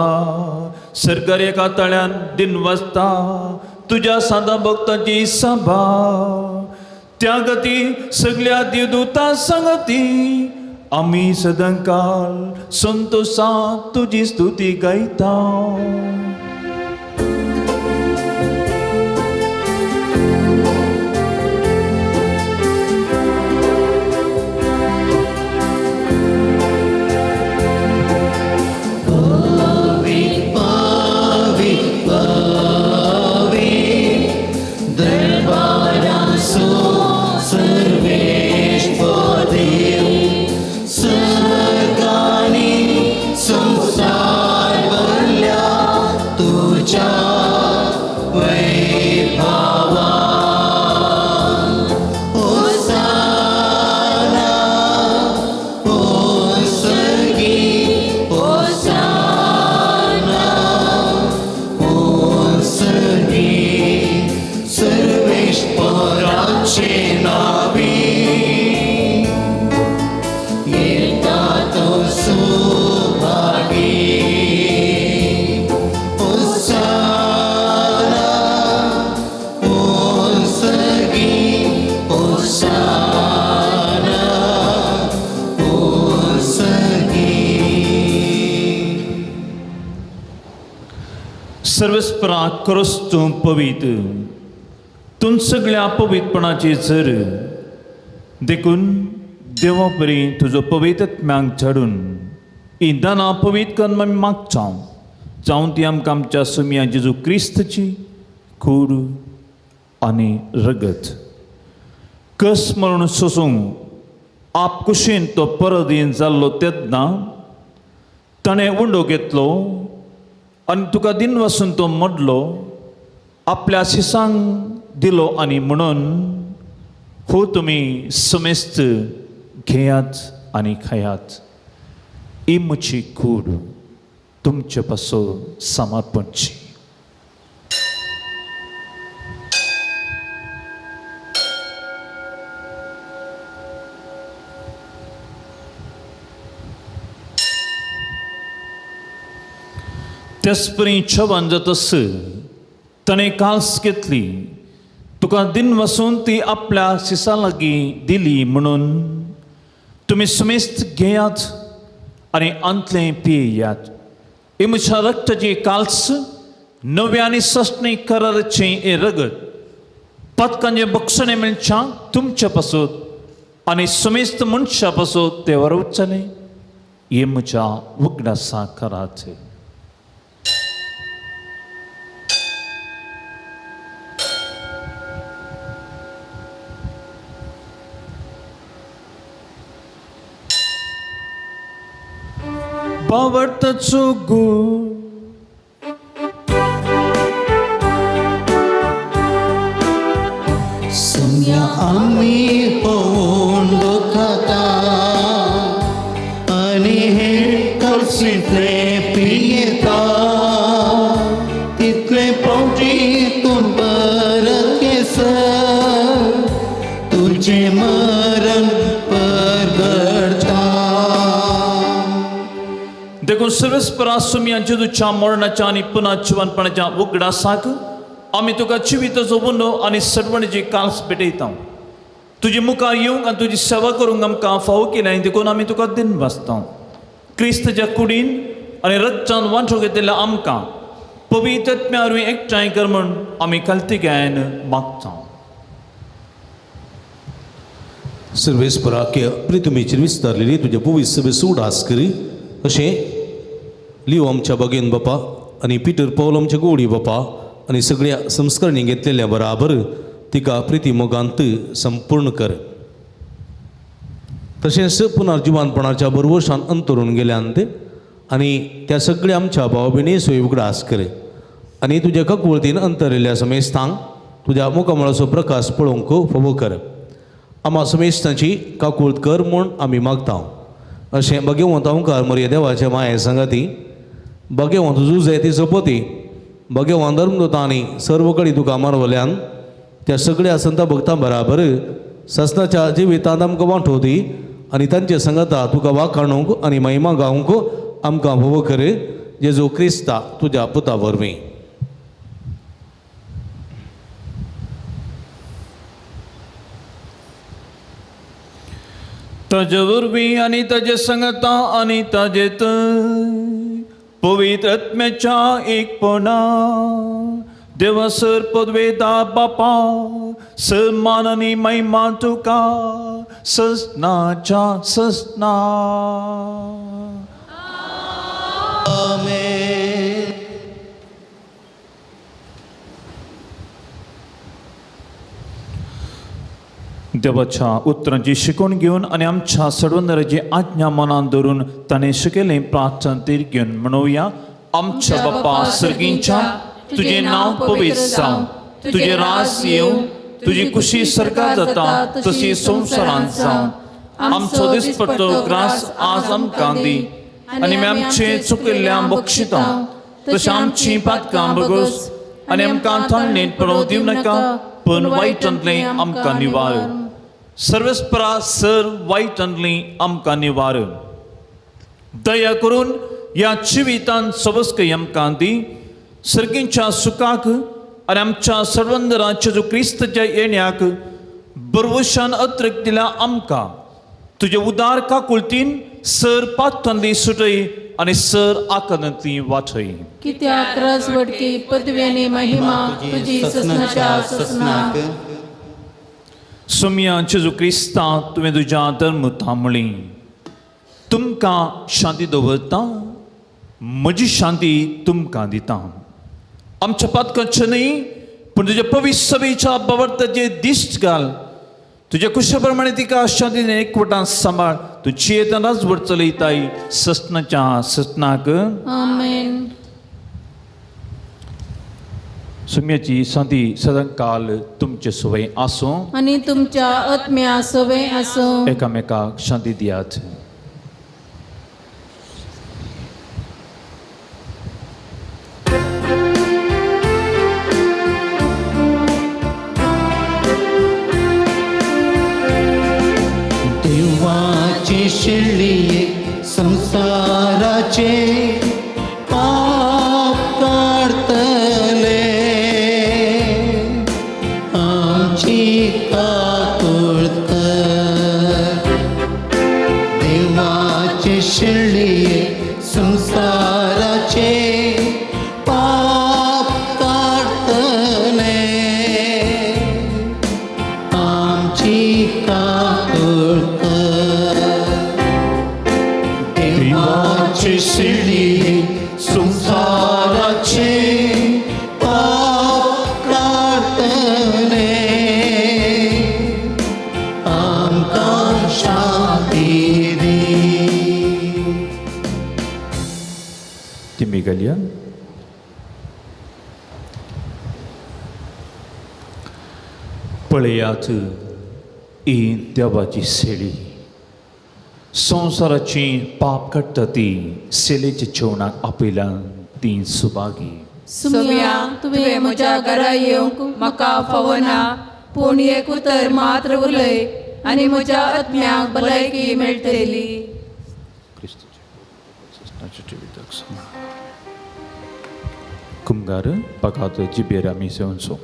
S6: सरकार एका तळ्यान दिन वाचता तुज्या सादा भक्तांची सभा त्या गती सगल्या देवदूता संगती आमी सदांकाल संतोषान तुजी स्तुती गायता. सर्वस्परा क्रोस तूं पवीत तूं सगळ्या पवितपणाची झर देखून देवा परी तुजो पवित्रत्म्यांक धाडून ही दानां पवीत करून आमी मागता जावन ती आमकां आमच्या सुमया जेजू क्रिस्तची कूड आनी रगत कस म्हणून सोसूंक आप कुशीन तो परदीन जाल्लो तेन्ना ताणें उंडो घेतलो आनी तुका दिन वसून तो मोडलो आपल्या शिसांक दिलो आनी म्हणून हो तुमी समेस्त घेयात आनी खायात ही म्हजी कूड तुमचे पासून समर्पणची. त्याचपरी छवन जातस ताणें काल्स घेतली तुका दिन वसून ती आपल्या शिसा लागीं दिली म्हणून तुमी सुमेस्त घेयात आनी अंतलें पियेयात. ही म्हज्या रक्ताची काल्स नव्या आनी सस्नी कराराचें हें रगत पदकांचें बक्षणें मेळच्या तुमच्या पासत आनी सुमेस्त मनशा पासत तें वरोवचलें हें म्हज्या उगडासा करात. बावडताचो गूण
S4: सुम्या आमी पळोवन खाता आनी हे कळशींतले पियेता तितले पावटी तूं परत येसर तुजें मरण परगडटा.
S6: देखून सर्वस्परा सुमया जेजूच्या मरणाच्या आनी पुन्हा जिवनपणाच्या उगडासाक आमी तुका जिविताचो उनो आनी सरवणीची काल्स भेटयता. तुजे मुखार येवंक आनी तुजी सेवा करूंक आमकां फावो केल्या देखून आमी तुका दिन वाचता. क्रिस्तच्या कुडीन आनी रच्चान वांटो घेतिल्ल्या आमकां पवित्र आत्म्या वरवीं एकठांय कर म्हूण आमी कालतिकायेन मागता.
S2: सर्वेस्पराक प्रितुमीचेर विस्तारलेली तुज्या पवित्र सभेचो उडास करी अशें लियो आमच्या बागेन बापा आनी पिटर पावल आमच्या गोडी बापा आनी सगळ्या संस्करणी घेतलेल्या बराबर तिका प्रिती मोगांत संपूर्ण कर. तशेंच पुनर्जिवानपणाच्या बरवशान अंतरून गेल्यान आनी त्या सगळ्या आमच्या भाव भयणी सोय उगडास कर आनी तुज्या ककवळतीन अंतरिल्ल्या समेस्तांक तुज्या मुखामळाचो प्रकाश पळोवंक फावो कर. आमा समेस्तांची काकूळत कर म्हूण आमी मागता. अशें भगवंत ओंकार मरिया देवाचे माये संगाती भगवंत जुजे ती सोपती भगवान धर्मदूतांनी सर्व कडेन तुका मारवल्यान त्या सगळ्या संत भक्तां बराबर ससनाच्या जिवितांत आमकां वांटोवती आनी तांचे संगता तुका वाखाणूंक आनी महिमा गावंक आमकां भोव कर जेजू क्रिस्ता तुज्या पुता वरवीं.
S6: ताजे वरवीं आनी ताजे संगता आनी ताजेत पवित्र आत्म्याच्या एकपणा देवासर पदवेदा बापा सन्मान आनी महिमा तुका ससनाच्या ससना.
S4: आमेन.
S6: देवाच्या उतरांची शिकवण घेवन आनी आमच्या सडवंदराची आज्ञा मनान धरून ताणें शिकयलें प्रार्थना तीर घेवन म्हणोवया. आमच्या बापा सर्गींच्या, तुजें नांव पवित्र जावं, तुजें राज येवं, तुजी कुशी सरकार जाता तशी संवसारांत जावं. आमचो दिसपट्टो ग्रास आज आमकां दी आनी आमी आमचे चुकिल्ल्या बक्षिता तशें आमची पातकां बगस आनी आमकां थंडीत पडोवं दिवं नाका, पूण वायटांतलें आमकां निवार. सर्वस्परा सर वायटांतली आमकां निवार. दया करून ह्या जिवितान सवस्कय आमकां दी, सर्गींच्या सुखाक आनी आमच्या सर्वंदराच्या जो क्रिस्तच्या येण्याक बरवशान अत्रक दिल्या आमकां तुजे उदार काकुळतीन सर पात्रांतली सुटय आनी सर आकांतांतली वाचय.
S5: कित्याक राजवटकी पदवी आनी महिमा तुजी ससनाच्या ससनाक.
S6: सोमया जेजू क्रिस्ता, तुवें तुज्या धर्मता म्हळी, तुमकां शांती दवरता, म्हजी शांती तुमकां दिता. आमच्या पातकांचे न्हय पूण तुज्या पवित्र सभेच्या बाबर्ताचे दिश्ट घाल. तुज्या कुशा प्रमाणे तिका शांतीन एकवटान सांबाळ. तूं जियेतना राजवट चलयताय ससनाच्या ससनाक.
S5: आमेन.
S6: सुम्याची शांती सदांकाल तुमचे सवय आसूं
S5: आनी तुमच्या आत्म्या सवय आसूं.
S6: एकामेकाक शांती दियात.
S4: देवाचे शेळये संसाराचे पाप काडतले, आमची काकुळट कर. देवाचे शेळये संसाराचे पाप काडतले, आमची काकुळट कर. देवाचे शेळये संसाराचे पाप काडतले, आमकां शांती दी.
S6: तिमी घालया. पळयात ही देवाची सेळी, संवसाराची पाप काडटा ती सेलेच्या जेवणाक आपयल्या ती सुभागी.
S1: सोम्या, तुवें म्हज्या घरा येवंक म्हाका फावना, पूण एक उतर मात्र उलय आनी म्हज्या आत्म्याक भलायकी मेळटली.
S6: कुमगार पकात जिबेर आमी सेवनसो.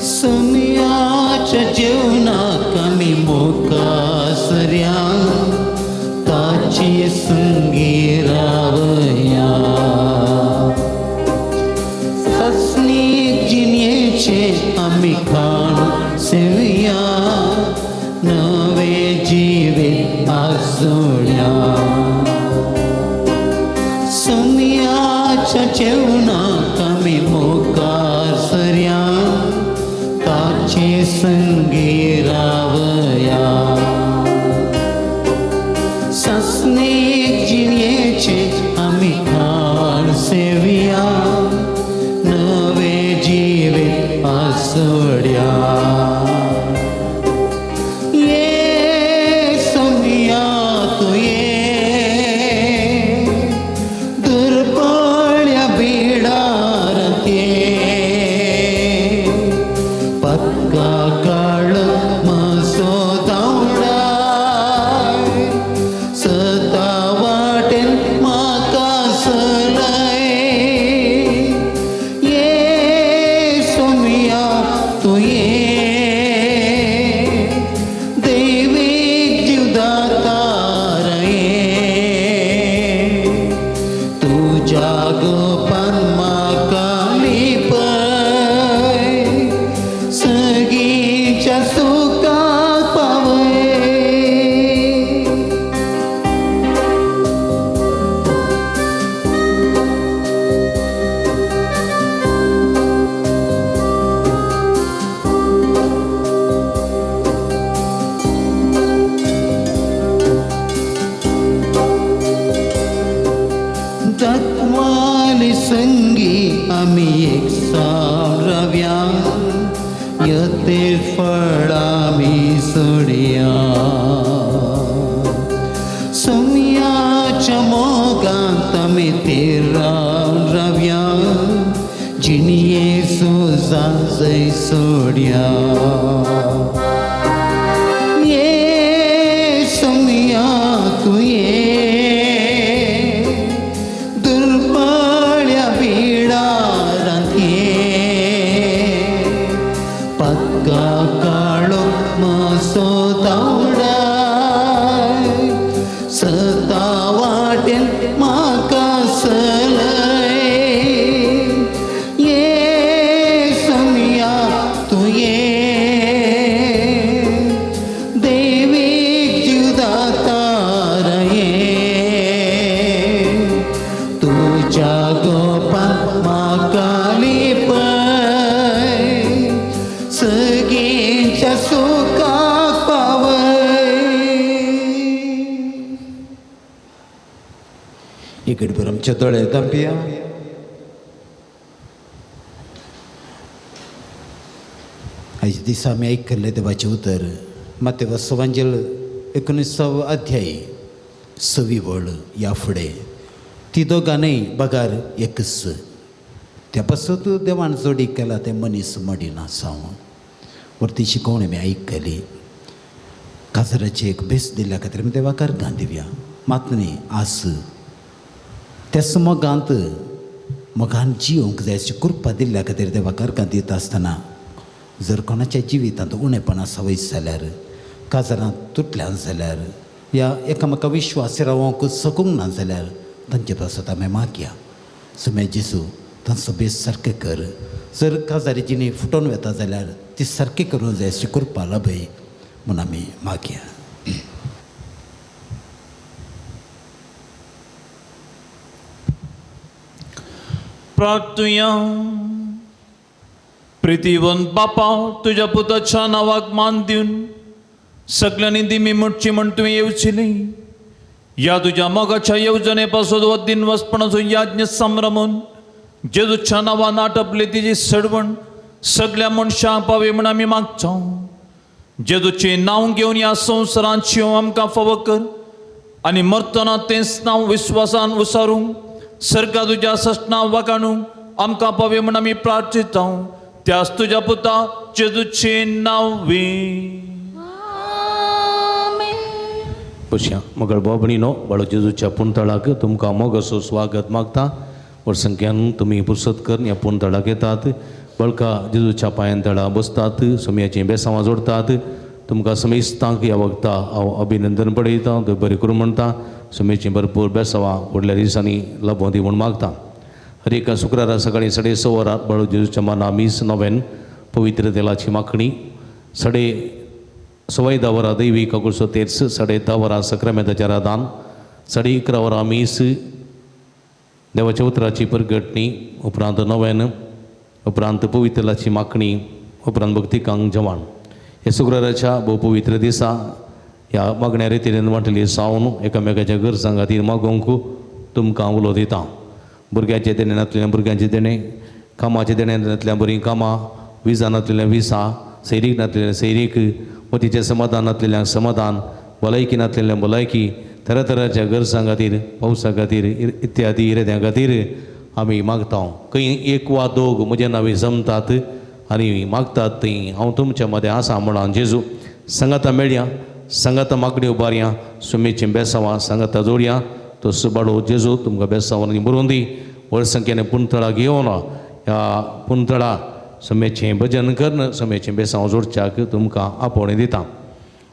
S4: सोम्याच्या जेवणाक आमी मुखासऱ्या ताचे संगी रावया. ससनीक जिणेचे आमी खाण सेवया, नवे जिवीत आसोळ्या. सोम्याच्या जेवणाक आमी मुखासऱ्या ताचे संगी रावया. ससनीक जिणेचे आमी खाण सेवया, नवे जिवीत गोपान म्हाका लिपय सगीच्या सुखाक पावय. दाखवाले संगी आमी एक राव्या यते फळ आमी सोडया सोम्याच्या मोगांत आमी ते राव्या जिणये सोजा जय सोडया. ये सोम्या तूं ये दुर्बळ्या बिळारांत ये पक्का काळो मासो तावडाय सता वाटेन म्हाका सलय. ये सोम्या तूं ये देवीक जिवदातार ये तुज्या गोपान म्हाका लिपय सगळ्यांच्या सुखाक पावय. इकडे आमच्या दोळे धांपया. आयज दिसा आमी आयकल्लें देवाचें उतर मातेव सवांजेल 19 अध्याय 6वी वळ ह्या फुडें ती दोगां न्हय बगार एकच त्या पासत देवान जोडी केला तें मनीस मडिना सावन वरती शिकवणी आमी आयकली. काजराचें एक भेस दिल्ल्या खातीर आमी देवाक अर्गां दिवया. मात न्ही आस त्याच मोगांत मोगान जियोंक जाय अशी कृपा दिल्ल्या खातीर देवाक अर्गां दिता आसतना जर कोणाच्या जिवितांत उणेपण आसा वयस जाल्यार काजरांत तुटल्यान जाल्यार या एकामेका विश्वास रावंक सकूंक ना जाल्यार तांचे पासत आमी मागया. सुमे जेजू तांचो बेस सारकें कर. जर काजारी जिणी फुटोन वता जाल्यार ती सारकी करूंक जाय अशी कृपा लाभय म्हूण आमी मागया.
S6: प्रार्थुया. प्रितीवंत बापा तुज्या पुताच्या नांवाक मान दिवन सगल्यांनी दिमी म्हणची म्हण तुवें येवचिली ह्या तुज्या मोगाच्या येवजणे पासून हो दिन वचपणाचो याज्ञ संभ्रमून जेजूच्या नांवान आटपली तिजी सडवण सगल्या मनशांक पावय म्हण आमी मागता. जेजूचें नांव घेवन ह्या संवसारांत शिंव आमकां फावो कर आनी मरतना तेंच नांव विस्वासान उसारूंक सर्गा तुज्या ससना वागाणूंक आमकां पावय म्हण आमी प्रार्थिता. त्याच तुज्या पुता जेजूचें नांव वी.
S2: पश्या मगळ बाबणीनो बाळो जेजूच्या पुणतळाक तुमकां मोगाचो स्वागत मागता. वर्संख्यान तुमी पुरसत करून ह्या पुणतळाक येतात बळका जेजूच्या पांयान तळा बसतात सोमयाचीं बेसांवां जोडतात. तुमकां समेस्तांक ह्या वखता हांव अभिनंदन पडयता तुवें बरें करूं म्हणटा. सोमयेचीं भरपूर बेसांवां फुडल्या दिसांनी लाभोवं दी म्हूण मागता. हर एका शुक्रारा सकाळीं 6:30 वरां बाळो जेजूच्या माना मीस नोवेन पवित्र तेलाची माखणी 10:15 वरां दैवी काकुळसो तेर्स 10:30 वरां सक्रामेंताचें रादान 11:30 वरां मीस देवाच्या उतराची परगटणी उपरांत नोवेन उपरांत पवित्रलाची माखणी उपरांत भक्तिकांक जेवण. हे शुक्राराच्या भोव पवित्र दिसा ह्या मागण्या रितीन वांटली सावन एकामेकाच्या गरजां खातीर मागोवंक तुमकां उलो दिता. भुरग्यांचें देणें नासलें भुरग्यांचें देणें, कामाचें देणें नासल्यार बरीं कामां, विजा नासलें विसा, सैरीक नासलें सैरीक, मतीचें समाधान नासलेल्यांक समाधान, भलायकी नासलेल्यांक भलायकी, तरातराच्या गरजां खातीर, पावसा खातीर इत्यादी इराद्यां खातीर आमी मागता. खंय एक वा दोग म्हज्या नांवी जमतात आनी मागतात थंय हांव तुमच्या मदें आसा म्हणून जेजू सांगाता मेळया, सांगाता मागणी उबारया, सुमेचीं बेसांवां सांगाता जोडया. तो सुबाडो जेजू तुमकां बेसांवांनी बरोवन दी. व्हड संख्येन पुंतळा घेवन ह्या पुंतळा समेचें भजन करून समेचें बेसांव जोडच्याक तुमकां आपोवणें दिता.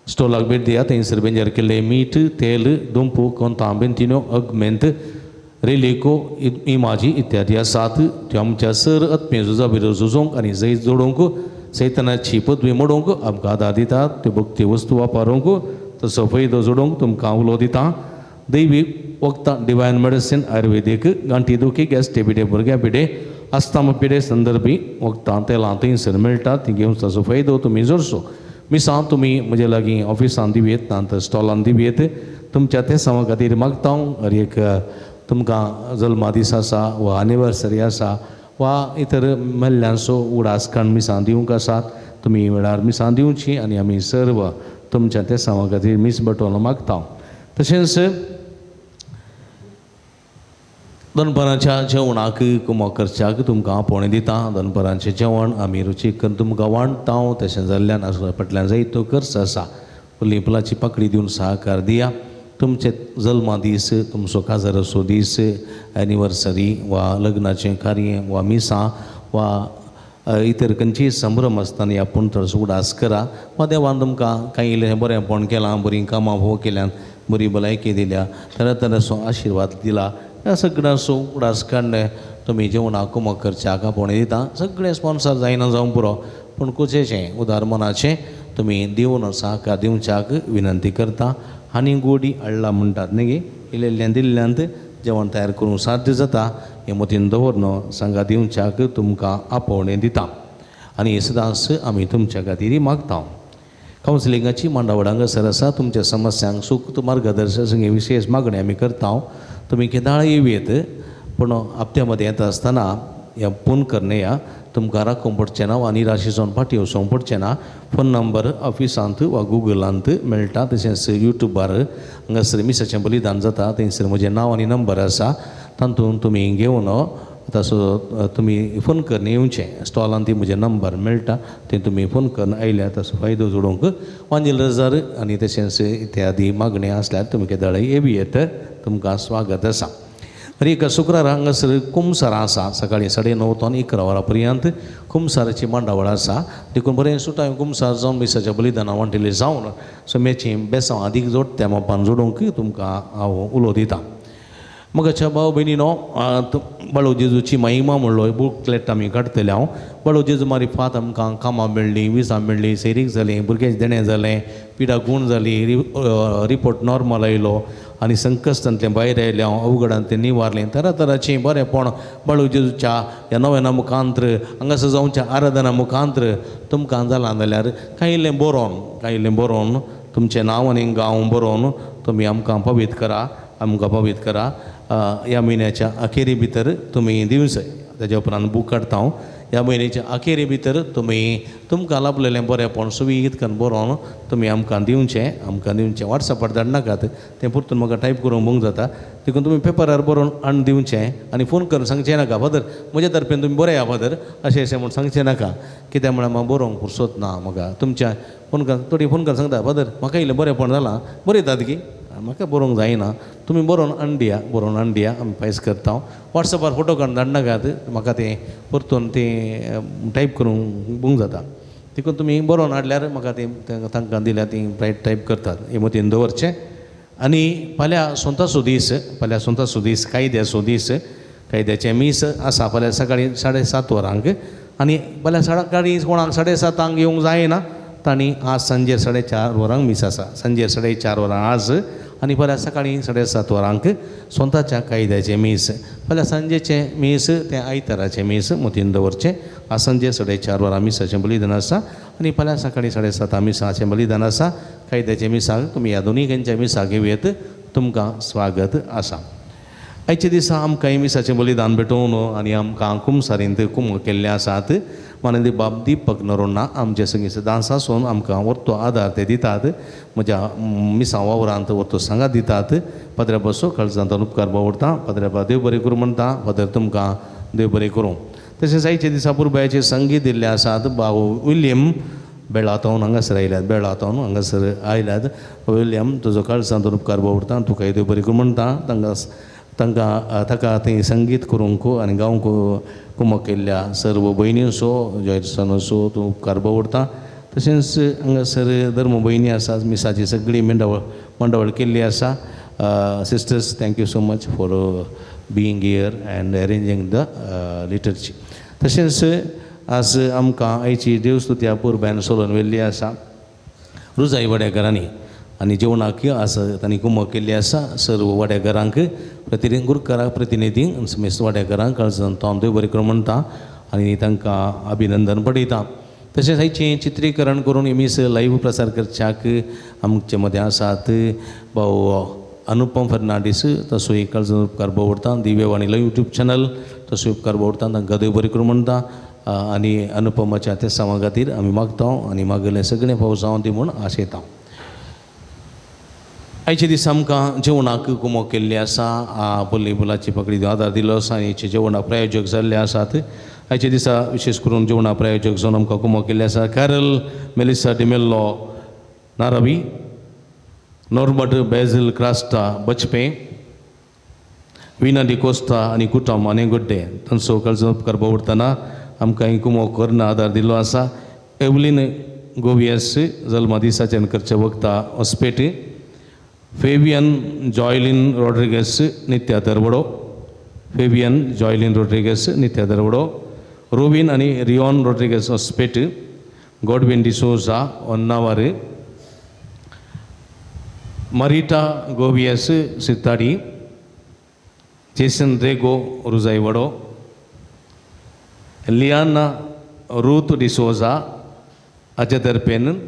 S2: स्टॉलाक भेट दिया. थंयसर बेंजर केल्लें मीठ, तेल, दोंपू, कोंतां, बेंतिन्यो, अगमेंत, रेलेको इमाजी इत्यादी आसात त्यो आमच्या सर आत्मे झुजा भितर झुजोंक आनी जैत जोडूंक सैतानाची पदवी मोडूंक आमकां आदार दितात. त्यो भक्ती वस्तू वापरूंक तसो फायदो जोडूंक तुमकां उलो दिता. दैवीक वखदां डिवायन मेडिसीन आयुर्वेदीक गांठी दुखी गॅस पिडे भुरग्यां पिडे आस्तामा पिडे संदर्भी वखदां तेलां थंयसर मेळटा ती घेवन ताचो फायदो तुमी जोडचो. मिसां तुमी म्हजे लागीं ऑफिसान दिवयेत ना तर स्टॉलान दिवयेत. तुमच्या ते समा खातीर मागता हांव. हर एक तुमकां जल्मा दीस आसा वा एनिवर्सरी आसा वा इतर मेल्ल्यांचो उगडास काडून मिसां दिवंक आसात तुमी वेळार मिसां दिवची आनी आमी सर्व तुमच्या ते समा खातीर मीस बटोवन मागता. तशेंच दनपारांच्या जेवणाक कुमक करच्याक तुमकां आपोवणें दिता. दनपारांचें जेवण आमी रुचीक करून तुमकां वांट्टा. तशें जाल्ल्यान फाटल्यान जायतो खर्च आसा. फुडली फुलाची पाकळी दिवन सहकार दिया. तुमचे जल्मा दीस तुमचो काजाराचो दीस एनिवर्सरी वा लग्नाचें कार्य वा मिसां वा इतर खंयचीय संभ्रम आसतना ह्या पुणतरचो उगडास करा वा देवान तुमकां कांय इल्लें बरेंपण केलां बरीं कामां भोव केल्यान बरी भलायकी दिल्या तरातराचो आशिर्वाद दिला ह्या सगळ्यांचो उगडास काडून तुमी जेवणाक कुमक करच्याक आपोवणें दिता. सगळें स्पॉन्सर जायना जावं पुरो पूण कुचेचें उदार मनाचें तुमी दिवन सहकार दिवच्याक विनंती करता. आनी गोडी हाडला म्हणटात न्ही गे इल्लें दिल्ल्यांत जेवण तयार करूंक साध्य जाता हें मतीन दवर सांगा दिवच्याक तुमकां आपोवणें दिता आनी सदांच आमी तुमच्या खातीर मागता. कावन्सिलिंगाची मांडावळ हांगासर आसा. तुमच्या समस्यांक सूक्त मार्गदर्शन हे विशेश मागणी आमी करता. तुमी केदाळ येवयेत पूण हप्त्या मदें येता आसतना ह्या फोन करणे या तुमकां राखूंक पडचें ना वा निराशी जावन फाटीं वचोंक पडचें ना. फोन नंबर ऑफिसांत वा गुगलांत मेळटा. तशेंच युट्यूबार हांगासर मिसाचें बलिदान जाता थंयसर म्हजें नांव आनी नंबर आसा तातूंत तुमी घेवन तसो तुमी फोन करून येवचें. स्टॉलान ती म्हजें नंबर मेळटा थंय तुमी फोन करून आयल्यार ताचो फायदो जोडूंक वांजेल रजार आनी तशेंच इत्यादी मागणी आसल्यार तुमी केदाळय येवयेत. तुमकां स्वागत आसा. हर एक शुक्रार हांगासर कुमसारां आसा. सकाळीं 9:30 तो 11 वरां पर्यंत कुमसाराची मांडावळ आसा. देखून बरें सुटाय कुमसार जावन मिसाच्या बलिदाना वांटिल्ले जावन सम्याची बेसांव आदीक जोडट्या मापान जोडूंक तुमकां हांव उलो दितां. मगाच्या भाव भयणीनो बाळू जेजूची महिमा म्हणलो बुकलेट आमी काडटले हांव. बाळू जेजू मारिफात आमकां कामां मेळ्ळीं विजां मेळ्ळीं सैरीक जालीं भुरग्याचें देणें जालें पिडा गूण जाली रिपोर्ट नॉर्मल आयलो आनी संकश्टांतलें भायर आयलें हांव अवघडांतलें निवारलें तरातराचें बरेंपण बाळू जेजूच्या ह्या नव्याना मुखांत्र हांगासर जावच्या आराधना मुखांत्र तुमकां जालां जाल्यार कांय इल्लें बरोवन कांय इल्लें बरोवन तुमचें नांव आनी गांव बरोवन तुमी आमकां पवित्र करा आमकां पवित्र करा. ह्या म्हयन्याच्या अखेरी भितर तुमी दिवचे ताज्या उपरांत बूक काडटा हांव. ह्या म्हयन्याच्या अखेरी भितर तुमी तुमकां लाभलेलें बरेंपण सुवीत करून बरोवन तुमी आमकां दिवचें आमकां दिवचें. वॉट्सॅपार धाडनाकात तें परतून म्हाका टायप करूंक बंग जाता. देखून तुमी पेपरार बरोवन हाडून दिवचें आनी फोन करून सांगचें नाका फादर म्हज्या तर्फेन तुमी बरें या फादर अशें अशें म्हूण सांगचें नाका कित्याक म्हळ्यार म्हाका बरोवंक फुरसत ना. म्हाका तुमच्या फोन करून थोडी फोन करून सांगता फादर म्हाका इल्लें बरेंपण जालां बरयतात की म्हाका बरोवंक जायना तुमी बरोवन हाडून दिया बरोवन हाडून दिया आमी फायस करता. हांव वॉट्सॅपार फोटो काडून धाडनाकात म्हाका तें परतून तें टायप करूंक बंग जाता. देखून तुमी बरोवन हाडल्यार म्हाका तें तांकां दिल्यार तीं टायप करतात हें मतीन दवरचें. आनी फाल्यां सोंताचो दीस फाल्यां सोंताचो दीस कायद्याचो दीस कायद्याचें मीस आसा फाल्यां सकाळीं 7:30 वरांक आनी फाल्यां सकाळीं कोणाक 7:30 येवंक जायना तांणी आज सांजे 4:30 वरांक मीस आसा. सांजे 4:30 वरां आज आनी फाल्यां सकाळीं 7:30 वरांक सोंताच्या कायद्याचें मीस. फाल्यां सांजेचें मीस तें आयताराचें मीस मतीन दवरचें. आज सांजे 4:30 वरां मिसाचें बलिदान आसा आनी फाल्यां सकाळीं 7:30 मिसाचें बलिदान आसा. कायद्याच्या मिसाक तुमी ह्या दोनूय खंयच्या मिसाक घेवयेत. तुमकां स्वागत आसा. आयच्या दिसा आमकां मिसाचें बलिदान भेटोवन आनी आमकां कुमसारींत कुमक केल्लें आसात. माननीय बाब दीपक नरोन्ना आमचे संगी सदांच आसून आमकां वर्तो आदार ते दितात. म्हज्या मिसां वावरांत वर्तो सांगात दितात. पाद्र्या बसो काळजांत उपकार बावडटा. पाद्र्या बा देव बरें करूं म्हणटा. फादर तुमकां देव बरें करूं. तशेंच आयच्या दिसा पुरबायाचे संगीत दिल्लें आसात. भाव विल्यम बेळातोवन हांगासर आयल्यात बेळातोवन हांगासर आयल्यात. विल्यम तुजो काळजांत उपकार बावडटा तुका देव बरें करूं म्हणटा. तांकां तांकां ताका थंय संगीत करूंक आनी गावंक कुमक केल्ल्या सर्व भयणींचो जॉयसनाचो तूं उपकार बावडटा. तशेंच हांगासर धर्म भयणी आसा मिसाची सगळी मांडावळ केल्ली आसा. Sisters thank you so much for being here and arranging the liturgy. तशेंच आज आमकां आयची देवस्तुती पुरब्यान सोलून व्हेल्ली आसा रुजाई वाड्याकारांनी आनी जेवणाक आज तांणी कुमक केल्ली आसा. सर्व वाड्याकारांक प्रतिनिधी गुरकारा प्रतिनिधींक समेस्त वाड्याकारांक काळजान हांव देव बरें करूं म्हणटा आनी तांकां अभिनंदन पडयता. तशेंच आयचें चित्रीकरण करून मीस लायव्ह प्रसार करच्याक आमचे मदें आसात भाऊ अनुपम फर्नांडीस, तसोय काळजान उपकार बोवडता. दिव्यवाणी लायव्ह यूट्यूब चॅनल तसोय उपकार बोवडता, तांकां देव बरें करूं म्हणटा आनी अनुपमाच्या त्या सामा खातीर आमी मागता आनी मागलें सगळें फावो जावं दी म्हूण आशेता. आयच्या दिसा आमकां जेवणाक कुमक केल्ली आसा, पल्ली फुलाची पकडी आदार दिलो आसा आनी आयच्या जेवणाक प्रायोजक जाल्ले आसात. आयच्या दिसा विशेश करून जेवणा प्रायोजक जावन आमकां कुमक केल्ले आसा Carol Melissa D'Mello Naravi, Norbert Basil Crasta Bajpe, Veena D'Costa आनी कुटम आनी गुड्डे तांचो काळजान उपकार बोवडटना आमकां कुमक करून आदार दिल्लो आसा. एवलीन गोवियस जल्मा दिसाच्यान करचे वखदां हॉस्पेट, फेबियन जॉयलीन रॉड्रिगस नित्या दरवडो, फेबियन जॉयलीन रॉड्रिगस नित्या दरवडो, रोविन आनी Rion Rodrigues Hospet, Godwin D'Souza Honnavar, Marita Govias Sittadi, Jason Rego Rujaiwado, Liana Ruth D'Souza अजदरपेन,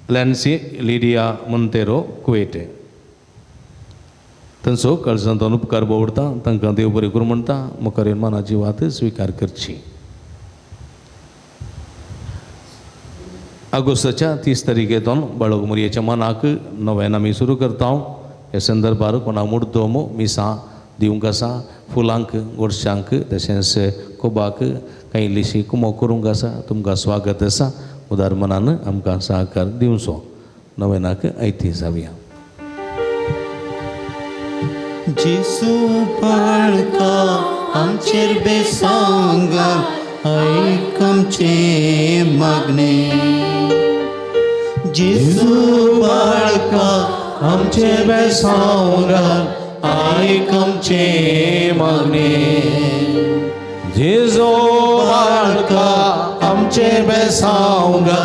S2: Lancy Lydia Monteiro Kuwait. तांचो काळजांत उपकार बोवडता, तांकां देव बरें करूं म्हणटा. मुखार मनाची वात स्विकार करची. ऑगस्टाच्या 30 तारखेतून बाळग मोरयेच्या मनाक नव्यान आमी सुरू करता. ह्या संदर्भार कोणा मुर्दोम मिसां दिवंक आसा, फुलांक गोडशांक तशेंच कोबाक कांय इल्लीशी कुमक करूंक आसा. तुमकां स्वागत आसा. उदार मनान आमकां सहकार दिवचो. नव्यानाक आयती जावया.
S9: जेसू बाळका आमचेर बेसांगा आयक आमचें मागणें. जेसू बाळका आमचेर बेसांगा आयक आमचें मागणें.
S2: जेजू बाळका आमचेर बेसांगा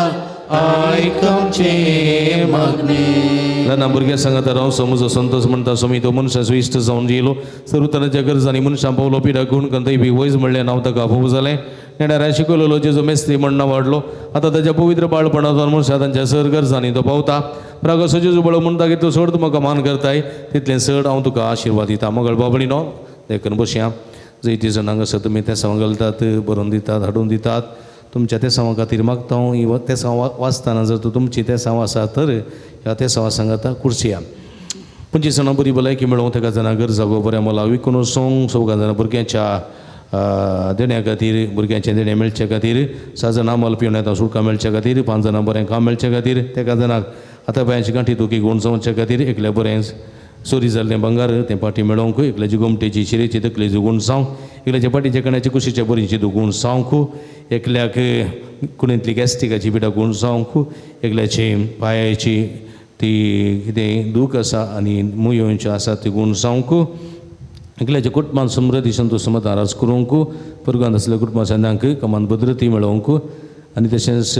S2: आयक आमचें मागणें. ल्हान भुरग्यां सांगाता राव समजो संतोष म्हणटा स्वामी तो मनशाचो इश्ट जावन येयलो सर्वतरांच्या गरजांनी मनशां पावलो पिडा गुण कंतय बी वयज म्हणलें नांव ताका फोव जालें. नेणाऱ्या शिकयलेलो जेजो मेस्त्री म्हण नांव वाडलो. आतां ताच्या पवित्र बाळपणांत मनशां तांच्या सर गरजांनी तो पावता. रागो जेजू बळो म्हणटा की तूं चड तूं म्हाका मान करताय तितलें चड हांव तुका आशिर्वाद दिता. मगळ बाबडीनो देखून बसया. जैती जाण हांगासर तुमी तेसांव घालतात, बरोवन दितात, हाडून दितात. तुमच्या तेसांवा खातीर मागता हांव. ही तेसांव वाचतना जर तुमची तेसांव आसा तर ह्या तेसांवा सांगाता कुर्सिया. 25 जाणां बरी भलायकी मेळोवं, तेका जाणां गरजा बऱ्या मोला विकून वचूंक, 4 जाणां भुरग्यांच्या देण्या खातीर, भुरग्यांचें देणें मेळचे खातीर, 6 जाणां अमल पिवण्यात सुटका मेळचे खातीर, 5 जाणां बरें काम मेळचे खातीर, तेका जाणांक आतां बायांची गांठी दुखी गुण जावचे खातीर, एकल्या बरें चोरी जाल्लें बंगार तें पाटी मेळोवंक, एकल्याची गोमटेची शिरेची तकलेची गुण जावंक, एकल्याच्या पाटीच्या कण्याची कुशीच्या बरीची गुण जावंक, एकल्याक कुणींतली गॅस्ट्रिकाची पिडा गुण जावंक, एकल्याची पांयाची ती कितें दूख आसा आनी मुयोंच्यो आसा ती गुण जावंक, एकल्याच्या कुटुंबान समृद्धी संतोष समाधान राज करूंक, पुर्गांत आसल्या कुटुंबा संदांक कमान भद्रती मेळोवंक आनी तशेंच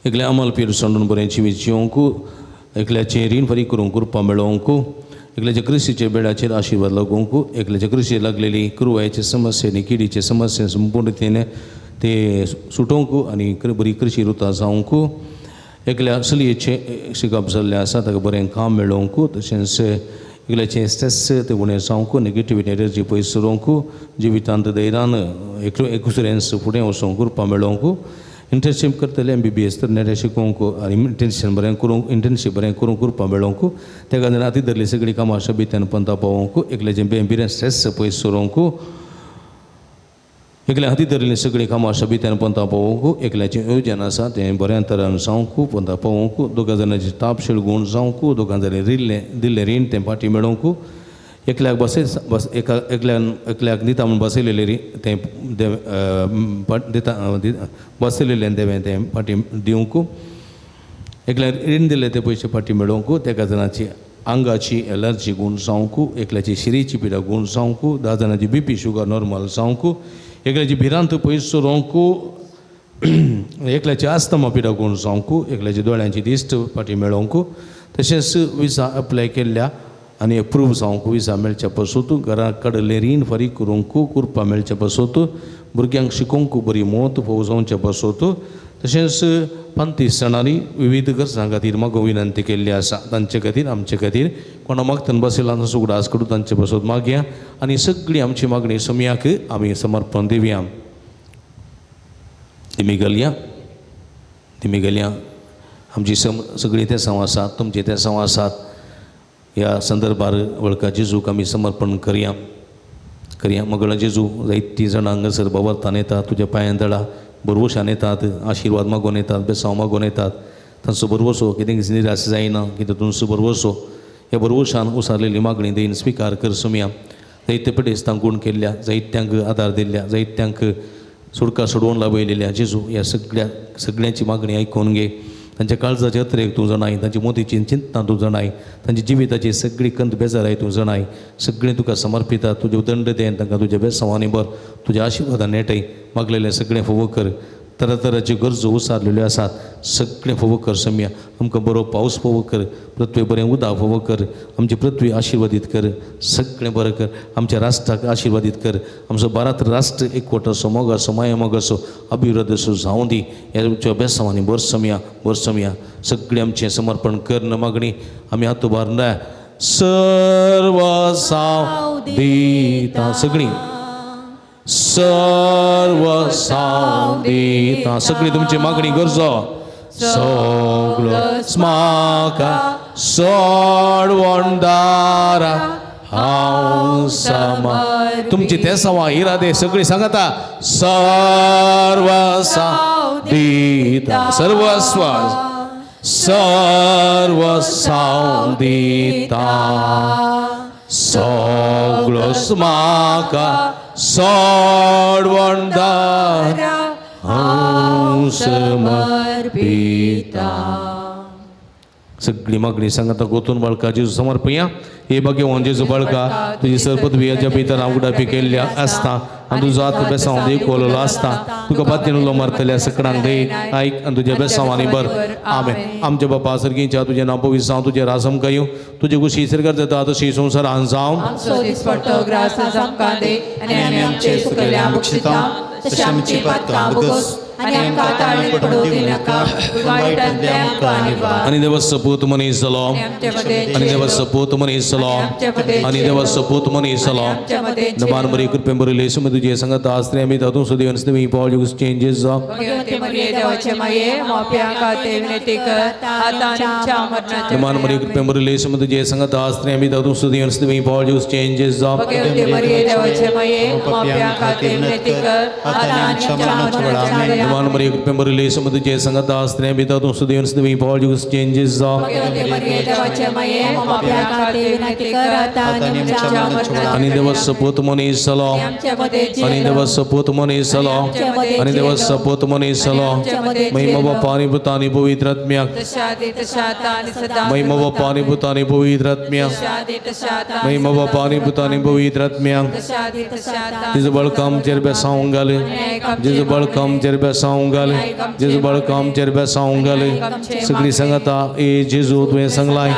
S2: एकल्या अमल पीर सोडून बरें जिवीत जिवंक, एकल्याचें रीण फारीक करूंक कृपा मेळोवंक, एकल्याच्या कृशीच्या बेडाचेर आशिर्वाद लागोवंक, एकल्याच्या कृशी लागलेली कुरवायचे समस्ये आनी किडीचे समस्ये संपूर्ण रितीन ते सुटोवंक आनी बरी कृशी रुता जावंक, एकल्या चलयेचें शिकप जाल्लें आसा ताका बरें काम मेळोवंक, तशेंच एकल्याचें स्ट्रेस तें उणें जावंक, नेगेटिविटी एनर्जी पयस सरोवंक, जिवितांत धैर्यान एकसुरेंस फुडें वचोंक कृपा मेळोवंक, इंटर्नशीप करतले MBBS तरणाटे शिकोवंक आनी इंटर्नशीप बरें करूंक, इंटर्नशीप बरें करूंक कृपा मेळोवंक, त्या खातीर आती धरली सगळीं कामां शबित्यान पंता पावोवंक, एकल्याचें बें स्ट्रेस पयस सरोवंक, एकल्या हाती धरिल्लीं सगळीं कामां शबित्यान पंता पावोवंक, एकल्याचें योजन आसा तें बऱ्या तरान जावंक पंता पावोवंक, दोगां जाणांची तापशील गूण जावंक, दोगां जाणांनी रिल्लें दिल्लें रीण तें फाटीं मेळोवंक, एकल्याक बसय बस एका एकल्यान एकल्याक दिता म्हूण बसयलेलें रीण तें दिता बसयलेलें देवें तें फाटीं दिवंक, एकल्याक रीण दिल्लें ते पयशे फाटीं मेळोवंक, तेका जाणाची आंगाची एलर्जी गूण जावंकू, एकल्याची शिरीची पिडा गूण जावंकू, 10 जाणांची बीपी शुगर नॉर्मल जावंकू, एकल्याची भिरांत पयस रोवंकू, एकल्याची आस्तमा पिडा गूण जावंकू, एकल्याची दोळ्यांची दिश्ट फाटी मेळोवंकू, तशेंच विजा अप्लाय केल्ल्या आनी एप्रूव जावंकू, विजा मेळच्या पसूत घरा कडले रीण फारीक करूंकू, कुरपा मेळच्या पसूत, भुरग्यांक शिकोवंकू बरी मोत फोव जावच्या पसूत, तशेंच 35 जाणांनी विविध गरजां खातीर मागो विनंती केल्ली आसा. तांचे खातीर आमचे खातीर कोणा मागतन बसयला तांचो उगडास करून तांचे बसोत मागया आनी सगळी आमची मागणी सोमयाक आमी समर्पण दिवया. तिमी घालया, तिमी घालया. आमची सगळीं तेसांव आसात, तुमची तेसांव आसात. ह्या संदर्भार वळखा जेजूक आमी समर्पण करया करया. मगळा जेजू जायतीं जाणां हांगासर बाबरतान येतात, तुज्या पांयां तळा भरवशान येतात, आशिर्वाद मागून येतात, बेसांव मागून येतात. तांचो भरवसो कितें निराश जायना, कितें तुमचो भरवसो ह्या भरवशान उसारलेली मागणी देन स्विकार कर सुमया. जायते पिडेस्तांक गूण केल्ल्या, जायत्यांक आदार दिल्ल्या, जायत्यांक सुडका सोडोवन लाबयलेल्या जेजू ह्या सगळ्या सगळ्यांची मागणी आयकून घे. तांच्या काळजाचे अत्रेक तूं जाणाय, तांची मोतीची चिंतना तूं जाणाय, तांची जिविताची सगळी कंत बेजाराय तूं जाणाय. सगळें तुका समर्पिता, तुजें दंड then तांकां तुज्या बेसांवांनी भर, तुज्या आशिर्वादान नेटय. मागलेलें सगळें फोवो कर. तरातराच्यो गरजो उसारलेल्यो आसात, सगळें फोवो कर सम्या. आमकां बरो पावस फोवो कर, पृथ्वी बरें उदक फोवो कर, आमची पृथ्वी आशिर्वादीत कर, सगळें बरें कर. आमच्या राष्ट्राक आशिर्वादीत कर, आमचो भारत राष्ट्र एकवट असो, मोग असो, माया मोग असो, अभिवृद्ध असो जावं दी. ह्या बेसांवांनी भर सम्या, भर सम्या. सगळें आमचें समर्पण कर न मागणी आमी हातुभार ना सर्व साव दिता, सगळीं सर्व साव दिता, सगळी तुमची मागणी गरजो सगळो म्हाका सोडवणदारा हांव समा. तुमची तेसांवां इरादे सगळी सांगता. सर्व साव दिता, सर्वस्व सर्व साव दिता, सगळो म्हाका सोडवणदारा हांव समर्पिता. सगळी मागणी सांगता गोतून बाळका जेजू समर्पया. हे भाग्यवान जेजू बाळका, तुजी सरपदवियाच्या भितर हांव उडापी केल्ल्या आसता आनी तुजो हात बेसांव देखवलेलो आसता. तुका बातीन उलो मारतल्या सकडांक दे आयक आनी तुज्या बेसांवांनी भर. आमेन. आमच्या बापा सर्गीच्या तुजें नांव पवित्र जावं, तुजें राज आमकां येवं, तुजे कुशी सरकार जाता तशी संवसारान जावं.
S1: आमचो दिसपट्टो ग्रास आमकां दी आनी आमी आमचे चुकल्या बक्षिता तशें आमची पातकां भोगोस आनी आमकां ताळेर पडूं दिनाका, वायटांतलें आमकां निवार.
S2: आनी देवाचो पूत मनीस जालो, आनी देवाचो पूत मनीस जालो, आनी देवाचो पूत मनीस जालो. नमान बरी कृपेन बरयले सुमे तुजे सांगता आसले आमी तातूंत सुदेवन स्नेही पॉल युज चेंजीस जावं.
S1: भगवती मरिये देवाचे माये, मोप्या खातीर विनंती कर आतां आनी आमच्या मरणाच्या.
S2: नमान बरी कृपेन बरयले सुमे तुजे सांगता आसले आमी तातूंत सुदेवन स्नेही पॉल युज चेंजीस जावं.
S1: भगवती मरिये देवाचे माये, मोप्या खातीर विनंती कर आतां आनी आमच्या मरणाच्या.
S2: नमान बरी कृपेन बरयले सुमे तुजे सांगता आसले आमी तातूंत सुदेवन स्नेही पॉल युज चेंजीस जावं.
S1: भगवती मरिये देवाचे माये, मोप्या खातीर विनंती कर आतां आनी आमच्या मरणाच्या.
S2: आनी देवाचो पूत मनीस जालो, आनी देवाचो पूत मनीस जालो, आनी देवाचो पूत मनीस जालो. महिमा बापा आनी पुता आनी पवित्र आत्म्याक, महिमा बापा आनी पुता आनी पवित्र आत्म्याक, महिमा बापा आनी पुता आनी पवित्र आत्म्याक. जेजू बाळका आमचेर बेसांव घाले, जेजू बाळका आमचेर बेसांव घाले, जेजू बाळका आमचेर बेसांव घाले. सगळी सांगता ए जेजू तुवें सांगलाय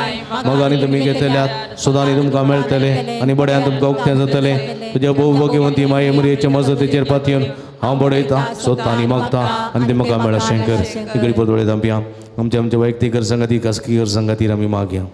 S2: मोगानी तुमी घेतल्यात सुदांनी तुमकां मेळटले आनी बड्यान तुमकां उक्तें जातलें. तुज्या भोव भगवंती माये मरियेच्या मजतीचेर पातयेवन हांव बडयतां, सोदतां आनी मागतां आनी तें म्हाका मेळशें कर. इकडे पदोळे धांपया. आमच्या आमच्या वैयक्तीक गरजां खातीर, खासगी गरजां खातीर आमी मागया.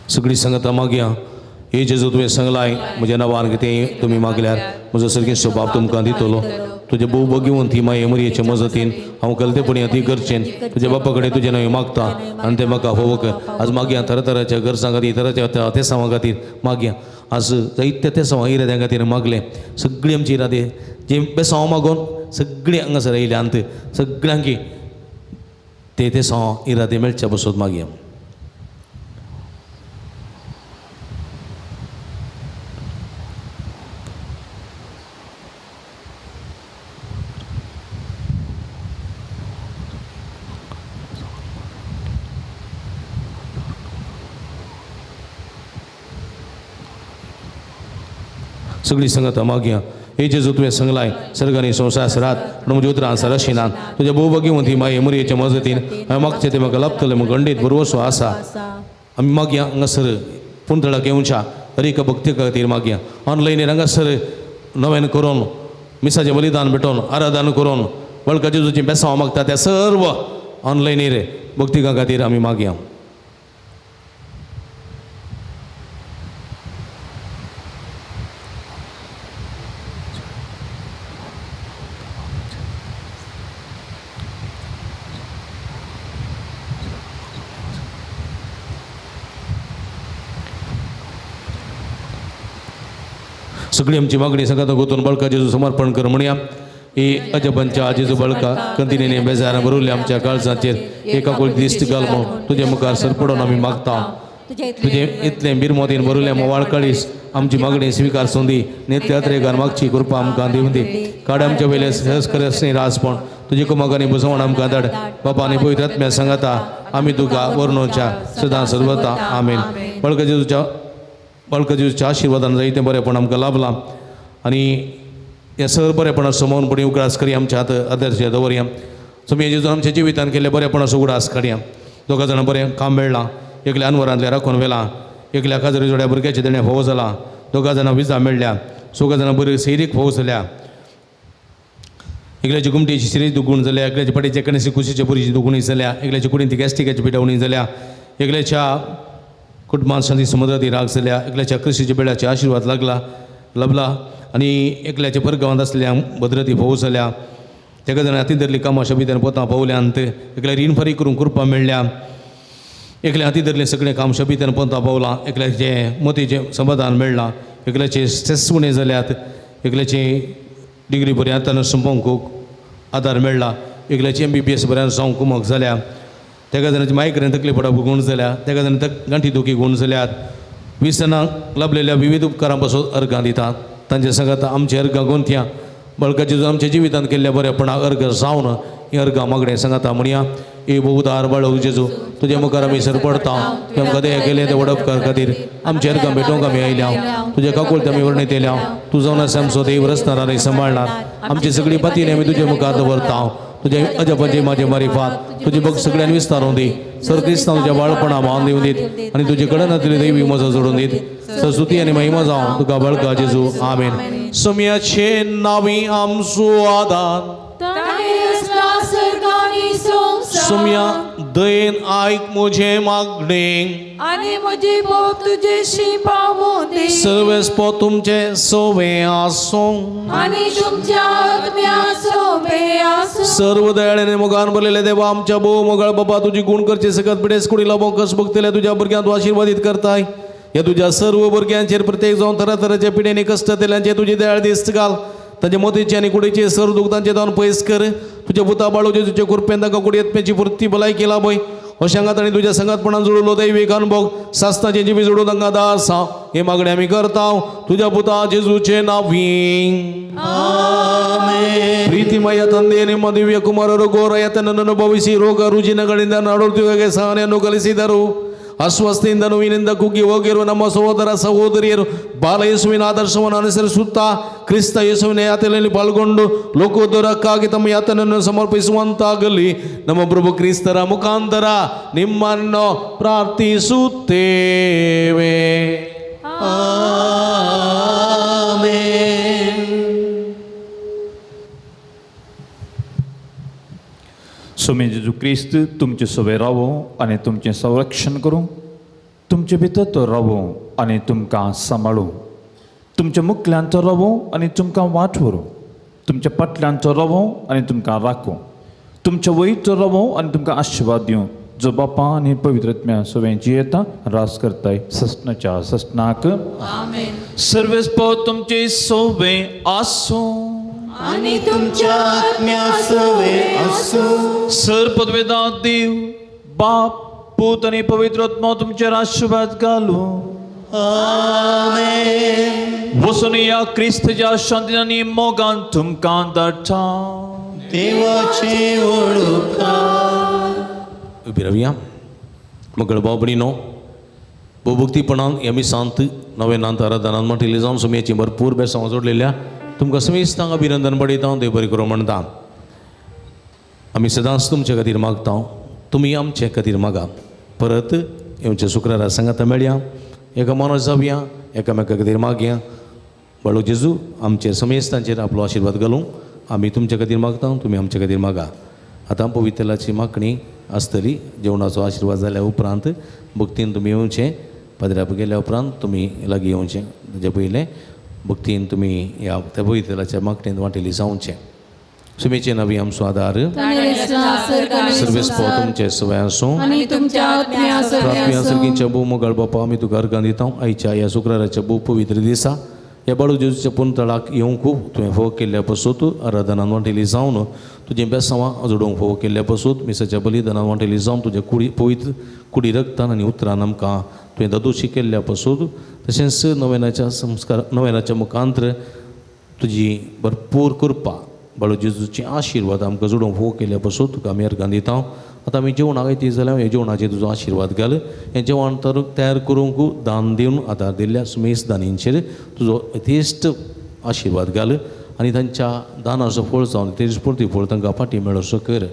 S2: सगळी संगता मागया. हे जेजू तुवें सांगलाय म्हज्या नांवान कितें तुमी मागल्यार म्हजो सारकें स्वभाव तुमकां दितलो. तुजे भोव भगवंती माये मरियेचे मजतीन हांव कलतेपणी ती करचेन तुज्या बापा कडेन तुजें नांव मागता आनी तें म्हाका फोवो कर. आज मागया तरातराच्या गरजां खातीर, तराच्या तेसांवां खातीर मागया. आज जायते ते सवां इराद्यां खातीर मागलें. सगळीं आमची इरादे जे बेसांव मागून सगळीं हांगासर आयल्यांत सगळ्यांकी ते ते सवां इरादे मेळच्या बसोत मागया. सगळी संगत मागया. हे जेजू तुवें संगलाय सर्गांनी संवसार रात पूण म्हज्या उतरां सरशिनान तुज्या भोवभाग्यवंती माये मुरयेच्या मजतीन हांवें मागचें तें म्हाका लाभतलें म्हूण खंडीत भरवसो आसा. आमी मागया हांगासर पुंतळाक येवच्या हर एका भक्ती खातीर मागया. ऑनलायनीर हांगासर नव्यान करून मिसाचें बलिदान भेटोवन आराधन करून वळखा जेजूचीं बेसांव मागता त्या सर्व ऑनलायनीर भक्तिकां खातीर आमी मागया. सगळी आमची मागणी सगळ्यात गोतून बळका जेजू समर्पण कर म्हणया. ही अजबंच्या जेजू बळका कंतिनेने बेजारां भरवल्ल्या आमच्या काळजाचेर एका कुळ दिश्ट घाल म्हूण तुजे मुखार सरपडून आमी मागता. तुजें इतलें बिरमोतीन भरवल्ल्या मोवाळ काळीस आमची मागणी स्विकार संदी नित्यात्रेकार मागची कृपा आमकां दिवन दी. काड आमच्या वयले सहस्कर राजपण तुजे कुमकांनी बुजवण आमकां धाड. बापा आनी पवित्र आत्म्या सांगाता आमी तुका वर्णोच्या सदां सर्वता. आमेन. बळका जेजूच्या बळका जेजूच्या आशिर्वादान जायतें बरेंपण आमकां लाभलां आनी हें सर बरेंपणा मौनपणी उगडास करया. आमच्या हात आदर्श दवरया. सोमी जेजून आमच्या जिवितान केल्लें बरेंपणाचो उगडास काडया. दोगां जाणां बरें काम मेळ्ळां, एकल्या अनवरांतल्या राखून व्हेलां, एकल्या काजरी जोड्या भुरग्याचें देणें फोव जालां, दोगां जाणां विजा मेळ्ळ्या, चौगां जाणां बरी सैरीक फोव जाल्या, एकल्याची गुमटेची सिरीज दुगूण जाल्या, एकल्याच्या पटेच्या कणेसी कुशीच्या पुरीची दुगुणी जाल्या, एकल्याच्या कुडीन ती गॅस्ट्रिकाची पिडावणी जाल्या, एकल्याच्या कुटुंबान शांती समुद्राती राग जाल्या, एकल्याच्या कृशीच्या बेळाचे आशिर्वाद लागला लबला आनी एकल्याच्या परगांवांत आसल्या भद्रती फोव जाल्या. तेका जाणां हाती धरली कामां शबितान पोतां पावल्यांत, एकल्या रीण फारीक करूंक कृपा मेळ्ळ्या, एकल्या हाती धरलें सगळें काम शबितान पोंतां पावलां, एकल्याचें मोतीचें समाधान मेळ्ळां, एकल्याचे स्ट्रेस उणें जाल्यात, एकल्याची डिग्री बरी आतां सोंपोवंक आदार मेळ्ळा, एकल्याची MBBS बऱ्यान जावंक कुमक जाल्या, तेका जाणांची मायग्रेन तकली पडप गूण जाल्या, तेका जाणां गांठी दुखी गूण जाल्यात. 20 जाणांक लाभलेल्या विविध उपकारां पासून अर्गां दितात. तांचे सांगात आमचे अर्गां गोंथया बळकाचे आमच्या जिवितांत केल्ल्या बरेपणाक अर्ग जावन ही अर्गां मागणें सांगाता म्हणया. ए उदार बाळक जेजू तुज्या मुखार आमी सरपडता. तुवें आमकां दया केलें ते व्हड उपकार खातीर आमच्या अर्गां भेटोवंक आमी आयल्या. तुज्या काकुळट आमी वर्णीत येयल्या. तूं जावन आसा आमचो देव रचणार आनी सांबाळणार. आमची सगळी पातीन आमी तुज्या मुखार दवरता. तुजे अजपाचे म्हाजे मारिफात तुजी भक्त सगळ्यांनी विस्तारून दी. सर क्रिस्तांव तुज्या बाळपणा मान दिवन दीत आनी तुजे कडनातली दैवी मजा जोडून दीत. सरस्वती आनी महिमा जावं तुका बळका जेजू. आमेन. सोम्याचे नावी आमचो आदार सोम्या दयेन आयक म्हजें मागणें
S5: आनी म्हजी बोब तुजेशी पावूं दी.
S2: सर्वेस्पो तुमचें सोवे आसूं
S5: आनी तुमच्या आत्म्या सोवे आसूं.
S2: सर्व दयाळ्याने मोगान भरलेले देवा आमच्या भोव मोगाळ बाबा तुजी गुण करचे सकत पिडेस कुडी लाबो कस भोगतल्या तुज्या भुरग्यांक तूं आशिर्वादीत करताय. ह्या तुज्या सर्व भुरग्यांचेर प्रत्येक जावन तरातराच्या पिडेनी कश्ट तेल्यांचे तुजी दयाळ दिस्त घाल. तांचे मोतीचे आनी कुडीचे सर्व दुख तांचे जावन पयस कर. तुज्या पुता बाळूचे तुज्या कृपेन तांकां कुडी आत्म्याची पुर्ती भलायकी लाभय. अशें हांगा तांणी तुज्या संगातपणान जोडलो दैवीक अनुभव सासनाचे जिवी जोडून तांकां दास हे मागणें आमी करता तुज्या पुता जेजूचे नांवी. ಪ್ರೀತಿಮಯ ತಂದೆ, ನಿಮ್ಮ ದಿವ್ಯ ಕುಮಾರರು ಘೋರ ಯಾತನನ್ನು ಅನುಭವಿಸಿ ರೋಗ ರುಜಿನಗಳಿಂದ ನಡುತ್ತಿರುವಾಗೆ ಸಹನೆಯನ್ನು ಕಲಿಸಿದರು. ಅಸ್ವಸ್ಥೆಯಿಂದ ನೋವಿನಿಂದ ಕುಗ್ಗಿ ಹೋಗಿರುವ ನಮ್ಮ ಸಹೋದರ ಸಹೋದರಿಯರು ಬಾಲಯೇಸುವಿನ ಆದರ್ಶವನ್ನು ಅನುಸರಿಸುತ್ತಾ ಕ್ರಿಸ್ತ ಯೇಸುವಿನ ಯಾತನೆಯಲ್ಲಿ ಪಾಲ್ಗೊಂಡು ಲೋಕೋದ್ಧಾರಕ್ಕಾಗಿ ತಮ್ಮ ಯಾತನೆಯನ್ನು ಸಮರ್ಪಿಸುವಂತಾಗಲಿ. ನಮ್ಮ ಪ್ರಭು ಕ್ರಿಸ್ತರ ಮುಖಾಂತರ ನಿಮ್ಮನ್ನು ಪ್ರಾರ್ಥಿಸುತ್ತೇವೆ.
S6: स्वामी जेजू क्रिस्त तुमचे सोबे रावो आनी तुमचें संरक्षण करूं, तुमचे भितर तो रावो आनी तुमकां सांबाळूं, तुमच्या मुखल्यान तो रावो आनी तुमकां वाट व्हरूं, तुमच्या फाटल्यान तो रावो आनी तुमकां राखूं, तुमच्या वयर तो रावो आनी तुमकां आशिर्वाद दिवं. जो बापा आनी पवित्र आत्म्या सगळें जियेता रास करताय ससनाच्या ससनाक. सर्वेस्पोर तुमचे सोवे आसूं
S1: आनी तुमच्या आत्म्या सवे आसूं.
S6: सर पदवेदा देव बाप पूत आनी पवित्र आत्मो तुमचेर आशिर्वाद घालूं.
S9: आमेन.
S6: वचून या क्रिस्तच्या शांतीन आनी मोगान तुमकां धाडटा.
S9: देवाचे ओळखा.
S2: उबी रावया. मगळ भाव भयणीनो, भोवभक्तीपणान ह्या मिसांत नव्यानांत आराधनान म्हटिल्ली जावन सुमयेची भरपूर बेसांव जोडलेल्या तुमकां समेस्तांक अभिनंदन बडयता. देव बरें करूं म्हणटा. आमी सदांच तुमचे खातीर मागता, तुमी आमचे खातीर मागा. परत येवचे शुक्रारा सांगाता मेळया, एका मनां जावया, एकामेका खातीर मागया. बाळू जेजू आमचे समेस्तांचेर आपलो आशिर्वाद घालूं. आमी तुमचे खातीर मागता, तुमी आमचे खातीर मागा. आतां पवित्रलाची मागणी आसतली. जेवणाचो आशिर्वाद जाल्या उपरांत भक्तीन तुमी येवचें. पाद्र्याप गेल्या उपरांत तुमी लागीं येवचें. ताजे पयलें भक्तीन तुमी ह्या त्या पवित्रलाच्या मागणेंत वांटेली जावचें. सुमेचे नवी आमचो आदार सर्वेस्पोर तुमचे सवय आसूं
S5: आनी तुमच्या आत्म्या सवे
S2: प्रार्थना
S5: आसूं.
S2: सर्गीच्या भोव मोगाळ बापा, आमी तुका अर्गां दिता. आयच्या ह्या शुक्राराच्या भोव पवित्र दिसा ह्या बाळू जेजूच्या पुनतळाक येवंक तुवें फोव केल्ल्या पसूत आराधनान वांटेली जावन तुजें बेसांवां जोडूंक फोव केल्ल्या पसूत मिसाच्या बलिदानान वांटेली जावन तुज्या कुडी पवित्र कुडी रक्तान आनी उतरान आमकां तुवें दादोशी केल्ल्या पसूत तशेंच नवेनाच्या संस्कार नवेनाच्या मुखांत्र तुजी भरपूर कृपा बाळू जेजूची आशिर्वाद आमकां जोडूंक फोव केल्ल्या पसूत तुका आमी अर्गां दिता. आतां आमी जेवणाक येता जाल्यार ह्या जेवणाचेर तुजो आशिर्वाद घाल. हें जेवण तर तयार करूंक दान दिवन आदार दिल्ल्या सुमेस दानींचेर तुजो यथेश्ट आशिर्वाद घाल आनी तांच्या दानाचो फळ जावन तेज प्रतिफळ तांकां फाटीं मेळोसो कर.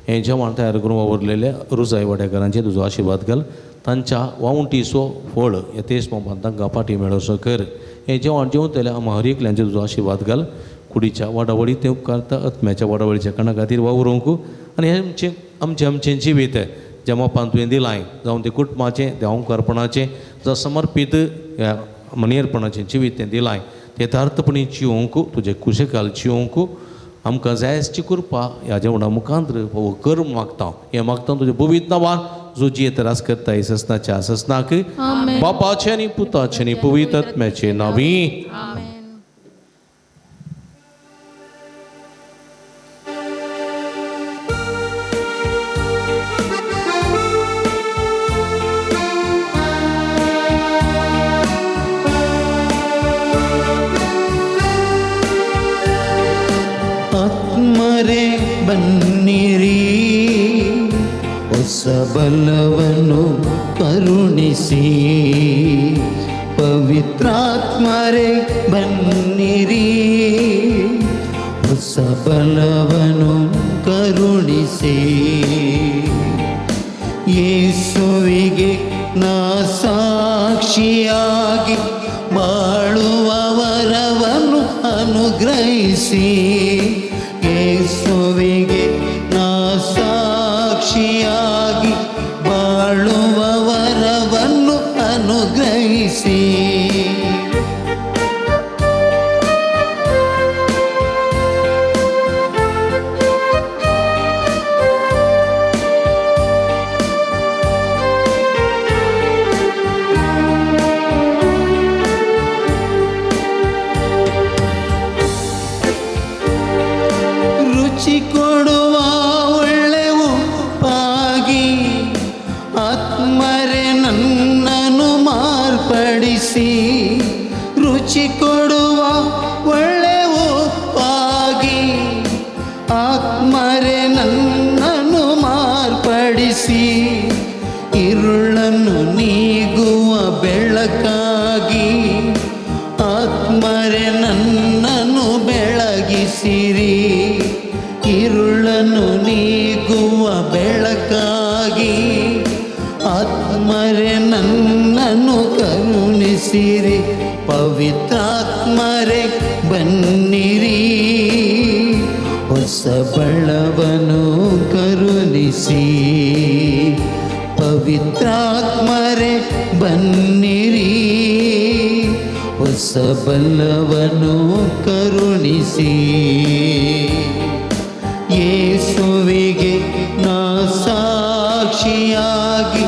S2: हें जेवण तयार करून वावुरलेल्या रुजाय वाड्याकारांचेर तुजो आशिर्वाद घाल. तांच्या वावंटीचो फळ यथेश मोपान तांकां फाटीं मेळोसो कर. हें जेवण जेवतल्या आमा हर एकल्यांचेर तुजो आशिर्वाद घाल. कुडीच्या वाडावळी ते उपकारता आत्म्याच्या वाडावळीच्या कारणा खातीर वावरूंक आनी हें आमचें आमचें आमचें जिवीत ज्या मोपान तुवें दिलां जावं तें कुटुंबाचें त्या ओंकारपणाचें जावं समर्पीत ह्या मनेरपणाचें जिवीत तें दिलां तें यथार्थपणी जिवंक तुजें कुशेकाल जिवंक आमकां जायची कृपा ह्या जेवणा मुखांत हो कर मागता. हें मागता तुजें पवित्र नांवान जो जियेत रास करता ससनाच्या ससनाक बापाचें आनी पुताचें आनी पवित्र आत्म्याचें नांवी.
S9: ಆತ್ಮರೇ ಬನ್ನಿರಿ, ಹೊಸ ಬಲವನ್ನು ಕರುಣಿಸಿ. ಪವಿತ್ರಾತ್ಮರೇ ಬನ್ನಿರಿ, ಹೊಸ ಬಲವನ್ನು ಕರುಣಿಸಿ. ಯೇಸುವಿಗೆ ನಾ ಸಾಕ್ಷಿಯಾಗಿ ಬಾಳುವ ವರವನ್ನು ಅನುಗ್ರಹಿಸಿ. ಯೇಸುವಿಗೆ ನಾ ಸಾಕ್ಷಿಯಾಗಿ ಬಾಳುವ ವರವನ್ನು ಅನುಗ್ರಹಿಸಿ. ರುಚಿ ಕೊಡುವ ಒಳ್ಳೆ ಉಪ್ಪಾಗಿ ಆತ್ಮರೆ ನನ್ನನ್ನು ಮಾರ್ಪಡಿಸಿ. ರುಚಿ ಕೊಡುವ ಒಳ್ಳೆ ಉಪ್ಪಾಗಿ ಆತ್ಮರೆ ನನ್ನನ್ನು ಮಾರ್ಪಡಿಸಿ. ಇರುಳನ್ನು ನೀಗುವ ಬೆಳಕಾಗಿ ಆತ್ಮರೆ ನನ್ನನ್ನು ಬೆಳಗಿಸಿರಿ. ಇರುಳನ್ನು ನೀಗುವ ಬೆಳಕಾಗಿ ಆತ್ಮರೆ ನನ್ನನ್ನು ಕರುಣಿಸಿರಿ. ಪವಿತ್ರಾತ್ಮರೆ ಬನ್ನಿರಿ, ಹೊಸ ಬಲವನ್ನು ಕರುಣಿಸಿ. ಪವಿತ್ರಾತ್ಮರೆ ಬನ್ನಿರಿ, ಹೊಸ ಬಲವನ್ನು ಕರುಣಿಸಿ. ಯೇಸುವಿಗೆ ನಾ ಸಾಕ್ಷಿಯಾಗಿ ಸಾಕ್ಷಿಯಾಗಿ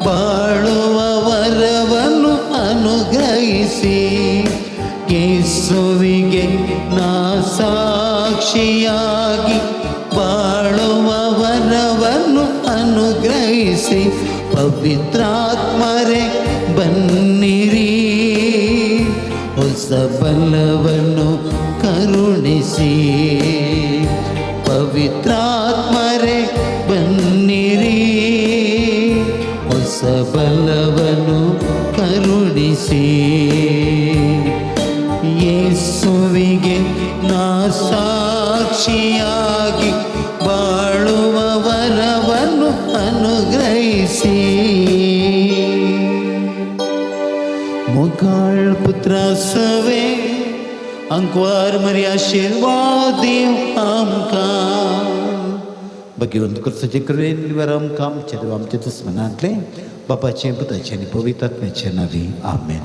S9: ಬಾಳುವ ವರವನ್ನು ಅನುಗ್ರಹಿಸಿ. ಯೇಸುವಿಗೆ ನಾ ಸಾಕ್ಷಿಯಾಗಿ ಬಾಳುವ ವರವನ್ನು ಅನುಗ್ರಹಿಸಿ. ಪವಿತ್ರಾತ್ಮರೇ ಬನ್ನಿರಿ, ಹೊಸ ಬಲವನ್ನು ಕರುಣಿಸಿ. ಪವಿತ್ರಾತ್ಮರೇ ಬನ್ನಿರಿ, ಹೊಸ ಬಲವನ್ನು ಕರುಣಿಸಿ. ಯೇಸುವಿಗೆ ನಾ ಸಾಕ್ಷಿಯಾಗಿ ಬಾಳುವ ವರವನ್ನು ಅನುಗ್ರಹಿಸಿ. मोगाळ पुत्रा सवे अंकवार मरी आशीर्वाद दिव आमकां. भगवंत करचें कृपेन निवार आमकां आमच्या देवा आमच्या दुस्मनांतलें बापाचें पुताचें आनी पवित्र आत्म्याचें नांवी आमेन.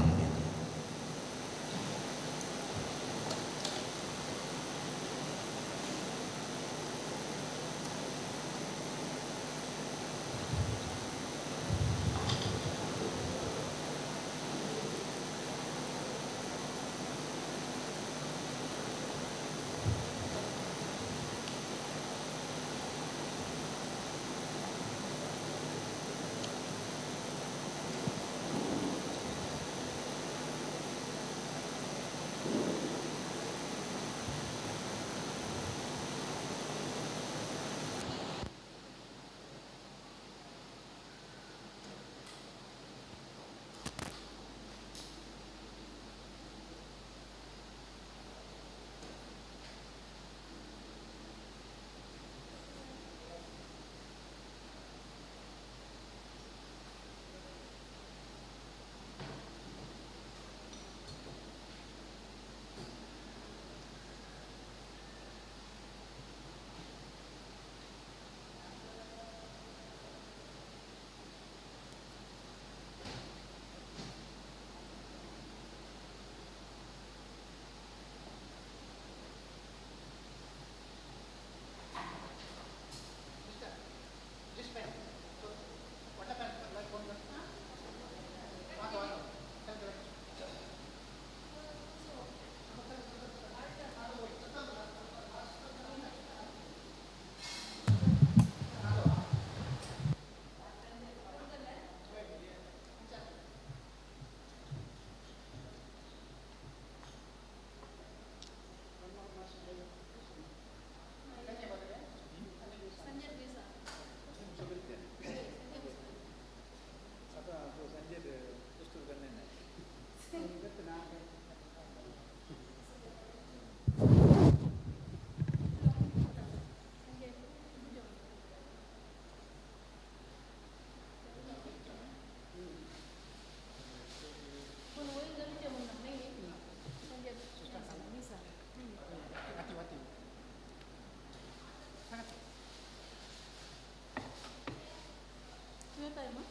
S5: तुवें काय मग?